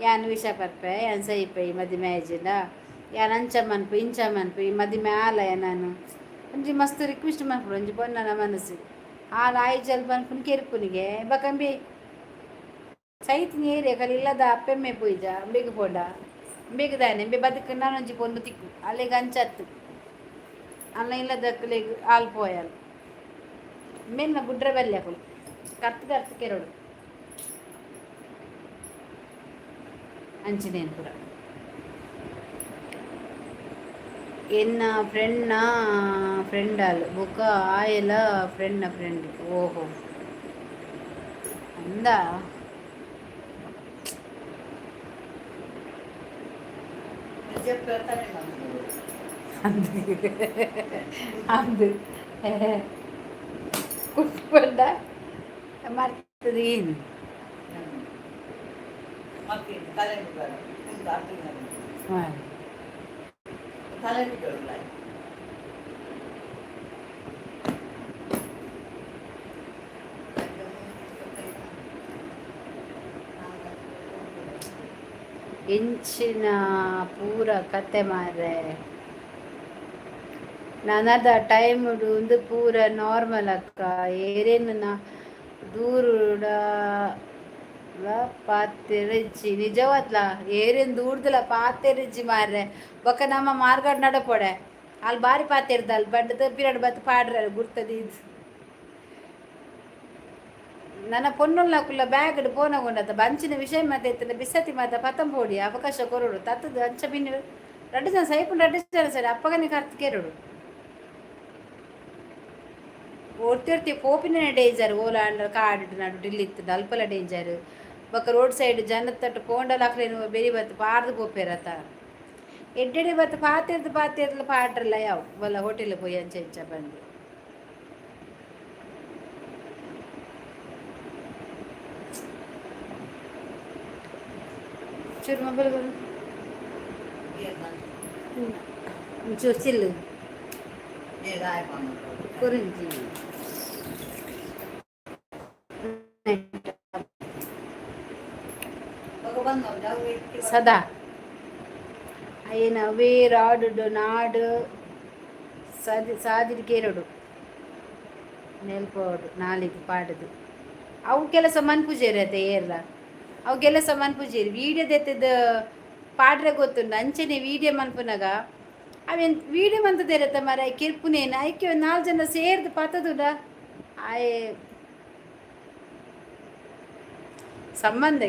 ಯಾನ್ ವಿಷ ಪರ್ಪೆ, ಯಾನ್ ಸೈಪೈ, ಮದಿಮೆ ಆಯ್ಜಿಂಡ ಯಾನ್ ಅಂಚ ಮನ್ಪು ಇಂಚ ಮನ್ಪು, ಈ ಮದಿಮೆ ಆಲಯ ನಾನು ಒಂಜಿ ಮಸ್ತ್ ರಿಕ್ವೆಸ್ಟ್ ಮನ್ಪುಡು. ಒಂಜಿ ಪೊನ್ನನ ಮನಸ್ಸು ಆಲ್ ಆಯ್ಜಲ್ ಪನ್ಪುನ ಕೆರ್ಪುನಿಗೆ ಬಕಂಬಿ ಸೈತಿನ ಏರಿಯಾ ಕಲಿ ಇಲ್ಲದ ಅಪ್ಪೆಮ್ಮೆ ಪೂಯ್ಜ ಅಂಬೆಗ್ ಪೋಂಡ ಅಂಬೆಗ್ ದಾನೆ ಅಂಬೆ ಬದುಕು ನಾನೊಂಜಿ ಪೊನ್ನು ತಿಕ್ಕು ಅಲ್ಲೆಗ್ ಅಂಚತ್ತು ಅಲ್ಲ ಇಲ್ಲದಕ್ಕಲೆಗ್ ಆಲ್ ಪೋಯಲ್ ಮೆನ್ನ ಬುಡ್ರ ಬಲ್ಲೆ ಅಕುಲು ಕರ್ತು ಕರ್ತು ಕೆರೊಡು ಅಂಚಿನೇನು ಪೂರ. ಎನ್ನ ಫ್ರೆಂಡ್ನ ಫ್ರೆಂಡ್ ಆಲ್ ಬೊಕ ಆಯೆಲ ಫ್ರೆಂಡ್ನ ಫ್ರೆಂಡ್. ಓಹೋ, ಅಂದ. ಅಂದ್ ಅಂದ್ ಕುಟ್ಕೊಂಡ ಮರ್ತದ ಏನು? ಹಾಂ. ಎಂಚಿನ ಪೂರ ಕತೆ ಮಾರ್ರೆ? ನನದ ಟೈಮ್ಡು ಉಂದು ಪೂರ ನಾರ್ಮಲ್ ಅಕ್ಕ. ಏರೇನು ದೂರುಡ ಪಾತೆರಿಜ್ಜಿ ನಿಜವಾದ್ಲ ಏರೆನ್ ದೂರ್ದಲ ಪಾತೆರಿಜ್ಜಿ ಮಾರ್ರೆ. ಬೊಕ್ಕ ನಮ್ಮ ಮಾರ್ಗಡ್ ನಡಪೊಡೆ ಅಲ್ಲಿ ಬಾರಿ ಪಾತೆರ್ದ ಅಲ್ಲಿ ಬಂಡದ ಪಿರಡ್ ಬತ್ತು ಪಾಡ್ರ ಗುರ್ತದಿ. ನನ್ನ ಪೊನ್ನುಲ್ನಕುಲ್ಲ ಬ್ಯಾಗ್ ಪೋನಗೊಂಡತ ಬಂಚಿನ ವಿಷಯ ಮಾತ ಇತ್ತಂಡ ಬಿಸತಿ ಮಾತ ಪತ್ತಂಪೋಡಿ ಅವಕಾಶ ಕೊರೊಡು ತತ್ತದ ಅಂಚ ಬಿನ್ ರಡ್ಡು ಜನ ಸೈಪುಂಡು, ರಡ್ಡು ಜನ ಸರಿ ಅಪ್ಪಗನೆ ಕರ್ತು ಕೇರೊಡು. ಒರ್ತಿ ಒರ್ತಿ ಪೋಪಿನ ಡೇಂಜರ್. ಓಲ ಆಂಡ ಕಾಡು ನಡು ಡಿಲ್ಲಿತ್ತು ಅಲ್ಪಲ ಡೇಂಜರ್. ಬೊಕ್ಕ ರೋಡ್ ಸೈಡ್ ಜನತ್ತಟ್ಟು ಪೋಂಡಲ ಅಕ್ಲೇನು ಬೆರಿ ಬತ್ತು ಪಾರ್ದು ಪೋಪೇರತ. ಎಡ್ಡೆಡೆ ಬತ್ತು ಪಾತೆರ್ದು ಪಾತೆರ್ದು ಪಾಡ್ರಲ್ಲ ಯಾವ ಬಲ್ಲ ಹೋಟೆಲ್ ಪೋಯಿ ಅಂಚ ಇಂಚ ಬಂದು. ಚೂರು ಮೊಬೈಲ್ ಚೂರು ಚಿಲ್ಲು ಕುರಿಂಜಿ. ಸದಾ ಅಯ್ಯನ ಅವೇ ರಾಡು ನಾಡು ಸಾದಿ ಸಾದಿಡ್ ಕೇರೊಡು ನೆಲ್ಪೋಡು ನಾಲಿಗೆ ಪಾಡುದು. ಅವು ಕೆಲಸ ಮನ್ಪುಜೆರ್ ಅತೆ ಏರ್ಲ ಅವು ಕೆಲಸ ಮನ್ಪುಜೆರ್. ವೀಡಿಯೋ ದೆತ್ತದ ಪಾಡ್ರೆ ಗೊತ್ತುಂಡು. ಅಂಚನೆ ವೀಡಿಯೋ ಮನ್ಪುನಗ ಅವೇನ್ ವೀಡಿಯೋ ಮಂತುದೆರತ ಮಾರ್ರೆ. ಕಿರ್ಪುನೇನು ಐಕೆ ಒಂಜಿ ನಾಲ್ ಜನ ಸೇರ್ದ್ ಪತ್ತದುಡ ಆಯೆ ಸಂಬಂಧ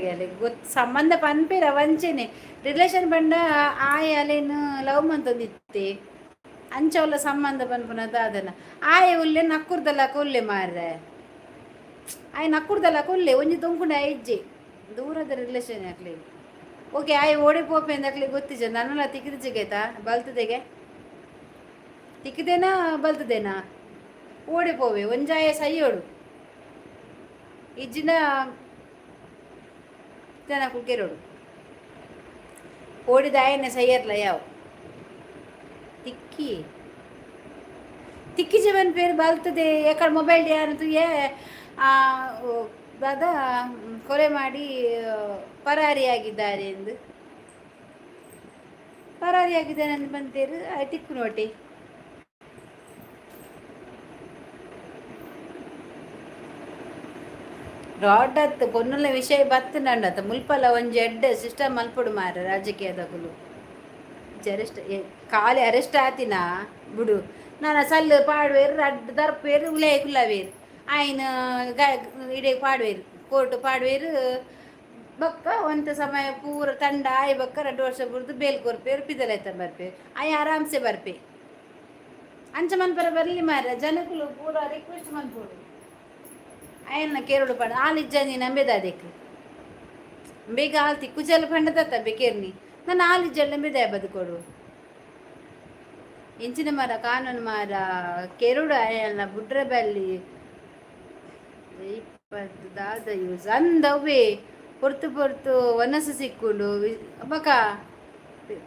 ಗೊತ್ತು. ಸಂಬಂಧ ಪನ್ಪೆರ್ ಅವ್ ಅಂಚೆನೆ ರಿಲೇಷನ್ ಪಂಡ ಆಯೆ ಅಲೆನ್ ಲವ್ ಮಂತೊಂದಿತ್ತೆ. ಅಂಚ ಅವ್ಲ ಸಂಬಂಧ ಪನ್ಪುನ ದಾದನ. ಆಯೆ ಉಲ್ಲೆ ನಕ್ಕುರ್ದಲಕ ಉಲ್ಲೆ ಮಾರ್ರೆ. ಆಯೆ ನಕ್ಕುರ್ದಲಕ ಉಲ್ಲೆ ಒಂಜಿ ದೊಂಕುಂಡ ಇಜ್ಜಿ. ದೂರದ ರಿಲೇಷನ್ ಅಕ್ಲೆಗ್. ಓಕೆ, ಆಯೆ ಓಡೆ ಪೋಪೆ ಅಂದ್ ಅಕ್ಲೆಗ್ ಗೊತ್ತಿಜ್ಜ. ನನಲ ತಿಕ್ಕಿದಿಜ್ಜಿಗೈತಾ ಬಲ್ತದೆಗೆ ತಿಕ್ಕಿದೇನಾ ಬಲ್ತದೇನಾ. ಓಡೆ ಪೋವೆ ಒಂಜಾಯ ಸೈಯೋಡು ಇಜ್ಜಿಂಡ ಜನಕುಲು ಕೆರೊಡು. ಓಡಿದ ಆಯನೆ ಸೈಯರ್ಲ ಯಾವು ತಿಕ್ಕಿ ತಿಕ್ಕಿಜೆ ಪೇರು ಬಲ್ತದೆ. ಎಕಡೆ ಮೊಬೈಲ್ ಯಾರು ತೂಯೆ ದಾದ ಕೊಲೆ ಮಾಡಿ ಪರಾರಿಯಾಗಿದ್ದಾರೆ ಎಂದು ಪರಾರಿಯಾಗಿದ್ದಾನೆ ಅಂತ ಬಂತೇರು. ತಿಕ್ಕು ನೋಟಿ. ರಾಡ್ ಅತ್ತು ಪೊನ್ನುಲ ವಿಷಯ ಬತ್ತುಂಡತ. ಮುಲ್ಪಲ ಒಂಜಿ ಎಡ್ಡೆ ಸಿಸ್ಟಮ್ ಮಲ್ಪೊಡು ಮಾರ್ರೆ ರಾಜಕೀಯದಕುಲು. ಅರೆಸ್ಟ್ ಖಾಲಿ ಅರೆಸ್ಟ್ ಆತಿನ ಬುಡು ನಾನ ಸಲ್ಲು ಪಾಡುವೆರ್, ರಡ್ಡ್ ದರ್ಪೇರು, ಉಲಯಿ ಕುಲ್ಲವೇರು. ಆಯ್ನ ಇಡೆ ಪಾಡುವೆರ್, ಕೋರ್ಟ್ ಪಾಡುವೆರ್. ಬೊಕ್ಕ ಒಂತೆ ಸಮಯ ಪೂರ ತಂಡ ಆಯಿ ಬೊಕ್ಕ 2 ವರ್ಷ ಬುಡ್ದು ಬೇಲ್ ಕೊರ್ಪೇರು, ಪಿದಲೈತ ಬರ್ಪೇರು. ಆಯ್ ಆರಾಮ್ಸೆ ಬರ್ಪೆ. ಅಂಚ ಮನ್ಪರ ಬರ್ಲಿ ಮಾರ್ರೆ. ಜನಕುಲು ಪೂರ ರಿಕ್ವೆಸ್ಟ್ ಮನ್ಪೊಡು ಅಯನ್ನ ಕೇರಳು ಪಂಡ. ಆಲ್ ಇಜ್ಜಂದಿ ನಂಬೆದ ಅದಕ್ಕೆ ಬೇಗ ಆಲ್ ತಿಕ್ಕುಜಲ್ ಪಂಡದತ್ತ ಬೇಕೇರ್ನಿ ನನ್ನ ಆಲ್ ಇಜ್ಜಲ್ ನಂಬೆದ ಬದುಕೊಡು. ಇಂಚಿನ ಮರ ಕಾನೂನು ಮಾರ ಕೆರುಡು ಅಯನ್ನ ಬುಡ್ರ ಬಲ್ಲಿ 20 ದಾದ ಯೂಸ್ ಅಂದವೇ ಪೊರ್ತು ಪೊರ್ತು ವನಸು ಸಿಕ್ಕುಂಡು. ಬಕ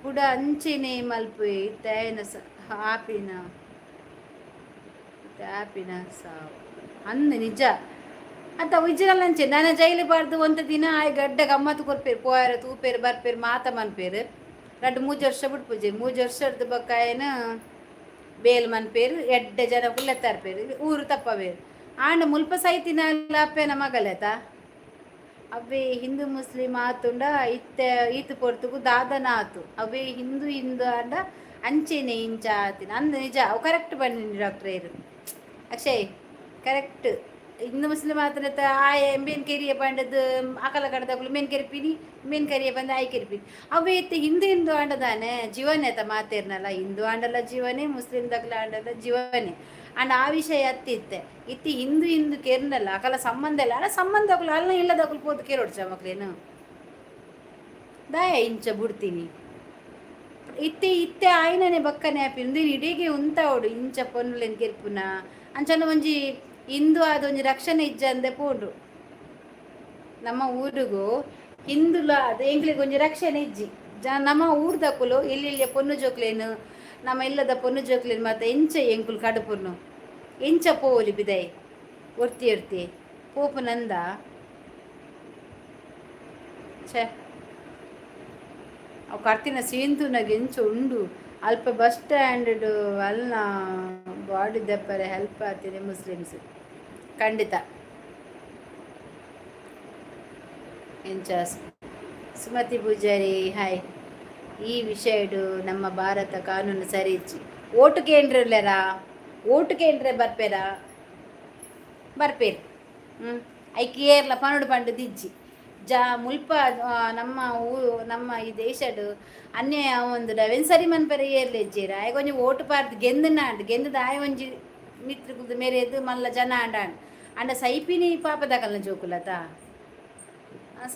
ಕುಡ ಅಂಚೆನೆ ಮಲ್ಪುವೆ. ಇತ್ತೆ ಆಯನ ಆಪಿನ ಇತ್ತೆ ಆಪಿನ ಸಾವು ಅಂದ್ ನಿಜ ಅತ್ತ ಉಜ್ಜಲಂಚೆ. ನನ ಜೈಲು ಬಾರ್ದು ಒಂತ ದಿನ ಆಯ್ ಗಡ್ಡ ಗಮ್ಮತ್ತು ಕೊರ್ಪೇರು, ಪೋಯರ ತೂಪೇರು ಬರ್ಪೇರು ಮಾತ ಮನ್ಪೇರು. 2-3 ವರ್ಷ ಬಿಡ್ಪುಜೆ. 3 ವರ್ಷದ ಬೊಕ್ಕ ಆಯನ ಬೇಲ್ ಮನ್ಪೇರು, ಎಡ್ಡೆ ಜನ ಕುಲ್ಲೆತ್ತಾರ್ಪೇರು, ಊರು ತಪ್ಪವೇರು. ಆಂಡ ಮುಲ್ಪ ಸೈತಿನ ಅಪ್ಪೆನ ಮಗಲೆತ ಅವೇ ಹಿಂದೂ ಮುಸ್ಲಿಂ ಆತುಂಡ ಇತ್ತೆ ಈತು ಪೊರ್ತುಗು ದಾದನ ಆತು. ಅವೇ ಹಿಂದೂ ಹಿಂದೂ ಆಂಡ ಅಂಚೆನೆ ಇಂಚ ಆತಿನ ಅಂದ್ ನಿಜ. ಅವು ಕರೆಕ್ಟ್ ಬನ್ನಿ ಡಾಕ್ಟರ್ ಏರು ಅಕ್ಷಯ್ ಕರೆಕ್ಟ್. ಹಿಂದೂ ಮುಸ್ಲಿಂ ಆತನ ಆಯ ಮೇನ್ ಕೆರಿಯ ಪಂಡದು ಅಕಲ ಕಡದಕುಲು ಮೇನ್ ಕೆರ್ಪಿನಿ, ಮೇನ್ ಕರಿಯ ಬಂದು ಆಯ್ ಕೆರ್ಪಿನಿ. ಅವೇ ಇತ್ತೆ ಹಿಂದೂ ಹಿಂದೂ ಆಂಡದಾನೆ ಜೀವನೇ ಆತ ಮಾತೇರ್ನಲ್ಲ. ಹಿಂದೂ ಆಂಡಲ ಜೀವನೇ, ಮುಸ್ಲಿಂ ದಕ್ಲ ಆಂಡಲ ಜೀವನೇ. ಅಂಡ್ ಆ ವಿಷಯ ಅತ್ತಿತ್ತೆ ಇತ್ತಿ ಹಿಂದೂ ಹಿಂದೂ ಕೇರ್ನಲ್ಲ ಅಕಲ ಸಂಬಂಧ ಇಲ್ಲ. ಅಲ್ಲ ಸಂಬಂಧ ಅಲ್ಲ ಇಲ್ಲದಕುಲು ಪೋದು ಕೇರೋಡ್ಚ ಮಕ್ಳೇನು ದಾಯ ಇಂಚ ಬುಡ್ತೀನಿ. ಇತ್ತೆ ಇತ್ತೆ ಆಯ್ನನೆ ಬಕ್ಕನೆ ಆಪಿ ಇಡೀಗೆ ಉಂತಾವಡು ಇಂಚ ಪೊನ್ನುಲೆನ್ ಕೆರ್ಪುನ. ಅಂಚನ ಒಂಜಿ ಹಿಂದೂ ಆದ ಒಂಜಿ ರಕ್ಷಣೆ ಇಜ್ಜಂದೆ ಪೋಂಡು. ನಮ್ಮ ಊರುಗು ಹಿಂದುಲ ಅದು ಎಂಕ್ಲೆಗ್ ಒಂಜಿ ರಕ್ಷಣೆ ಇಜ್ಜಿ. ಜ ನಮ್ಮ ಊರ್ದಕುಲು ಇಲ್ಲಿ ಪೊನ್ನು ಜೋಕ್ಲೇನು ನಮ್ಮ ಇಲ್ಲದ ಪೊನ್ನು ಜೋಕ್ಲೇನು ಮಾತ ಎಂಚ ಎಂಕುಲು ಕಡುಪುನು ಎಂಚ ಪೋವಲಿ ಬಿದೈ ಒರ್ತಿ ಒರ್ತಿ ಪೋಪುನಂದ ಛೇ. ಅವು ಕರ್ತಿನ ಸೀಂತುನಗ ಎಂಚ ಉಂಡು. ಅಲ್ಪ ಬಸ್ ಸ್ಟ್ಯಾಂಡ್ ಅಲ್ನ ಬಾಡಿ ದೆಪ್ಪರೆ ಹೆಲ್ಪ್ ಆತಿದೆ ಮುಸ್ಲಿಮ್ಸ್ ಖಂಡಿತ. ಎಂಚ ಸುಮತಿ ಪೂಜಾರಿ, ಹಾಯ್. ಈ ವಿಷಯಡು ನಮ್ಮ ಭಾರತ ಕಾನೂನು ಸರಿ ಇಜ್ಜಿ. ಓಟು ಕೇಂದ್ರಲ್ಲೇರಾ? ಓಟು ಕೇಂದ್ರ ಬರ್ಪೇರಾ? ಬರ್ಪೇರು. ಐಕ್ ಏರ್ಲ ಪನೊಡು ಪಂಡ ದಿಜ್ಜಿ. ಜಾ ಮುಲ್ಪ ನಮ್ಮ ನಮ್ಮ ಈ ದೇಶಡ್ ಅನ್ಯಾಯ ಆವೊಂದುಂಡು, ಅವೆನ್ ಸರಿ ಮನ್ಪೆರೆ ಏರ್ಲ ಇಜ್ಜೆರ್. ಆಯೆ ಒಂಜಿ ಓಟು ಪಾರ್ದ್ ಗೆಂದ್ ಆಂಡ್. ಗೆಂದ್ದ್ ಆಯೆ ಒಂಜಿ ಮಿತ್ತ್ ಕುಲ್ದು ಮೆರೆದ್ ಮಲ್ಲ ಜನ ಆಂಡ ಆಂಡ್. ಆಂಡ ಸೈಪಿನಿ ಪಾಪದಕಲ್ನ ಜೋಕುಲತ?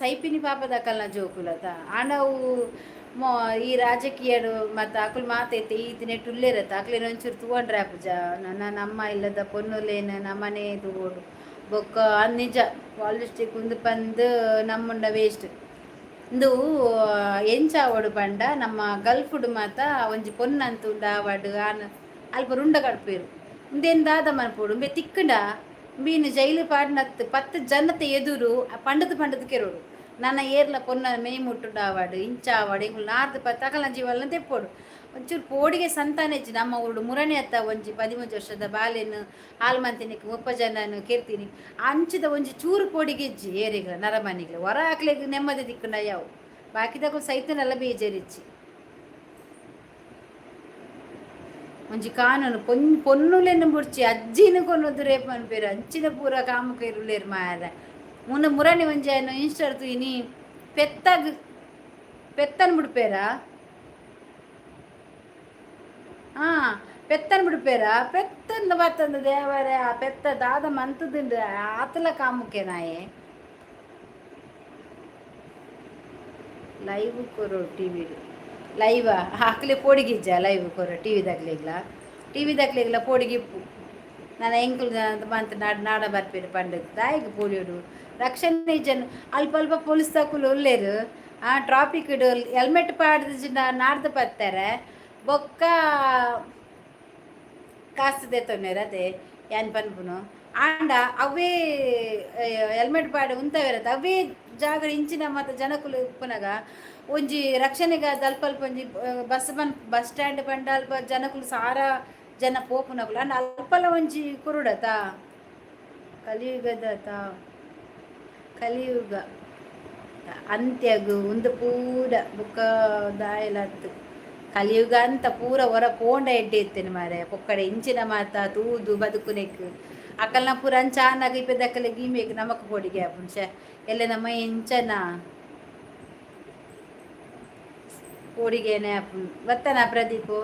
ಸೈಪಿನಿ ಪಾಪದಕಲ್ನ ಜೋಕುಲತ? ಆಂಡ ಅವು ಈ ರಾಜಕೀಯಡ್ ಮತ್ತ ಅಕುಲು ಮಾತ ಇತ್ತೆ ಈತ್ ನೆಟ್ಟ್ ಉಲ್ಲೆರತ್ತ, ಅಕ್ಲೆನ್ ಒಂಚೂರು ತೂವೊಂಡ್ರೆ ಆಪುಜ? ನನ ನಮ್ಮ ಇಲ್ಲದ ಪೊನ್ನುಲೇನ್ ನಮನೇ ತೂವೊಡು. ಬೊಕ್ಕ ನಿಜ, ಪಾಲಿಟಿಕ್ ಉಂದು ಪಂದ್ ನಮ್ಮುಂಡ ವೇಸ್ಟ್. ಇಂದು ಎಂಚ ಆವೊಡು ಪಂಡ, ನಮ್ಮ ಗಲ್ಫ್ಡ್ ಮಾತ ಒಂಜಿ ಪೊನ್ನಂತುಂಡ ಆವಡ್ ಆನ್ ಅಲ್ಪ ರುಂಡ ಕಡ್ಪೆರ್. ಉಂದೆನ್ ದಾದ ಮನ್ಪೊಡು? ಉಂಬೆ ತಿಕ್ಕುಂಡ ಉಂಬೆನ್ ಜೈಲು ಪಾಡ್ನತ್ 10 ಜನತ ಎದುರು ಪಂಡದ್ ಪಂಡದ್ ಕೆರೊಡು. ನನ ಏರ್ಲ ಪೊನ್ನ ಮೆಯಿ ಮುಟ್ಟುಂಡ ಆವಡ್, ಇಂಚ ಆವಡ್, ಎಂಕುಲು ನಾರ್ದ್ ಪತ್ತ್ ಅಕಲ್ನ ಜೀವಲ್ನ ದೆಪ್ಪೊಡು. ಒಂಚೂರು ಪೋಡಿಗೆ ಸಂತಾನ ಇಜ್ಜಿ ನಮ್ಮ ಊರುಡು. ಮುರಣಿ ಅತ್ತ, ಒಂಜಿ 13 ವರ್ಷದ ಬಾಲೆನ್ ಹಾಲ್ ಮಂತಿನಿಕ್ 30 ಜನನ್ ಕೆರ್ತೀನಿ. ಅಂಚಿದ ಒಂಜಿ ಚೂರು ಪೋಡಿಗೆ ಇಜ್ಜಿ ಏರಿಗ್ಲ ನರಮಾನಿಗ್ಲ. ಒರ ಅಕ್ಲೆಗ್ ನೆಮ್ಮದಿ ತಿಕ್ಕುಂಡ ಯಾವು, ಬಾಕಿದಕುಲು ಸೈತುಂಡಲ ಬೇಜಾರಿಜ್ಜಿ. ಒಂಜಿ ಕಾನೂನು. ಪೊನ್ನುಲೆನ್ ಬುಡ್ಚಿ ಅಜ್ಜಿನ ಕೊನೊದು ರೇಪ್ ಮನ್ಪೆರ್. ಅಂಚಿನ ಪೂರ ಕಾಮುಕೆರ್ ಉಲ್ಲೆರ್ ಮಾರ್ರೆ. ಮುನ್ನ ಮುರಣಿ ಒಂಜಿ ಆಯ್ನ ಇನ್ಸ್ಟಾಡ್ ತೂಯಿನಿ. ಪೆತ್ತಗ್ ಪೆತ್ತನ್ ಬುಡ್ಪೇರಾ? ಆ ಪೆತ್ತನ್ ಬುಡ್ಪೇರಾ? ಪೆತ್ತನ್ ಬತ್ತಂದು ದೇವರೇ, ಆ ಪೆತ್ತ ದಾದ ಮಂತುದುಂಡು? ಆತಲ ಕಾಮುಕೆನಾಯೆ. ಲೈವ್ ಕೊರು ಟಿವಿಡ್. ಲೈವ್ ಅಕ್ಲೆ ಪೋಡಿಗೆ ಇಜ್ಜ ಲೈವ್ ಕೊರು ಟಿವಿ ದಕ್ಲೆಗ್ಲ? ಟಿವಿ ದಕ್ಲೆಗ್ಲ ಪೋಡಿಗೆ ಇಪ್ಪು. ನನ ಎಂಕುಲು ಮಂತ್ ನಾಡ ನಾಡ ಬರ್ಪೆರ್ ಪಂಡದ್ ದಾಯೆಗ್ ಪೋಡ್ಯೊಡು? ರಕ್ಷಣೆ ಇಜ್ಜನ್. ಅಲ್ಪ ಅಲ್ಪ ಪೊಲೀಸ್ ದಕುಲು ಉಲ್ಲೆರ್. ಆ ಟ್ರಾಫಿಕ್ ಹೆಲ್ಮೆಟ್ ಪಾಡ್ದಿಜಿಂಡ ನಾಡ್ದು ಪತ್ತೆರೆ, ಬೊಕ್ಕ ಕಾಸು ದೆತ್ತೊನ್ನೆರ್. ಅದೇ ಯಾನ್ ಪನ್ಪುನು. ಆಂಡ ಅವೇ ಹೆಲ್ಮೆಟ್ ಪಾಡ್ ಉಂತವೆರತ್ತ, ಅವೇ ಜಾಗ ಇಂಚಿನ ಮಾತ ಜನಕುಲು ಇಪ್ಪುನಗ ಒಂಜಿ ರಕ್ಷಣೆಗಾದ್ ಅಲ್ಪ ಅಲ್ಪ ಒಂಜಿ ಬಸ್ ಬನ್ ಬಸ್ ಸ್ಟ್ಯಾಂಡ್ ಪಂಡ ಅಲ್ಪ ಜನಕುಲು ಸಾರ ಜನ ಪೋಪುನಕುಲು. ಆಂಡ ಅಲ್ಪಲ ಒಂಜಿ ಕುರುಡತ. ಕಲಿಯುಗದ ಕಲಿಯುಗ ಅಂತ್ಯಗ್ ಉಂದು ಪೂರ. ಬೊಕ್ಕ ದಾಯೆಲ ಅತ್ತ್. ಕಲಿಯುಗ ಅಂತ ಪೂರ ಒರ ಪೋಂಡ ಎಡ್ಡೆ ಇತ್ತೇನೆ ಮಾರೆ. ಪೊಕ್ಕಡೆ ಇಂಚಿನ ಮಾತ ತೂದು ಬದುಕುನೆಕ್. ಅಕಲ್ನ ಪೂರ ಅಂಚ ಆನಗ ಇಪ್ಪೆದಕಲೆಗ್ ಈಮೇಗ್ ನಮಕ್ ಪೋಡಿಗೆ ಆಪುಂಡು. ಛೆ, ಎಲ್ಲೆ ನಮ್ಮ ಎಂಚನ ಪೋಡಿಗೆನೆ ಆಪುಂಡು. ಬತ್ತನಾ ಪ್ರದೀಪು?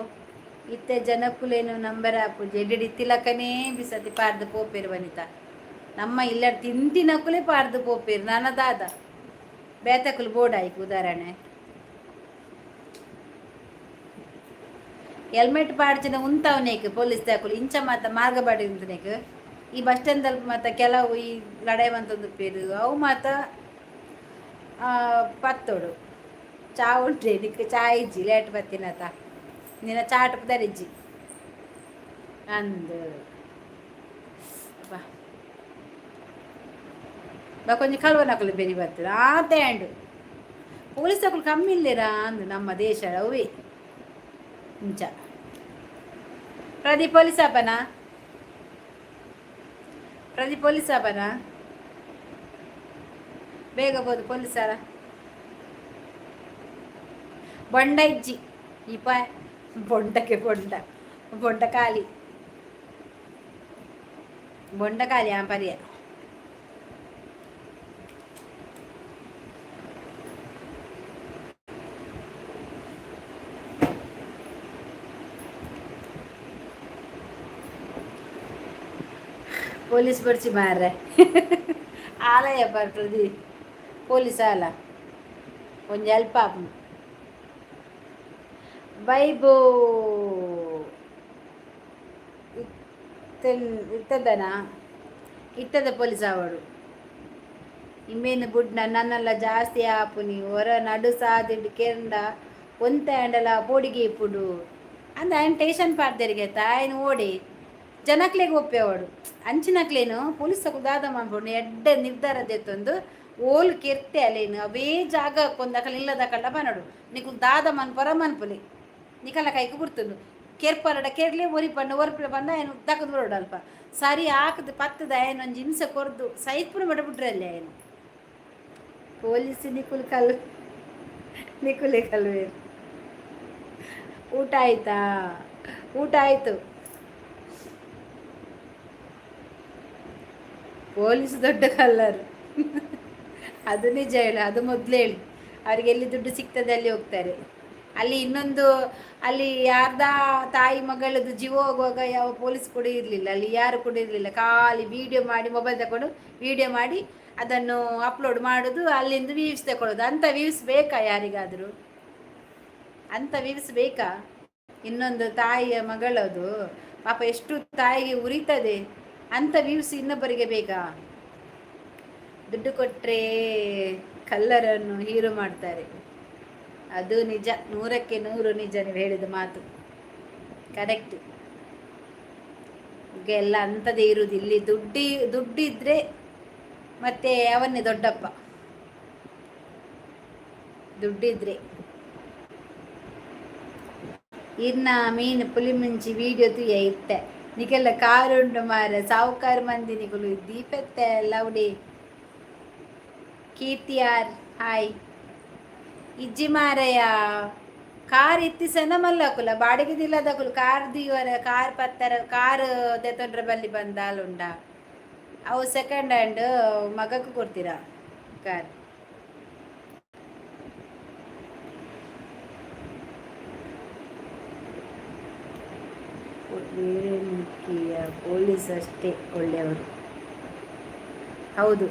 ಇತ್ತೆ ಜನಕುಲೇನು ನಂಬರೆ ಆಪುಜಿ. ಎಡ್ಡೆಡ್ ಇತ್ತಿಲಕ್ಕನೇ ಬಿಸತಿ ಪಾಡ್ದ್ ಪೋಪೆರ್ ವನಿತಾ. ನಮ್ಮ ಇಲ್ಲಡ್ ತಿಂತಿನಕುಲೇ ಪಾಡ್ದ್ ಪೋಪೆರ್, ನನ ದಾದ? ಬೇತಕುಲು ಬೋಡಾಯ್ಕ್ ಉದಾಹರಣೆ. ಹೆಲ್ಮೆಟ್ ಪಾಡ್ಜಿನ ಉಂತಾವನೇಕ್ ಪೊಲೀಸ್ ದಕುಲು ಇಂಚ ಮಾತ ಮಾರ್ಗ ಬಾಡಿ ಉಂತುನೇಕ್. ಈ ಬಸ್ ಸ್ಟ್ಯಾಂಡ್ ದಲ್ಪ ಮಾತ ಕೆಲವು ಈ ಲಡಾಯಿ ಮಂತೊಂದುಪ್ಪೆರ್, ಅವು ಮಾತ ಪತ್ತೊಡು. ಚಾ ಉಂಟೆ ನಿಕ್? ಚಾ ಇಜ್ಜಿ, ಲೇಟ್ ಬತ್ತಿನತ. ನಿನ್ನ ಚಾಟ್ ಪುದರಿಜ್ಜಿ ಅಂದ್. ಬಾ ಬೊಕೊಂಜಿ ಕಲ್ವನಕುಲು ಬೆರಿ ಬರ್ತದೆ. ಆತೆ ಆಂಡ್, ಪೊಲೀಸ್ ಅಕುಲು ಕಮ್ಮಿ ಇಲ್ಲೇರಾ ಅಂದ್ ನಮ್ಮ ದೇಶ ಅವೇ ಇಂಚ. ಪ್ರದೀಪ್ ಪೊಲೀಸ್ ಆಪನಾ? ಪ್ರದೀಪ್ ಪೊಲೀಸ್ ಆಪನಾ? ಬೇಗ ಬೋದು ಪೊಲೀಸರ. ಬೊಂಡ ಇಜ್ಜಿ ಈ ಬೊಂಡಕ್ಕೆ. ಬೊಂಡ ಬೊಂಡ ಖಾಲಿ, ಬೊಂಡ ಖಾಲಿ. ಆ ಪರ್ಯ ಪೊಲೀಸ್ ಬಡ್ಚಿ ಮಾರ್ರೆ. ಆಲಯ ಪ್ರದೀಪ್, ಪೊಲೀಸ್ ಆಲ, ಒಂಜಿ ಅಲ್ಪ ಆಪುಂಡು. ಬೈಬೋ ಇತ್ತೆ ಇತ್ತದನ ಇತ್ತದ ಪೊಲೀಸ್ ಆವಡು. ಇಂಬೇನ್ ಬುಡ್ನ ನನ್ನಲ್ಲ ಜಾಸ್ತಿ ಆಪುನಿ. ಒರ ನಡು ಸಾದಿಡ್ ಕೆರ್ಂಡ ಒಂತೆ ಆಂಡಲ ಪೋಡಿಗೆ ಇಪ್ಪುಂಡು ಅಂದ್. ಆಯನ್ ಟೇಷನ್ ಪಾಡ್ದೆರ್ಗೆತ್ತ, ಆಯನ್ ಓಡೆ ಜನಕ್ಲೆಗ್ ಒಪ್ಪೆವಡು. ಅಂಚಿನಕ್ಲೇನು ಪೊಲೀಸ್ ದಾದ ಮನ್ಪುಂಡು? ಎಡ್ಡೆ ನಿರ್ಧಾರ ದೆತ್ತೊಂದು ಓಲು ಕೆರ್ತೆ ಅಲೇನು ಅವೇ ಜಾಗ ಕೊಂದು ಅಕಲ್ ಇಲ್ಲದಕಲ್ಡ ಪನೊಡು, ನಿಕುಲು ದಾದ ಮನ್ಪರ ಮನ್ಪುಲೆ, ನಿಕಲ್ನ ಕೈಕ್ ಬುಡ್ತುಂಡು. ಕೆರ್ಪರಡ ಕೆರ್ಲೆ, ಒರಿ ಪಂಡ ಒರಿಪುಲೆ ಪಂಡ ಆಯನ್ ದಕದ್ ಬರೋಡು. ಅಲ್ಪ ಸರಿ ಆಕದ್ ಪತ್ತದ ಆಯನ್ ಒಂಜಿ ಹಿಂಸೆ ಕೊರ್ದು ಸೈಪುನ ಮಟ ಬಿಟ್ರಲ್ಲಿ ಆಯನ್. ಪೊಲೀಸ್ ನಿಕುಲು ಕಲ್ ನಿಕುಲೆ ಕಲ್ವೇರು. ಊಟ ಆಯ್ತಾ? ಊಟ ಆಯ್ತು. ಪೊಲೀಸ್ ದೊಡ್ಡ ಕಲ್ಲರು, ಅದು ನಿಜ ಹೇಳಿ. ಅದು ಮೊದಲು ಹೇಳಿ. ಅವ್ರಿಗೆ ಎಲ್ಲಿ ದುಡ್ಡು ಸಿಗ್ತದೆ ಅಲ್ಲಿ ಹೋಗ್ತಾರೆ. ಅಲ್ಲಿ ಇನ್ನೊಂದು, ಅಲ್ಲಿ ಯಾರ್ದ ತಾಯಿ ಮಗಳದ್ದು ಜೀವ ಹೋಗುವಾಗ ಯಾವ ಪೊಲೀಸ್ ಕೂಡ ಇರಲಿಲ್ಲ ಅಲ್ಲಿ, ಯಾರು ಕೂಡ ಇರಲಿಲ್ಲ. ಖಾಲಿ ವಿಡಿಯೋ ಮಾಡಿ, ಮೊಬೈಲ್ ತಗೊಂಡು ವಿಡಿಯೋ ಮಾಡಿ, ಅದನ್ನು ಅಪ್ಲೋಡ್ ಮಾಡೋದು, ಅಲ್ಲಿಂದ ವ್ಯೂಸ್ ತಗೊಳ್ಳೋದು. ಅಂಥ ವ್ಯೂಸ್ ಬೇಕಾ ಯಾರಿಗಾದರೂ? ಅಂಥ ವ್ಯೂಸ್ ಬೇಕಾ? ಇನ್ನೊಂದು ತಾಯಿಯ ಮಗಳದು ಪಾಪ ಎಷ್ಟು ತಾಯಿಗೆ ಉರಿತದೆ. ಅಂಥ ವ್ಯೂಸ್ ಇನ್ನೊಬ್ಬರಿಗೆ ಬೇಕಾ? ದುಡ್ಡು ಕೊಟ್ಟರೆ ಕಲ್ಲರನ್ನು ಹೀರೋ ಮಾಡ್ತಾರೆ. ಅದು ನಿಜ, 100ಕ್ಕೆ 100 ನಿಜ. ನೀವು ಹೇಳಿದ ಮಾತು ಕರೆಕ್ಟ್. ಈಗ ಎಲ್ಲ ಅಂಥದ್ದೇ ಇರುವುದು ಇಲ್ಲಿ. ದುಡ್ಡಿದ್ರೆ ಮತ್ತೆ ಅವನ್ನೇ ದೊಡ್ಡಪ್ಪ, ದುಡ್ಡಿದ್ರೆ. ಇರ್ನ ಮೀನು ಪುಲಿಮುಂಚಿ ವಿಡಿಯೋ ತೂಯ ಇತ್ತೆ. ನಿಕೆಲ್ಲ ಕಾರು ಉಂಡು ಮಾರೆ, ಸಾವುಕಾರ ಮಂದಿ ನಿಕುಲು. ದೀಪತ್ತೆ ಲೌಡಿ. ಕೀರ್ತಿ ಆರ್ ಹಾಯ್. ಇಜ್ಜಿ ಮಾರಯ್ಯ, ಕಾರ್ ಇತ್ತಿ ಸನ ಮಲ್ಲಕುಲ ಬಾಡಿಗೆ ದಿಲ್ಲದಕುಲು ಕಾರ್ ದೀವರ, ಕಾರ್ ಪತ್ತರ, ಕಾರ್ ದೆತೊಂಡ್ರೆ ಬಲ್ಲಿ ಬಂದಾಲುಂಡ. ಅವು ಸೆಕೆಂಡ್ ಹ್ಯಾಂಡ್, ಮಗಕ್ಕೆ ಕೊಡ್ತೀರಾ ಕಾರ್? ವೀರಮುಖಿಯ ಪೊಲೀಸ್ ಅಷ್ಟೇ ಒಳ್ಳೆಯವರು. ಹೌದು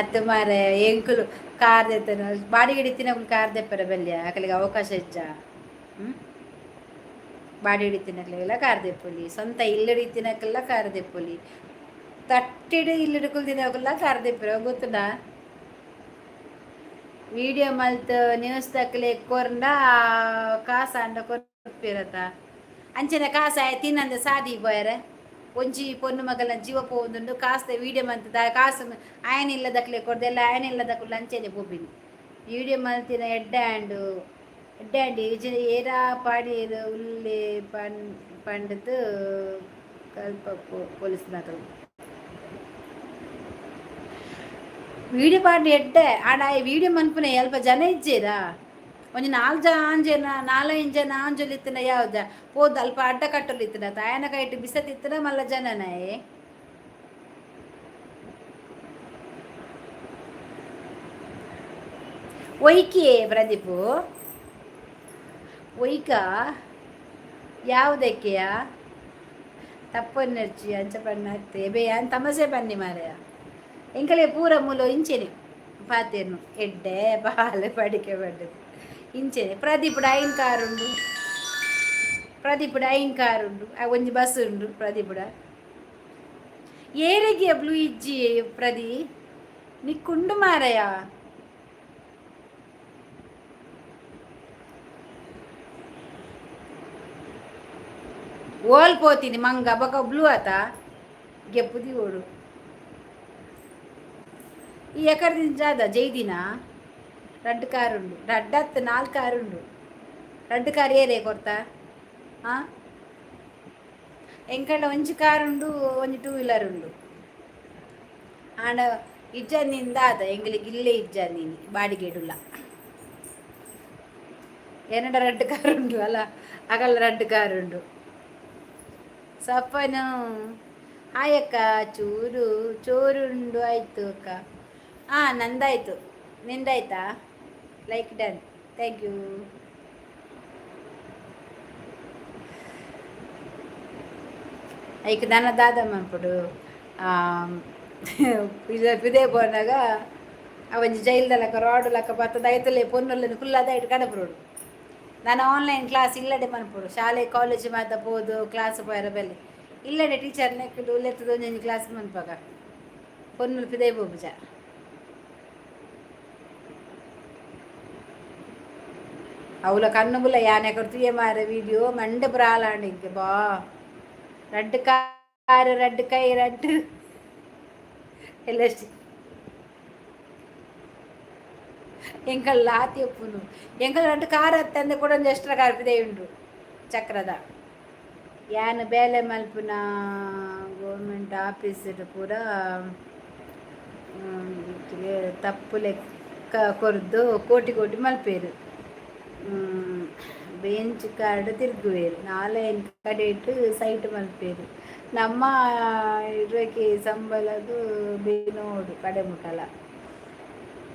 ಅತ್ತು ಮಾರೆ. ಎಂಕುಲು ಕಾರ್ ದೆತ್ತನ ಬಾಡಿಗೆ ಹಿಡಿತಿನಕುಲು ಕಾರ್ ದೆಪ್ಪರ ಬಲ್ಯ, ಅಕಲಿಗೆ ಅವಕಾಶ ಇಜ್ಜ? ಹ್ಞೂ, ಬಾಡಿ ಹಿಡಿತಿನಕ್ಲೆಲ್ಲ ಕಾರ್ ದೆಪ್ಪೊಲಿ, ಸ್ವಂತ ಇಲ್ಲಡ್ ಇತ್ತಿನಕ್ಲೆಲ್ಲ ಕಾರ್ ದೆಪ್ಪೊಲಿ, ತಟ್ಟಿಡು ಇಲ್ಲಡ್ ಕುಲ್ದಿನಕುಲ್ಲ ಕಾರ್ ದೆಪ್ಪರ ಗೊತ್ತುಂಡಾ? ವಿಡಿಯೋ ಮಲ್ತ್ ನ್ಯೂಸ್ ದಕ್ಲೆ ಕೊರ್ಂಡ ಕಾಸಾಂಡ ಕೊರ್ಪಿರತ. ಅಂಚನೆ ಕಾಸ ತಿನ್ನಂದೆ ಸಾದಿ ಪೋಯರೆ. ಒಂಜಿ ಪೊನ್ನು ಮಗಲ್ನ ಜೀವ ಪೋವೊಂದುಂಡು. ಕಾಸ್ದ ವೀಡಿಯೋ ಮಂತ್ ಕಾಸು ಆಯನ ಇಲ್ಲದಕ್ಲೆ ಕೊರ್ದೆಲ್ಲ, ಆಯನ ಇಲ್ಲದಕುಲು ಅಂಚನೆ ಪೋಪಿನಿ. ವೀಡಿಯೋ ಮಲ್ತಿನ ಎಡ್ಡೆ ಆಂಡು, ಎಡ್ಡೆ ಆಂಡ್. ಏರಾ ಪಾಡಿಯೆರ್ ಉಲ್ಲೆ ಪನ್ ಪಂಡ್ದ್ ಕಲ್ಪ ಪೊಲೀಸ್ನಕುಲು. ವೀಡಿಯೋ ಪಾಡ್ಂಡ ಎಡ್ಡೆ. ಆಂಡ ಆಯೆ ವೀಡಿಯೋ ಮನ್ಪುನೆ ಅಲ್ಪ ಜನ ಇಜ್ಜೆರಾ? ಒಂಜಿ ನಾಲ್ ಜನ ಆಂಜೆನ, ನಾಲೈನ್ ಜನ ಆಂಜೊಲು ಇತ್ತಿನ ಯಾವ್ದ ಪೋದು ಅಲ್ಪ ಅಡ್ಡ ಕಟ್ಟೊಂದು ಇತ್ತಿನ ಆಯನ ಕೈಟ್ ಬಿಸತ್ತಿತ್ತಿನ ಮಲ್ಲ ಜನನಾಯೆ. ಒಯ್ಕಿಯೇ ಪ್ರದೀಪು, ಒಯ್ಕ ಯಾವುದಕ್ಕೆಯ ತಪ್ಪೊನ್ನೆರ್ಚಿ ಅಂಚ ಪಣ್ಣ ಬೇ ಅನ್ ತಮಸೆ ಬನ್ನಿ ಮಾರಾಯ. ಎಂಕಲೆ ಪೂರ ಮೂಲ ಇಂಚೆನೆ ಪಾತೇನು ಎಡ್ಡೆ ಬಾಲೆ ಪಡಿಕೆ ಪಡ್ಡದು ಇಂಚೆನೆ. ಪ್ರದೀಪುಡು ಐನ್ ಕಾರ್ ಉಂಡು, ಪ್ರದೀಪುಡು ಐನ್ ಕಾರ್ ಉಂಡು, ಒಂಜಿ ಬಸ್ ಉಂಡು ಪ್ರದೀಪುಡ. ಏರೆಗೆ ಬ್ಲೂ ಇಜ್ಜಿ ಪ್ರದಿ, ನಿಕ್ಕುಂಡು ಮಾರಾಯ. ಓಲ್ ಪೋತೀನಿ ಮಂಗ ಬೊಕ ಬ್ಲೂ ಆತ ಗೆಪ್ಪುದಿ ಓಡು. ಈ ಎಕರ್ದಿನ ಜಾದ ಜೈದಿನ ರಡ್ಡ್ ಕಾರ್ ಉಂಡು, ರಡ್ಡ್ ಅತ್ತ್ ನಾಲ್ ಕಾರ್ ಉಂಡು. ರಡ್ಡ್ ಕಾರ್ ಏರೇ ಕೊರ್ತ? ಆ ಎಂಕಲ್ಡ ಒಂಜಿ ಕಾರ್ ಉಂಡು, ಒಂಜಿ ಟೂ ವೀಲರ್ ಉಂಡು. ಆಂಡ ಇಜ್ಜಂದಿನ ದಾದ, ಎಂಕ್ಲೆಗ್ ಇಲ್ಲೇ ಇಜ್ಜಂದಿನಿ, ಬಾಡಿಗೆಡುಲ್ಲ. ಎನ್ನಡ ರಡ್ಡ್ ಕಾರ್ ಉಂಡು ಅಲ್ಲ, ಅಗಲ ರಡ್ಡ್ ಕಾರ್ ಉಂಡು. ಸಪ್ಪನು ಹಾಯ್ ಅಕ್ಕ. ಚೂರು ಚೋರುಂಡು ಆಯಿತು ಅಕ್ಕ. ಹಾಂ, ನಂದಾಯಿತು, ನಿಂದಾಯ್ತಾ? Like done, thank you. ಐಕ್ ನನ್ನ ದಾದ ಮನ್ಪುಡು ಪಿದೆ ಪೋನಾಗ ಅವಂಜಿ ಜೈಲ್ದ ಲೆಕ್ಕ ರಾಡ್ ಲೆಕ್ಕ ಬತ್ತದ ಐತಲೆ ಪೊನ್ನುಲೆನ್ ಕುಲ್ಲಾದ ಐಟ್ ಕಡಪುರೋಡು. ನಾನು ಆನ್ಲೈನ್ ಕ್ಲಾಸ್ ಇಲ್ಲಡೆ ಮನ್ಪುಡು. ಶಾಲೆ ಕಾಲೇಜ್ ಮಾತ ಪೋದು ಕ್ಲಾಸ್ ಪೋಯರ ಬೆಲೆ ಇಲ್ಲಡೆ ಟೀಚರ್ ನೆಕ್ಕುಲು ಲೆತ್ತದ ಒಂಜೊಂಜಿ ಕ್ಲಾಸ್ ಮನ್ಪಾಗ ಪೊನ್ನುಲು ಪಿದೈ ಪೋಪುಜ. ಅವುಲ ಕಣ್ಣು ಬುಲ್ಲ ಯಾನೆ ಕೊಡ್ತೀಯ ಮಾರ. ವಿಡಿಯೋ ಮಂಡೆ ಪುರ ಇಂಕೆ ಬಾ. ರಡ್ಡ್ ಕಾರ್, ರಡ್ಡ್ ಕೈ, ರಡ್ಡ್ ಎಲ್ಲ. ಎಂಕಲ್ ಲಾತಿ ಉಪ್ಪುನು. ಎಂಕಲ್ ರಡ್ಡ್ ಕಾರ್ ಅತ್ತಂದೆ ಕೂಡ ಒಂಜಿ ಎಕ್ಸ್ಟ್ರಾ ಕಾರ್ ಪಿದೈ ಉಂಡು ಚಕ್ರದ. ಯಾನ್ ಬೇಲೆ ಮಲ್ಪುನ ಗೌರ್ಮೆಂಟ್ ಆಫೀಸ್ ಪೂರ ತಪ್ಪು ಲೆಕ್ಕ ಕೊರ್ದು ಕೋಟಿ ಕೋಟಿ ಮಲ್ಪೇರು. ಬೆಂಚ್ ಕಾರ್ಡ್ ತಿರ್ಗುವೇರು, ನಾಲೈನ್ ಕಡೆಟ್ ಸೈಟ್ ಮಲ್ಪೇರು. ನಮ್ಮ ಇರ್ವಕ್ಕೆ ಸಂಬಳದು ಬೇನೋಡು ಕಡೆ ಮುಟ್ಟಲ.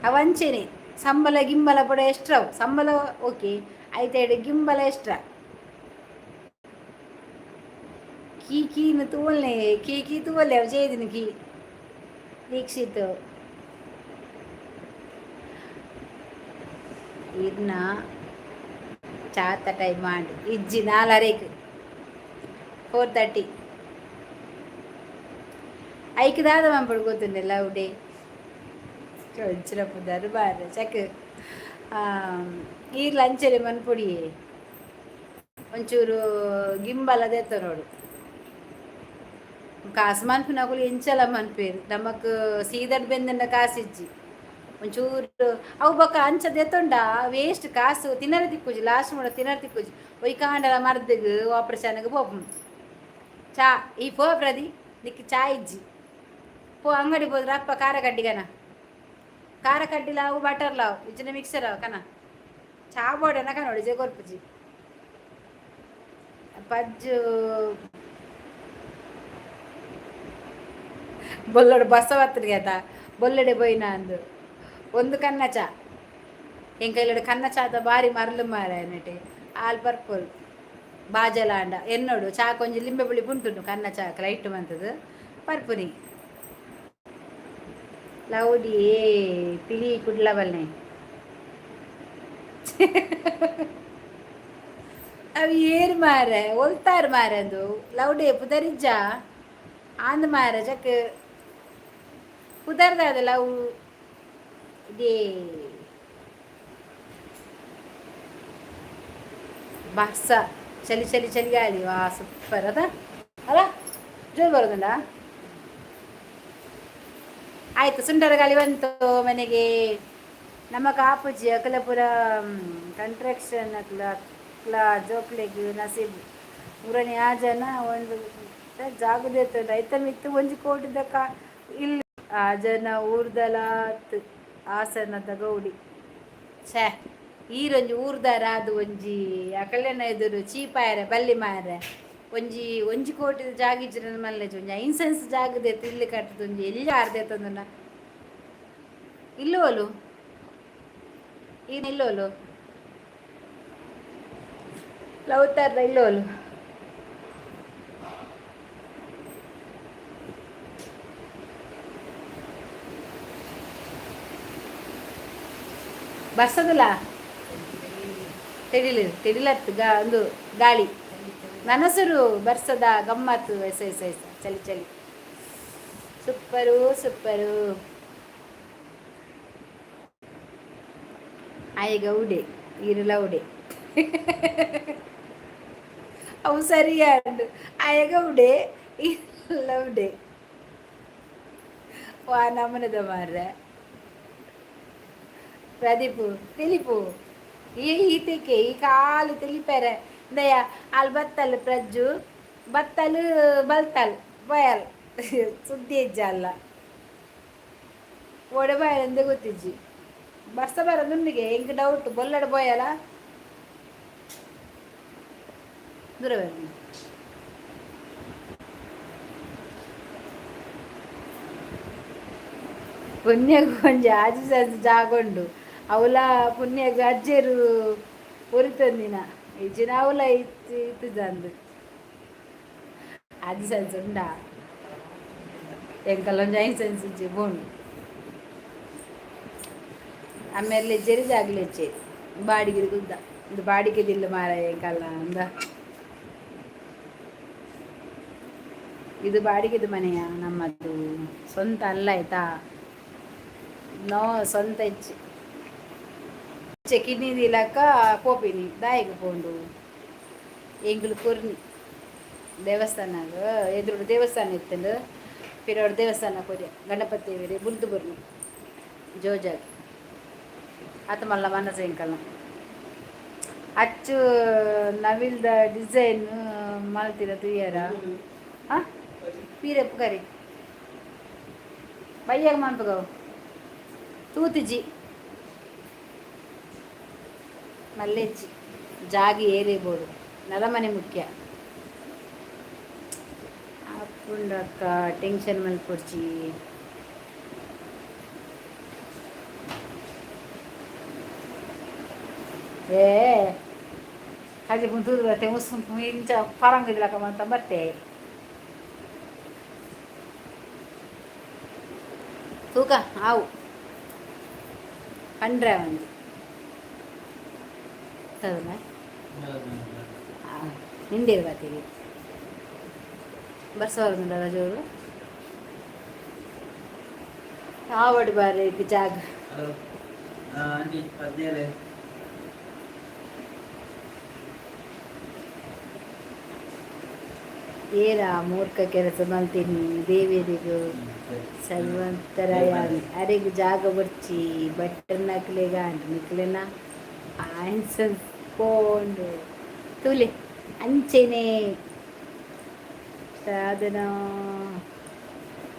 ಅವಂಚೆನೆ ಸಂಬಳ ಗಿಂಬಲ ಪೂರ ಎಷ್ಟ್ರವು. ಸಂಬಳ ಓಕೆ ಐತೆಡ್ ಗಿಂಬಲ ಎಷ್ಟ್ರ. ಕೀ ಕೀನು ತೂವಲ್ನೆ, ಕೀ ಕೀ ತೂವಲ್ಲೆ ಅವು ಜೇದಿನ ಕೀ ದೀಕ್ಷಿತ್. ಇರ್ನ ಚಾತ ಟೈಮ್ ಆಂಡ್. ಇಜ್ಜಿ, ನಾಲರೆಗ್, 4:30. ಐಕ್ ದಾದ ಮನ್ಪೊಡು ಗೊತ್ತುಂಡೆಲ್ಲ ಉಡೆ ಒಂಚಿನ ಪುದರ್ ಬಾರ ಚಕ್. ಈರ್ಲ ಅಂಚನೆ ಮನ್ಪೊಡಿಯೇ, ಒಂಚೂರು ಗಿಂಬಲ ದೆತ್ತೊನೊಡು. ಕಾಸು ಮನ್ಪುನಕುಲು ಎಂಚಲ ಮನ್ಪೇರು, ನಮಕ್ ಸೀದಡ್ ಬೆಂದಂಡ ಕಾಸಿಜ್ಜಿ. ಒಂಚೂರು ಅವು ಬೊಕ ಅಂಚ ದೆತ್ತೊಂಡ ವೇಸ್ಟ್ ಕಾಸು, ತಿನ್ನರೆ ತಿಕ್ಕುಜಿ. ಲಾಸ್ಟ್ ಮುಟ ತಿನ್ನರೆ ತಿಕ್ಕುಜಿ. ಒಯ್ಕಾಂಡಲ ಮರ್ದ್ಗ್ ಆಪ್ರೇಷನ್ಗ್ ಪೋಪುಂಡು. ಚಾ ಈ ಪೋ ಪ್ರದಿ, ನಿಕ್ಕ್ ಚಾ ಇಜ್ಜಿ, ಪೋ. ಅಂಗಡಿ ಪೋದ್ರೆ ಅಪ್ಪ ಖಾರ ಕಡ್ಡಿಗನ, ಖಾರ ಕಡ್ಡಿಲಾವು, ಬಟರ್ ಲಾವು, ಇಜ್ಜಿಂಡ ಮಿಕ್ಸರ್ ಆವು ಕನ. ಚಾ ಬೋಡನ ಕನೋಡು ಜೆ ಕೊರ್ಪುಜಿ. ಪಜ್ಜು ಬೊಲ್ಲೋಡು ಬಸವತ್ರಿಗೆ ಆತ ಬೊಲ್ಲಡೆ ಪೋಯಿನ ಅಂದು ಒಂದು ಕನ್ನ ಚಾ. ಎಂಕೈಲಡು ಕನ್ನ ಚಾತ ಬಾರಿ ಮರ್ಲು ಮಾರ ನೆಟೆ ಆಲ್ ಪರ್ಪಲ್ ಬಾಜಲಾಂಡ ಎನ್ನೋಡು ಚಾ ಕೊಂಜಿ ಲಿಂಬೆ ಪುಳಿ ಪುಂಟುಂಡು. ಕನ್ನ ಚಾ ಲೈಟ್ ಮಂತದು ಪರ್ಪುನಿ. ಲೌಡಿ ಪಿಲಿ ಕುಡ್ಲ ಬಲ್ನೆ. ಅವು ಏರು ಮಾರೆ, ಒಲ್ತಾರು ಮಾರೆ ಅಂದು. ಲೌಡೆ ಪುದರಿಜ್ಜ ಆಂದ್ ಮಾರೆ. ಚಕ್ ಪುದರ್ದಾದ ಲವ್ ಡೇ. ಬರ್ಸ, ಚಳಿ ಚಳಿ ಚಳಿಗಾಳಿ. ವಾ, ಸೂಪರ್ ಅದ ಅಲ್ಲ? ಜೋರು ಬರೋದುಂಡಾ? ಆಯ್ತು, ಸುಂಟರ ಗಾಳಿ ಬಂತು ಮನೆಗೆ. ನಮ್ಮ ಕಾಪುಜಿ ಅಕಲ ಪೂರ ಕಂಟ್ರಾಕ್ಷನ್ ಅಕ್ಲ ಅಕ್ಲ ಜೋಕ್ಲೆಗ್ ನಸೀಬ್. ಊರನಿ ಆ ಜನ ಒಂದು ಜಾಗದ ಐತ ಮಿತ್ತು ಒಂಜಿ ಕೋಟಿದ ಕಾ ಇಲ್ಲ. ಆ ಜನ ಊರ್ದಲಾತ್ ಹಾಸನದ ಗೌಡಿ. ಛೇ, ಈರೊಂಜಿ ಊರ್ದಾರ ಅದು ಒಂಜಿ ಅಕಲೆನ ಎದುರು ಚೀಪಾಯರೆ ಬಲ್ಲಿ ಮಾರೆ. ಒಂಜಿ ಒಂಜಿ ಕೋಟಿದ ಜಾಗ ಇಜ್ಜಿನ ಮಲ್ಲೆಜ್. ಒಂಜಿ ಐನ್ಸೆನ್ಸ್ ಜಾಗದ ಇಲ್ಲು ಕಟ್ಟದ ಒಂಜಿ ಎಲ್ಲಿ ಆರ್ದೆ ತಂದುನ ಇಲ್ಲೋಲು ಈನ ಇಲ್ಲೋಲು ಲವ್ತಾರ ಇಲ್ಲೋಲು. ಬರ್ಸದಲ್ಲ, ತೆಡಿಲು ತೆಡಿಲತ್ತು ಗಾ ಒಂದು ಗಾಳಿ ನನಸುರು ಬರ್ಸದ ಗಮ್ಮತ್ತು. ಎಸ ಎಸ ಎಸ, ಚಳಿ ಚಳಿ, ಸೂಪರು ಸೂಪರು. ಆಯಗ ಉಡೆ ಇರುಲ ಉಡೆ ಅವು ಸರಿಯಾಂಡು. ಆಯಗ ಉಡೆ ಇರುಲ ಉಡೆ. ವಾ ನಮನದ ಮಾರ್ರೆ ಪ್ರದೀಪು ತಿಳಿಪು. ಈ ಈತಕ್ಕೆ ಈ ಕಾಲು ತಿಳಿಪೇರೆ ದಯ ಅಲ್ಲಿ ಬತ್ತಲ್ ಪ್ರಜ್ಜು ಬತ್ತಲು ಬಲ್ತಲ್ ಬಯಲ್ ಸುದ್ದಿ ಹೆಜ್ಜೆ ಅಲ್ಲ. ಓಡೆ ಬಾಯಲ್ ಎಂದೇ ಗೊತ್ತಿಜ್ಜಿ. ಬರ್ಸ ಬರೋದುಂಡಿಗೆ ಎಂಕ್ ಡೌಟ್. ಬೊಲ್ಲಡ ಬೋಯಲ್ಲ ದೂರ ಬನ್ನಿ. ಪುಣ್ಯಗ್ ಒಂಜಿ ಆಜಿ ಸೆನ್ಸ್ ಜಾಗ ಉಂಡು. ಅವಲ ಪುಣ್ಯಗ್ ಅಜ್ಜೆರು ಒರಿತಂದಿನ ಇಜ್ಜಿನ ಅವಲ ಇತ್ತು ಇತ್ತುಜಂದು. ಆಜಿ ಸೆನ್ಸ್ ಉಂಡಾ? ಎಂಕಲ ಒಂಜಿ ಐದು ಸೆನ್ಸ್ ಇಜ್ಜಿ ಬೋಂಡು. ಆಮೇಲೆ ಜರಿ ಜಾಗಲೆ ಇಚ್ಚೇರು ಬಾಡಿಗೆ ಗುದ್ದ ಇದು ಬಾಡಿಗೆ ದಿಲ್ಲ ಮಾರ ಎಂಕಲ್ಲ ಅಂದ. ಇದು ಬಾಡಿಗೆದು ಮನೆಯ, ನಮ್ಮದು ಸ್ವಂತ ಅಲ್ಲ ಆಯ್ತಾ? ನೋ, ಸ್ವಂತ ಇಜ್ಜಿ. ಕಿಡ್ನಿ ಇಲಾಕ ಪೋಪಿನಿ ದಾಯಿಗೆ ಪೋಂಡು ಎಂಗುಲು ಕೊರ್ನಿ ದೇವಸ್ಥಾನ ಎದುರು ದೇವಸ್ಥಾನ ಇತ್ತಂಡು. ಪಿರೋಡು ದೇವಸ್ಥಾನ ಕೊರಿಯ ಗಣಪತಿ ದೇವರೇ ಬುಲ್ದು ಬುರ್ನಿ ಜೋಜಾಗ್ ಆತ ಮಲ್ಲ ಮನಸ್ಸು ಎಂಕಲ್ನ. ಅಚ್ಚು ನವಿಲ್ದ ಡಿಸೈನ್ ಮಲ್ತಿರ ತೂಯರ. ಆ ಪೀರೆಪ್ಪು ಕರಿ ಬಯ್ಯಾಗ ಮನ್ಪಗವು. ತೂತಿಜಿ ಮಲ್ಲೆಜ್ಜಿ ಜಾಗಿ ಏರಿಬೋದು, ನರಮನೆ ಮುಖ್ಯ. ಅಪ್ಪುಂಡಕ್ಕ, ಟೆನ್ಷನ್ ಮಲ್ಪೊಡ್ಚಿ. ಏ ಕಜಿ ತೂದು ಬತ್ತೆ, ಮುಸ್ಸು ಇಂಚ ಪರಂಗಿದ್ಲಕ್ಕ ಮಂತ ಬತ್ತೆ. ತೂಕ ಆವು ಪಂಡ್ರೆ ಒಂದು ತದನ ನಿಂದಿರು ಬಾತಿಗೆ ಬರ್ಸೋರ್ದುಂಡಲ್ಲ ಜೋರು ಆವಡ್ ಬಾರಿ ಜಾಗ. Hello aunty, 17. ಏರ ಮೂರ್ಖ ಕೆಲಸ ಮಲ್ತೀನಿ. ದೇವಿಯರಿಗೂ ಸರ್ವಂತರಾಯ ಅರೆಗ್ ಜಾಗ ಬರ್ಚಿ ಬಟನ್ ಹಾಕ್ಲೇಗ ನಿಕ್ಲೆನ ಆನ್ಸರ್ ಪೋಂಡು ತೂಲೆ ಅಂಚೆನೆ ಸಾಧನ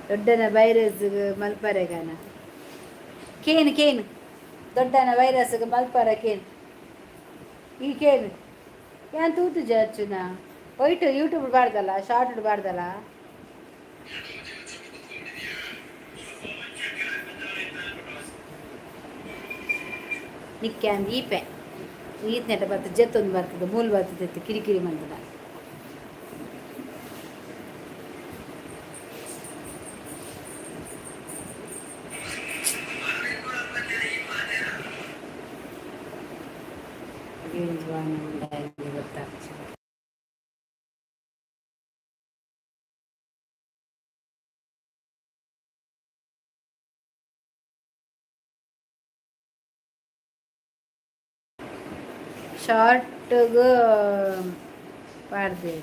ದೊಡ್ಡನ ವೈರಸ್ ಮಲ್ಪರೆಗಾನ ಕೇನು ಕೇನು ದೊಡ್ಡನ ವೈರಸ್ ಮಲ್ಪರ ಕೇನು ಈ ಕೇನು ಯಾನ್ ತೂತು ಜಾಚುನ ಒಯ್ಟು ಯೂಟ್ಯೂಬ್ ಬಾರ್ದಲ್ಲ, ಶಾರ್ಟ್ ಬಾರ್ದಲ್ಲ. ನಿಕ್ಕೆ ಅಂದ್ ಈಪೆ ಈತ್ನೆಟ ಬರ್ತದೆ, ಜತ್ತೊಂದು ಬರ್ತದೆ, ಮೂಲು ಬರ್ತದೆ, ಕಿರಿಕಿರಿ ಮಂತದ. ಗೊತ್ತಾಗ್ತದೆ. ಶಾರ್ಟ್ಗೂ ಪಾಡ್ದೆ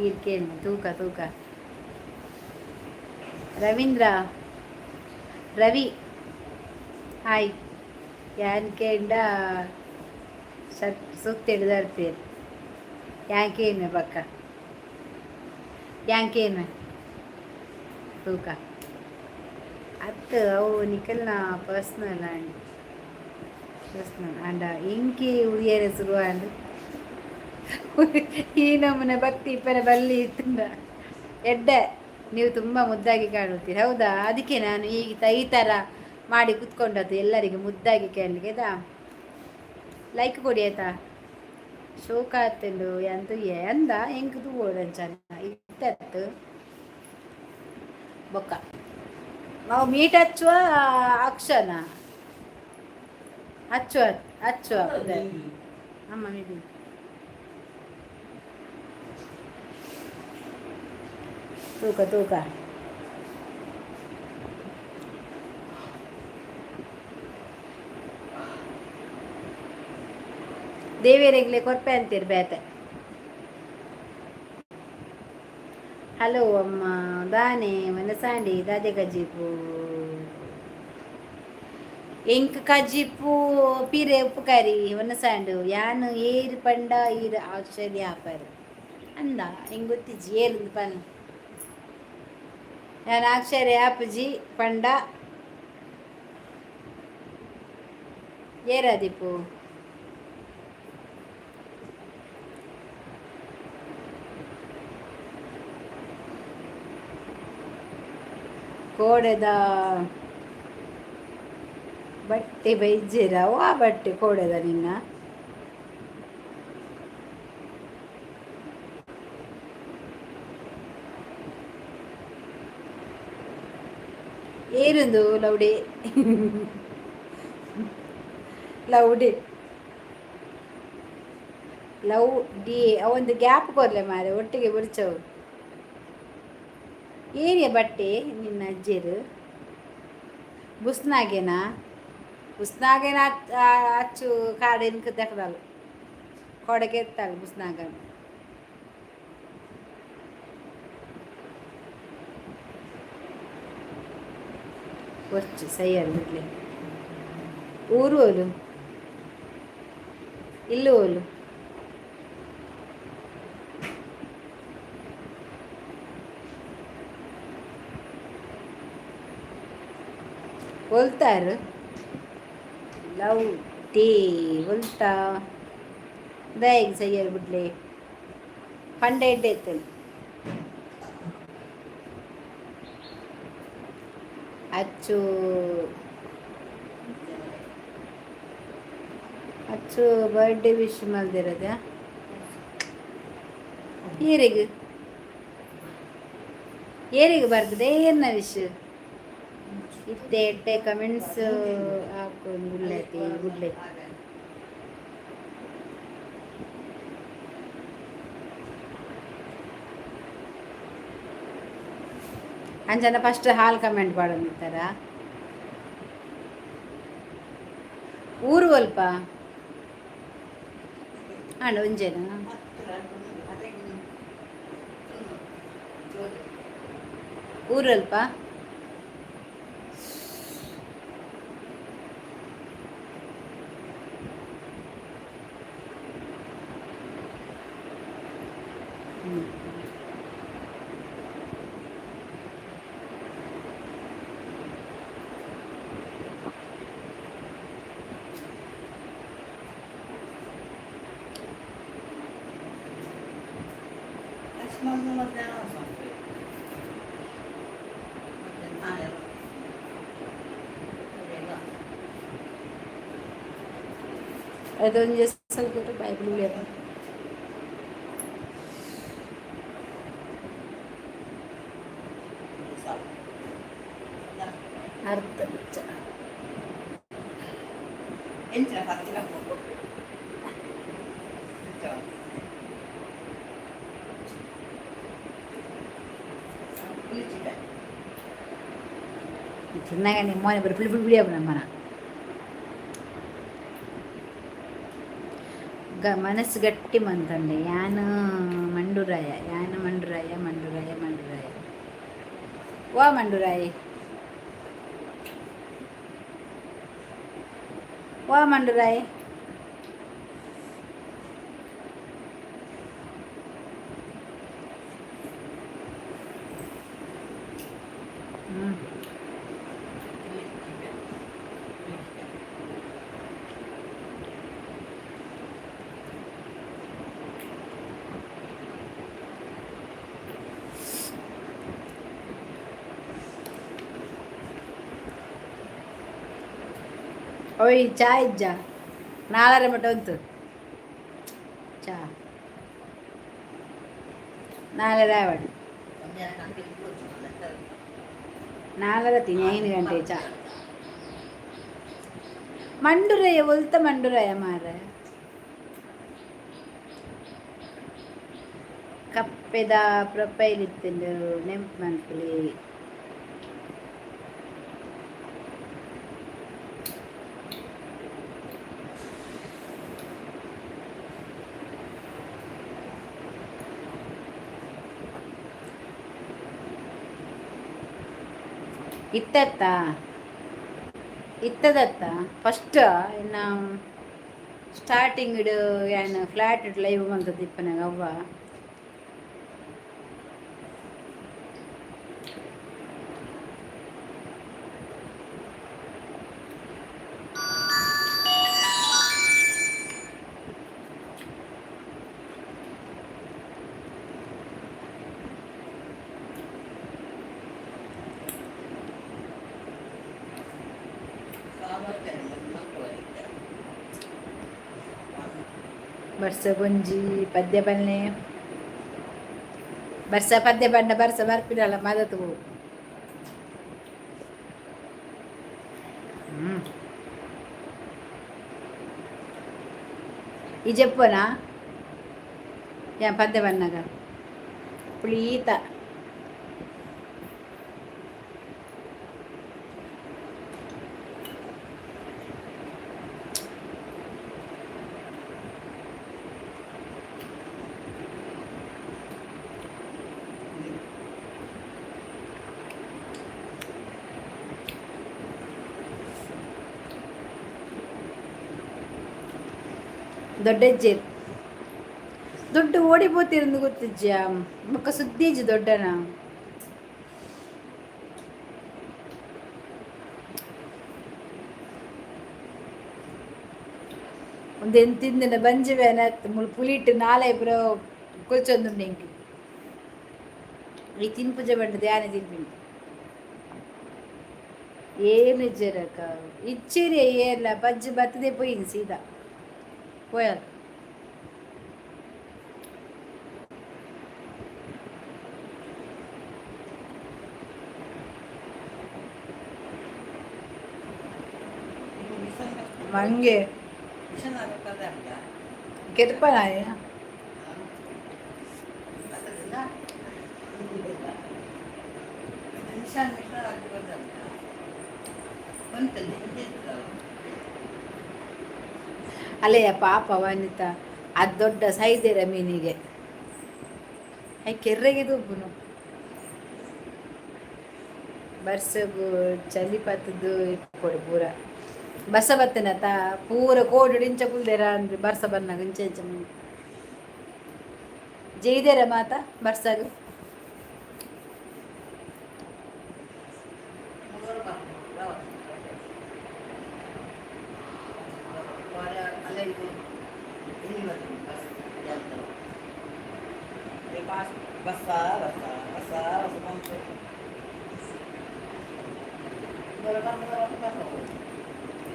ಈರ್ಕೇನು ತೂಕ ತೂಕ. ರವೀಂದ್ರ ರವಿ ಹಾಯ್. ಯಾನ್ ಕೇಂಡ ಸತ್ ಸುತ್ತಿಡ್ದರ್ಪೇರು ಯಾಂಕೇನು ಪಕ್ಕ ಯಾಂಕೇನು ತೂಕ ಅತ್ತು ಅವು ನಿಕಲ್ನ ಪರ್ಸ್ನಲ್ ಆಂಡ್ ಪರ್ಸ್ನಲ್ ಆಂಡ ಇಂಕಿ ಉರಿಯರೆ ಶುರು ಆಂಡ್ ಈ ನಮೂನೆ ಭಕ್ತಿ ಇಪ್ಪರೆ ಬಲ್ಲಿ ಇತ್ತಂದ ಎಡ್ಡೆ. ನೀವು ತುಂಬ ಮುದ್ದಾಗಿ ಕಾಣುತ್ತೀರಿ. ಹೌದಾ? ಅದಕ್ಕೆ ನಾನು ಈಗ ಈ ಥರ ಮಾಡಿ ಕುತ್ಕೊಂಡದ್ದು ಎಲ್ಲರಿಗೂ ಮುದ್ದಾಗಿ ಕಾಣಲಿಕ್ಕೆ, ಆಯ್ತಾ? ಲೈಕ್ ಕೊಡಿ, ಆಯ್ತಾ? ಶೋಕ ಆತುಂಡು ಎಂತ ಎಂದ ಎಂಕ್ ತೂವೊಡು ಇತ್ತತ್ತು. ಬೊಕ್ಕ ನಾವು ಮೀಟ್ ಹಚ್ಚುವ ಅಕ್ಷನ ಹಚ್ಚುವ ಹಚ್ಚುವ ಅಮ್ಮ ಮೀಟಿ ತೂಕ ತೂಕ. ದೇವೇರೆಗ್ಲೆ ಕೊರ್ಪೆ ಅಂತೀರಿ ಬೇತೆ. ಹಲೋ ಅಮ್ಮ, ದಾನೆ ಮನಸಾಂಡಿ ದಾದೆ ಕಜಿಪು? ಎಂಕ್ ಕಜಿಪು ಪೀರೆ ಉಪ್ಪುಕರಿ ಒನಸಾಂಡು. ಯಾನು ಏರು ಪಂಡ ಈರು ಆಶ್ಚರ್ಯ ಆಪರು ಅಂದ ಎಂಗ್ ಗೊತ್ತಿಜ್ಜಿ ಏರುಂದು ಪನ್. ಯಾನ್ ಆಶ್ಚರ್ಯ ಆಪುಜಿ ಪಂಡ ಏರದಿಪ್ಪು. ಕೋಡೆದ ಬಟ್ಟೆ ಬೈಜೇರ ವಾ ಬಟ್ಟೆ ಕೋಡೆದ ನಿನ್ನ ಏರುಂದು ಲೌಡಿ ಲೌಡಿ ಲವ್ ಡಿ ಒಂದು ಗ್ಯಾಪ್ ಕೊರ್ಲೆ ಮಾರೆ, ಒಟ್ಟಿಗೆ ಬುರ್ಚವು. ಏರಿಯ ಬಟ್ಟೆ ನಿನ್ನ ಅಜ್ಜಿರು ಬುಸ್ನಾಗೇನಾ? ಬುಸ್ನಾಗೇನ ಅಚ್ಚು ಕಾಡು ಇನ್ಕ ದೆಕ್ಕದಲ್ಲ ಕೊಡಗೆ ಎತ್ತಾಳ ಬುಸ್ನಾಗ. ಒರ್ಚು ಸೈಯರ್ ಬಿಡ್ಲಿ. ಊರು ಓಲು ಇಲ್ಲು ಓಲು? ಒಲ್ತಾರು ಲವ್ ಟೀ ಒಲ್ತಾ ದಾಯೆಗ್ ಸಯ್ಯರ್ ಬುಡ್ಲೆ ಪಂಡ ಎಡ್ಡೆ ಇತ್ತಲ್. ಅಚ್ಚು ಅಚ್ಚು ಬರ್ಡೇ ವಿಶ್ ಮಲ್ದಿರದ ಏರಿಗೆ ಏರಿಗೆ ಬರ್ತದೆ ಏನ ವಿಶ್ ಇತ್ತೆ ಎಡ್ಡೆ ಕಮೆಂಟ್ಸ್ ಹಾಕು ಗುಡ್ಲೈತಿ ಗುಡ್ಲೆ. ಅಂಚನ ಫಸ್ಟ್ ಹಾಲ್ ಕಮೆಂಟ್ ಪಾಡೊಂದಿತ್ತಾರ ಊರು ಅಲ್ಪ ಆಂಡ ಒಂಜೇನಾ? ಊರಲ್ಪ. ಹ್ಮ್. ಅದೊಂದು ಸ್ವಲ್ಪ ಬೈಬಲ್. ಅರ್ಥ. ಎಂಚಿನ ಪತ್ತಿನ? ತಿನ್ನಾಗ ನಿಮ್ಮ ಬರೀ ಪುಳಿ ಪುಳಿ ಪುಳಿ ನಮ್ಮನ ಗ ಮನಸ್ಸು ಗಟ್ಟಿ ಮಂತಂಡೆ. ಯಾನ ಮಂಡುರಾಯ, ಯಾನ ಮಂಡುರಾಯ, ಮಂಡುರಾಯ, ಮಂಡುರಾಯ, ವಾ ಮಂಡುರಾಯ, ವಾ ಮಂಡುರಾಯ. ಹ್ಞೂ. ಓಯ್, ಚಾ ಇಜ್ಜ? ನಾಳರೆ ಮಟ್ಟ ಉಂಟು ಚಾ. ನಾಳೆ ರಾವಣ ನಾಲ್ಕರ ತಿನಿ 5 ಗಂಟೆ ಚಾ. ಮಂಡುರಯ್ಯ ಒಲ್ತ ಮಂಡುರಯ್ಯ ಮಾರ ಕಪ್ಪೆದ ಪ್ರೊಫೈಲ್ ಇತ್ತಂಡು ನೆಂಪು ಮನ್ಪುಲಿ. ಇತ್ತತ್ತ ಇತ್ತದತ್ತ ಫಸ್ಟ್ ಇನ್ನು ಸ್ಟಾರ್ಟಿಂಗ್ ಏನು ಫ್ಲಾಟ್ ಲೈವ್ ಬಂತದ್ದು ಇಪ್ಪನಾಗ ಅವ್ವ. ಬರ್ಸ ಒಂಜಿ ಪದ್ಯ ಬನ್ನೆ. ಬರ್ಸ ಪದ್ಯ ಬಣ್ಣ ಬರ್ಸ ಬರ್ಪಿರಲ್ಲ ಮದತು. ಹ್ಞೂ, ಈ ಜಪ್ಪನಾ ಯಾ ಪದ್ಯ ಬನ್ನಾಗ ಪುಳೀತ. ದೊಡ್ಡಜ್ಜಿ ದೊಡ್ಡ ಓಡಿ ಪೋತಿರಂದು ಗೊತ್ತಿಜ್ಜ ಬೊಕ್ಕ ಸುದ್ದೀಜಿ ದೊಡ್ಡನ. ಒಂದು ತಿಂದಿನ ಬಂಜಿ ಬೇನೆ ಮುಳು ಪುಲಿಟ್ಟು ನಾಳೆ ಪುರ ಕೊಲ್ಚೊಂದುಂಡು ಎಂಕ್. ಈ ತಿನ್ಪುಜ ಬಂಡ ಧ್ಯಾನ ತಿನ್ಪಿನಿ ಏನು ಇಜ್ಜರಕ್ಕ ಇಚ್ಚಿರಿ ಏರ್ಲ ಬಜ್ಜಿ ಬತ್ತದೇ ಪೋಯಿನಿ ಸೀದಾ ಪೋಯಲ್. ಮಂಗೆ ಕೆರ್ಪನಾಯ. ಅಲ್ಲಯ್ಯ ಪಾಪ ವನಿತಾ, ಅದು ದೊಡ್ಡ ಸೈದೇರ ಮೀನಿಗೆ I ಕೆರ್ರೆಗೆ ದುಬ್ಬುನು. ಬರ್ಸಗು ಚಲಿ ಪತ್ತದು ಇಪ್ಪೊಡು ಪೂರ ಬರ್ಸ ಬತ್ತನತ ಪೂರ ಕೋಡು ಇಂಚ ಕುಲ್ದೇರ ಅಂದ್ರೆ ಬರ್ಸ ಬನ್ನಾಗ ಇಂಚ ಇಂಚ ಜೈದೇರ ಮಾತ ಬರ್ಸಗು.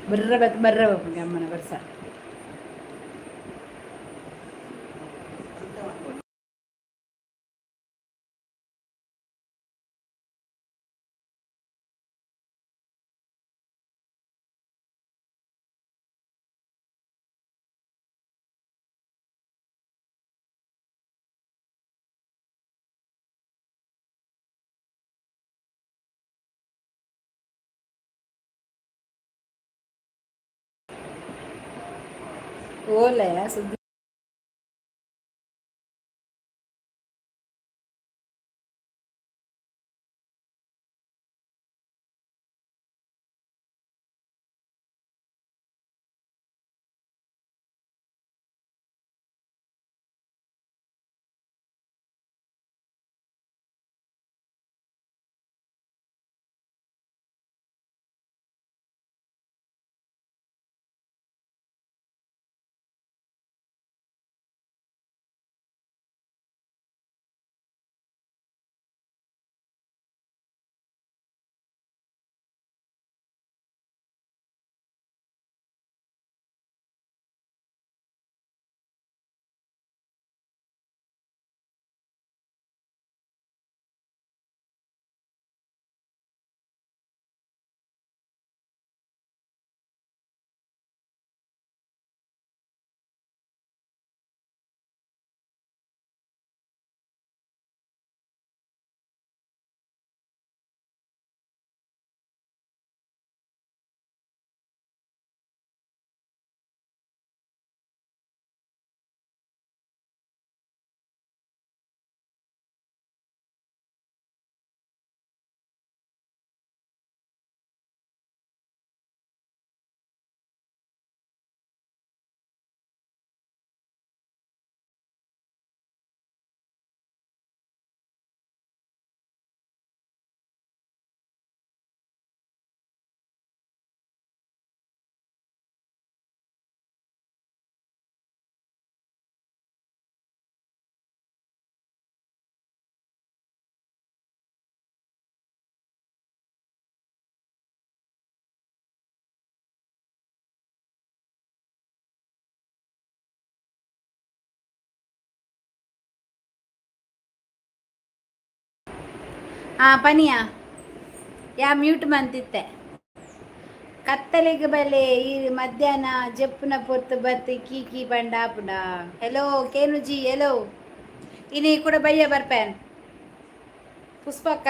ಬರ್ರ ಬತ್ ಬರ್ರ ಅಮ್ಮನ ಬರ್ಸ. ಓಲೆ ಸುದ್ದಿ. ಆ ಪನಿಯಾ ಯಾ ಮ್ಯೂಟ್ ಮಂತಿತ್ತೆ. ಕತ್ತಲೆಗೆ ಬಲೆ ಈ ಮಧ್ಯಾಹ್ನ ಜಪ್ಪುನ ಪೊರ್ತು ಬತ್ತಿ ಕೀ ಕೀ ಪಂಡ ಆಪುಂಡ. Hello ಕೇನುಜಿ, hello. ಇನಿ ಕೂಡ ಬಯ್ಯ ಬರ್ಪೇನ್. ಪುಷ್ಪಕ್ಕ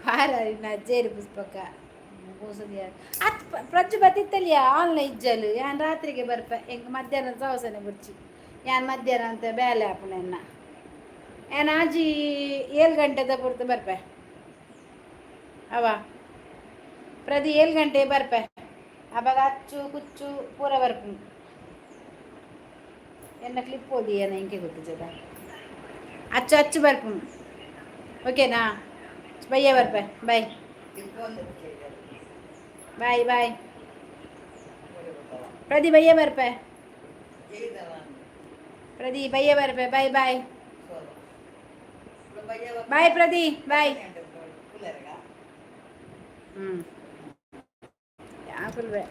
ವಾರ ಅಜ್ಜೇರಿ ಪುಷ್ಪಕ್ಕ ಅತ್ ಪ್ರಜ್ಜು ಬತ್ತಿತ್ತಲಿಯ ಆನ್ಲೈನ್ ಇಜ್ಜಲು. ಯಾನ್ ರಾತ್ರಿಗೆ ಬರ್ಪೆ, ಎಂಕ್ ಮಧ್ಯಾಹ್ನ ಸವಸನೆ ಬುರ್ಚಿ. ಯಾನ್ ಮಧ್ಯಾಹ್ನ ಅಂತ ಬೇಲೆ ಆಪುನ ಎನ್ನ. ಯಾನ್ ಆಜಿ 7 ಗಂಟೆದ ಪೊರ್ತು ಬರ್ಪೆ. ಅವ ಪ್ರತಿ 7 ಗಂಟೆ ಬರ್ಪೆ. ಅವಾಗ ಅಚ್ಚು ಕುಚ್ಚು ಪೂರ ಬರ್ಪು. ಎನ್ನ ಕ್ಲಿಪ್ ಓದಿ ಏನ ಇಂಕೆ ಗೊತ್ತಿಜದ. ಅಚ್ಚು ಅಚ್ಚು ಬರ್ಪು. ಓಕೆನಾ? ಬಯ್ಯ ಬರ್ಪೆ. ಬಾಯ್ ಬಾಯ್ ಬಾಯ್ ಪ್ರತಿ ಬಯ್ಯ ಬರ್ಪೆ. ಪ್ರದಿ ಬಯ್ಯ ಬರ್ಪೆ. ಬಾಯ್ ಬಾಯ್ ಬಾಯ್ ಪ್ರದಿ, ಬಾಯ್. ಯಾಕುಲ್ವೆ.